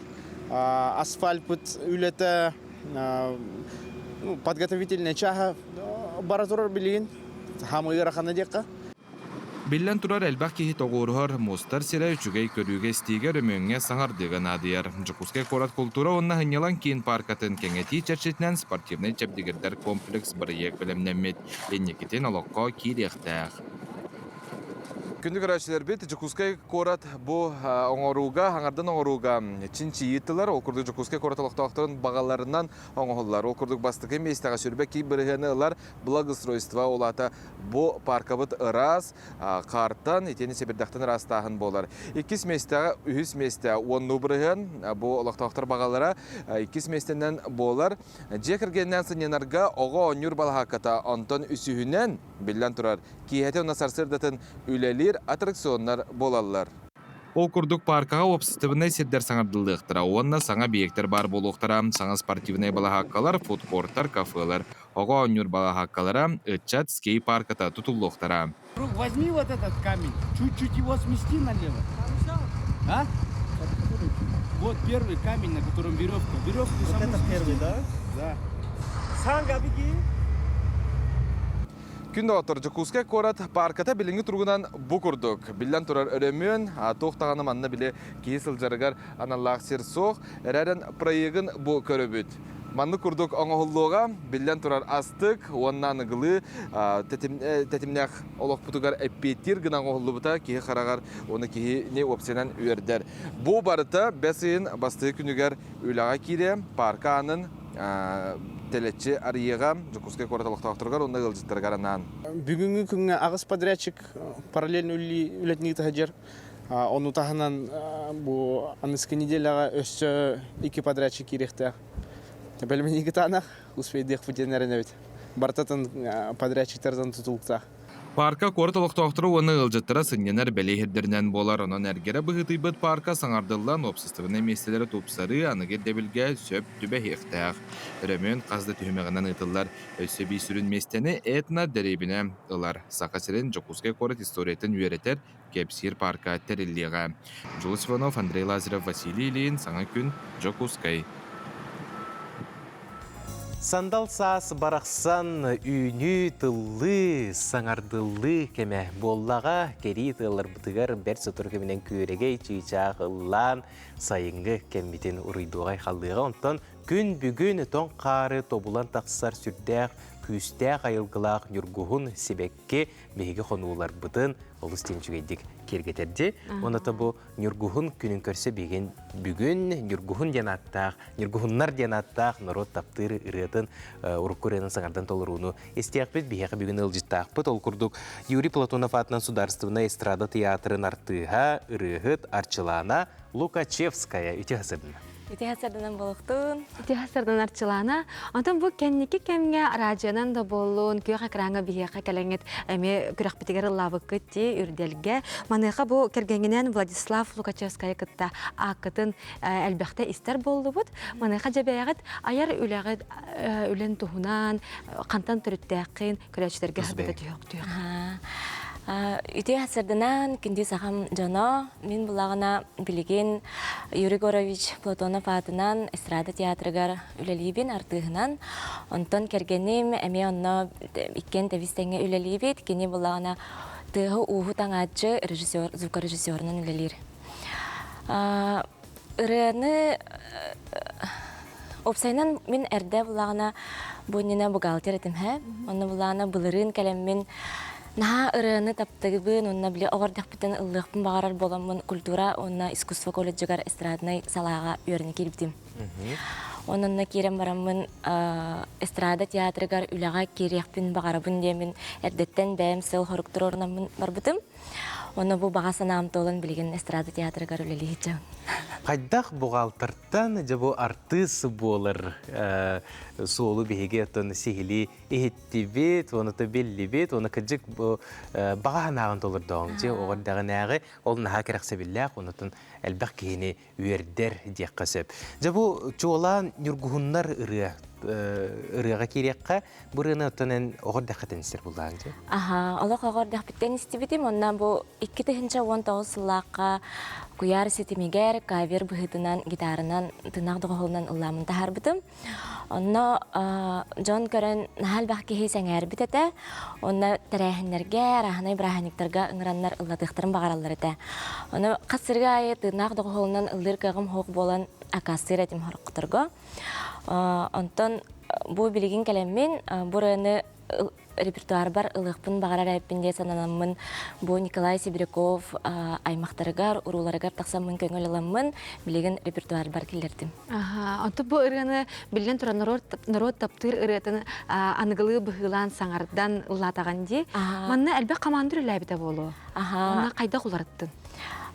Асфальпыт үлэтэ подготовительная чааһа бара турар билигин хаамыы ыарахана диэххэ. Биллэн турар, элбэх киһи тоҕуоруһар, мустар сирэ үчүгэй көрүүгэ-истиигэ өрөмүөҥҥэ саҥардыыга наадыйар. Дьокуускай куорат култуура уонна сынньалаҥ киин пааркатын кэҥэтии чэрчитинэн спортивнай чэбдигирдэр комплекс бырайыак бэлэмнэммит. Инникитин олоххо киириэхтээх. Күндү көрөөччүлэрбит, Дьокуускай куорат бу оҥорууга, хаҥардан оҥорууга чинчийии ыыттылар. Ол курдук Дьокуускай куорат олохтоохторун баҕаларынан оҥоһуллар. Ол курдук бастакы миэстэҕэ сүрбэ киин бырыһыаны ылар благоустройство, ол аата бу паркабыт ыраас, хаартан, итиэннэ сэбирдэхтэн ыраастааһын буолар. Иккис миэстэҕэ, үһүс миэстэ уоннуу бырыһыан, бу олохтоохтор баҕалара иккис миэстэнэн буолар. Дьиэ кэргэнинэн сынньанарга оҕо оонньуур балаһаакката, онтон үсүһүнэн, биллэн турар, киэһэтин уонна сарсыардатын үлэлиир аттракционнар буолаллар. Ол курдук пааркаҕа уопсастыбаннай сирдэр саҥардыллыахтара уонна саҥа объектар баар буолуохтара, саҥа спортивнай балаһааккалар, фудкорттар, кафелар, оҕо оонньуур балаһааккалара, ыччат скейт-парката тутуллуохтара. Возьми вот этот камень, чуть-чуть его смести налево. А? Вот первый камень, на котором веревка. Веревку вот саму это первый, да? Да. Санга, беги. Күн доҕоттор, Дьокуускай куорат паарката билиҥҥи туругунан бу курдук. Биллэн турар өрөмүөн, туох даҕаны манна били киһи сылдьарыгар аналлаах сир суох. Эрээрэн проегын бу көрөбүт. Маннык курдук оҥоһуллуоҕа, биллэн турар астык уонна аныгылыы тэтимнээх олохпутугар эппиэттиир гына оҥоһуллубута киһи хараҕар уонна киһини уопсайынан үөрдэр. Бу барыта бэс ыйын бастакы күнүгэр үлэҕэ киириэ, паарка аанын тэлэччи арыйыаҕа Дьокуускай куорат олохтоохторугар уонна ыалдьыттарыгар анаан. Бүгүҥҥү күҥҥэ аҕыс подрядчик параллельно үлэтин ыыта сылдьар. Ону таһынан бу аныгыскы неделяҕа өссө икки подрядчик киириэхтээх. Бэлэмнэнии кытаанах, успейдыахпыт диэн эрэнэбит. Барытатын подрядчиктартан тутулуктаах. Паарка куорат олохтоохторо уонна ыалдьыттара сынньанар бэлиэ сирдэринэн буолар, онон эргэрэ быһыытыйбыт паарка саҥардыллан уопсастыбаннай миэстэлэри тупсарыы аныгы ирдэбилгэ сөп түбэһиэхтээх. Өрөмүөн хас да түһүмэҕинэн ыытыллар. Өссө биир сүрүн миэстэни этно-дэриэбинэ ылар. Саха сирин Дьокуускай куорат историятын үөрэтэр, кэпсиир паарка тэриллиэҕэ. Дьулус Иванов, Андрей Лазарев, Василий Ильин, Саҥа күн, Дьокуускай. Сандал саас барахсан үүнүү, тыллыы, саҥардыллыы кэмэ буоллаҕа. Кэрии тыалларбытыгар бэрт сотору кэминэн күөрэгэй чыычаах ыллаан сайыҥҥы кэммитин уруйдуоҕай халлыаҕа. Онтон күн бүгүн тоҥ хаары тобулан тахсар сүрдээх күүстээх айылгылаах ньургуһун сибэкки биһиги хонууларбытын олус диэн үчүгэйдик киэргэтэрди. Уонна бу Ньургуһун күнүн көрсө бүгүн бүгүн Ньургуһун диэн ааттаах, Ньургуһуннар диэн ааттаах норуот таптыыр ырыатын урукку ырыанан саҥардан толорууну истиэхпит. Биһиэхэ бүгүн ыалдьыттаахпыт. Ол курдук Юрий Платонов аатынан Судаарыстыбаннай эстрада тыйаатырын артыыһа, ырыаһыт Арчылаана Лукачевская. Үтүө сырдына. Ити хасарданан болуктун. Ити хасардан арчылаана. Онтон бу кэнники кэмҥэ араадьыйанан да буоллун, күөх экраҥҥа биһиэхэ кэлэҥҥит эмиэ күрэхпитигэр ыллаабыккыт дии үрдэлгэ. Маныаха бу кэргэҥҥинэн Владислав Лукачевскайы кытта ааккытын элбэхтэ истэр буоллубут. Маныаха дьэбээҕит айар үлэҕит үлэн туһунан хантан төрүттээххин көрөөччүлэргэ сырдата түһүөх. Үтүө сырдынан күндү сахам дьоно, мин булаҕына билигин Юрий Горович Платонов аатынан эстрада театрыгар үлэлиибин артыыһынан. Онтон кэргэним эмиэ онно иккиэн тэбис тэҥҥэ үлэлиибит. Кини булаҕына тыаһы-ууһу таҥааччы режиссер, звукорежиссерунан үлэлиир. Ырыаны уопсайынан мин эрдэ булаҕына бу иннинэ бухгалтер этим һэ. Онно булаҕына былырыын кэлэммин наһаа ырыаны таптыыбын уонна били оҕо эрдэхпиттэн ыллыахпын баҕарар буоламмын культура уонна искусство колледжыгар эстраднай салааҕа үөрэнэ киирбитим. Онон киирэн бараммын эстрада театрыгар үлэҕэ киириэхпин баҕарабын диэммин эрдэттэн бэйэм сыл хорук туруорунаммын барбытым. Онно бу баҕа санаам туолан билигин эстрада театрыгар үлэлии сылдьабын. Хайдах буҕаалтартан дьэ бу артыыс буолар суолу биһиги оттон сиһилии иһиттибит, уонна биллибит, уонна кырдьык бу баҕа санааҕын толордоҕуҥ дьэ оҕо эрдэҕинээҕи ол наһаа кэрэхсэбиллээх, оннотон элбэх киһини үөрдэр диэххэ сөп. Дьэ бу чуолаан ньургуһуннар ырыа ырыаҕа киириэххэ, бу ырыаны оттон эн оҕо эрдэххиттэн истэр буллааҥ дьэ? Аха, олох оҕо эрдэхпиттэн истибитим. Онно бу 2019 сыллаахха куйаар ситимигэр кавер быһыытынан гитаранан тыынах доҕоһуолунан ыллаамын таһаарбытым. Онно дьон көрөн наһаа элбэх киһи сэҥээрбит этэ. Онно тэрээһиннэргэ, арааһынай бырааһынньыктарга ыҥыраннар ыллатыахтарын баҕараллар этэ. Ону хас сырыы аайы тыыннаах доҕуһуолунан ыллыыр кыаҕым суох буолан акаастыыр этим хорохторго. Онтон бу билигин кэлэммин бу ырыаны репертуарбар ылыахпын баҕарар эбиппин диэн сананаммын бу Николай Сибиряков аймахтарыгар, урууларыгар тахсаммын көҥүл ыламмын билигин репертуарбар киллэрдим. Онтон бу ырыаны биллэн туран норуот таптыыр ырыатын аныгылыы быһыылаан саҥардан ыллаатаҕын дии. Манна элбэх хамаанда үлэлээбитэ буолуо. Онно хайдах уларыттын?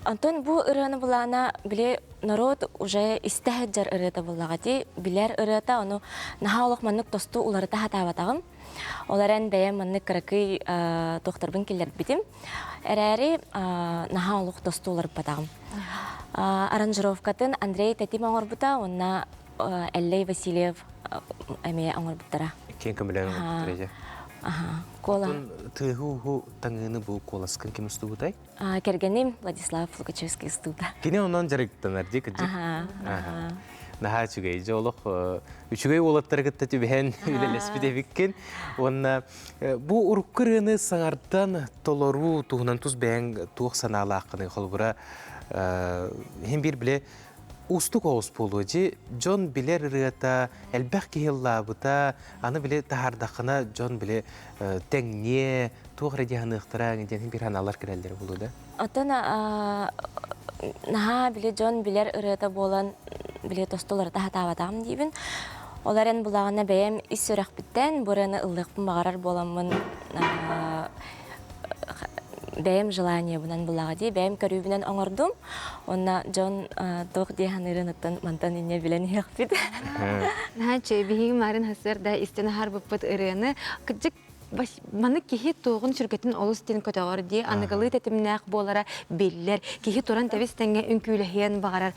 Онтон бу ырыаны булаана били норуот уже истэ сылдьар ырыата буоллаҕа дии, билэр ырыата, ону наһаа олох маннык тосту уларыта сатаабатаҕым. Ол эрэн бэйэм маннык кыракый туохтарбын киллэрбитим. Эрээри наһаа олох тосту уларыппатаҕым. Аранжировкатын Андрей Тэтим оҥорбута уонна Эллэй Васильев эмиэ оҥорбуттара. Киэҥ көмөлөөн оҥорбуттара дьэ. Кола. Тыаһы-ууһу таҥыыны бу куоласкын ким устубутай? Кэргэним Владислав Лукачевский устуута. Кини онон дьарыктанар дии кырдьык. Наһаа үчүгэй. Дьэ олох үчүгэй уолаттары кытта түбэһэн үлэлэспит эбиккин. Уонна бу урукку ырыаны саҥардан толоруу туһунан тус бэйэҥ туох санаалааххыный? Холобура, иһин биир биле уустук оҕус буолуо дьи дьон билэр ырыата элбэх киһи ыллаабыта аны биле таһаардаххына дьон биле тэҥниэ туох эрэ диһаныахтара диэн биир ханаалар кэлэллэр буолуо да. Оттон наһаа били дьон билэр ырыата буолан били тостуларыта сатаабатаҕым диибин. Ол эрэн булаҕына бэйэм ис сүрэхпиттэн бу ырыаны ыллыахпын баҕарар буоламмын бэйэм желаниебынан булаҕа дии бэйэм көрүүбүнэн оҥордум. Уонна дьон туох дии саныырын оттон мантан инньэ билэн иһиэхпит. Наһаа үчүгэй биһиги Марын сарсыарда истэн аһарбыппыт ырыаны кырдьык маны киһи туоҕун сүргэтин олус диэн көтөҕөр дии аныгылыы тэтимнээх буолара биллэр. Киһи туран тэбис тэҥҥэ үҥкүүлэһиэн баҕарар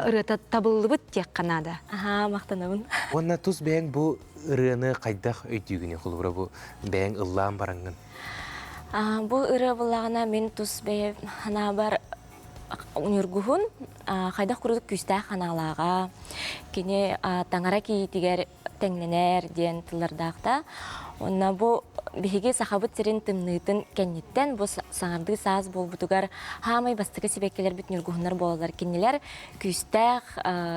ырыата табыллыбыт диэххэ наада. Аһаа, махтанабын. Уонна тус бэйэҥ бу ырыаны хайдах өйдүүгүнүй холобура бу бэйэҥ ыллаан бараҥҥын? Бу ырыа буллаҕына мин тус бэйэм санаабар Ньургуһун хайдах курдук күүстээх ханаалааҕа, кини таҥара кийиитигэр тэҥнэнэр диэн тыллардаахта. Уонна бу биһиги Сахабыт сирин тымныытын кэнниттэн бу саҥардыы саас буолбутугар хаамай бастакы сибэккилэрбит ньургуһуннар буолаллар. Кинилэр күүстээх,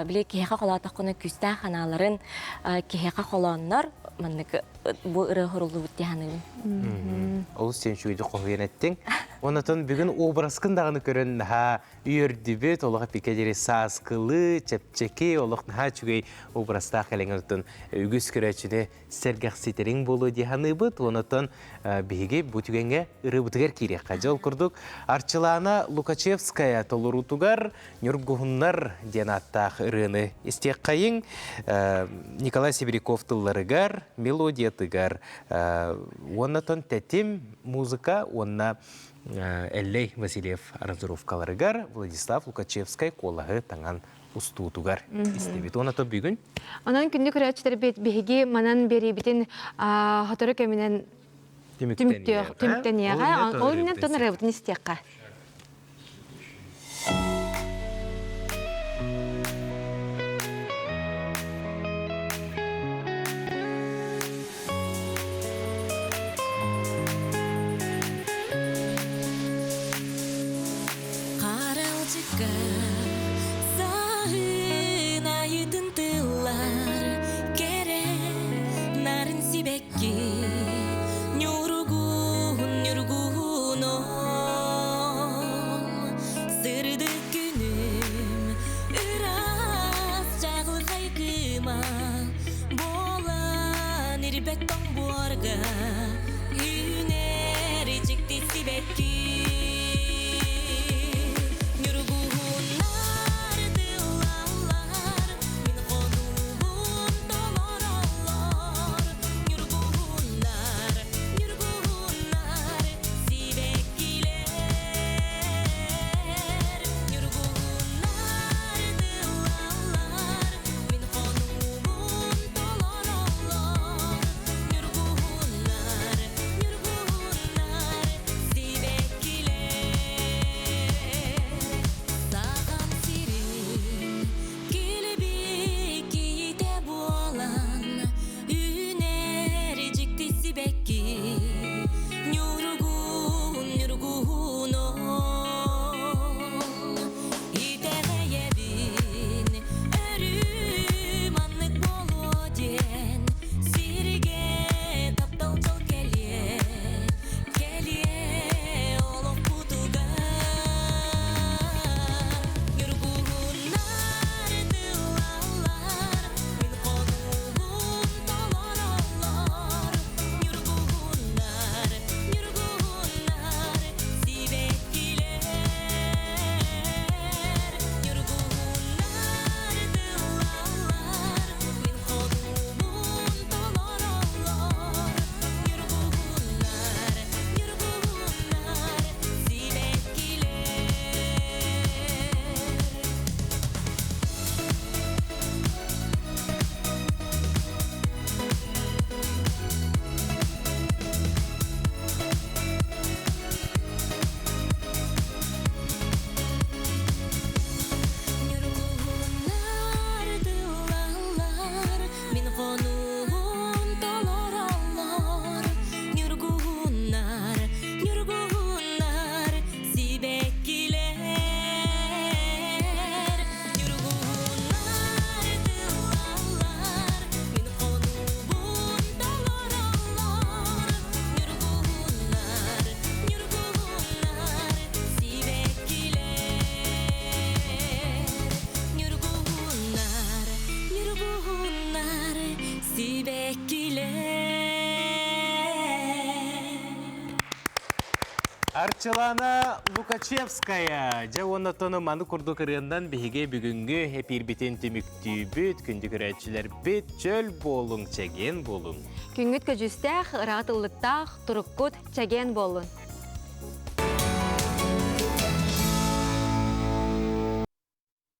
били киһиэхэ холоотоххуна күүстээх ханааларын киһиэхэ холооннор маннык бу ырыа хоруллубут дии саныыбын. Олус сен үчүгэйдик хоһуйан эттиҥ. Онотон бүгүн образкын даҕаны көрөн наһаа үөрдүбүт, олох эпикэ сааскылыы, чэпчэки, олох наһаа үчүгэй образтаах кэлэҥ оттон үгүс көрөөччүнү сэргэхситэриҥ буолуо дии саныыбыт. Онотон биһиги бу түгэҥҥэ ырыабытыгар киириэххэ. Дьол курдук Арчылаана Лукачевская толоруутугар Ньургуһуннар диэн ааттаах ырыаны истиэххэйиҥ. Николай Сибиряков тылларыгар, мелодиятыгар уонна тэтим музыка уонна Эллэй Васильев аранжировкаларыгар Владислав Лукачевскай куолаһы таҥан устуутугар истибит. Уонна то бүгүн Онон күндү көрөөччүлэрбит биһиги манан биэриибитин сотору кэминэн түмүктэниэҕэ. Ол иннинэ тон ырыабытын истиэххэ. Харалдьыкка саһын айытын тыллар кэрэ нарын сибэкки ньургуһун ньургуһун. Арчылана Лукачевская. Дьэ уонна тону маны курдук ырыаннан биһиги бүгүҥҥү эпиирбитин түмүктүүбүт, күндү көрөөччүлэрбит, чөл буолуҥ, чэгиэн буолуҥ. Күҥҥүт көдьүүстээх, ыраат ыллыктаах, туруккут чэгиэн буоллун.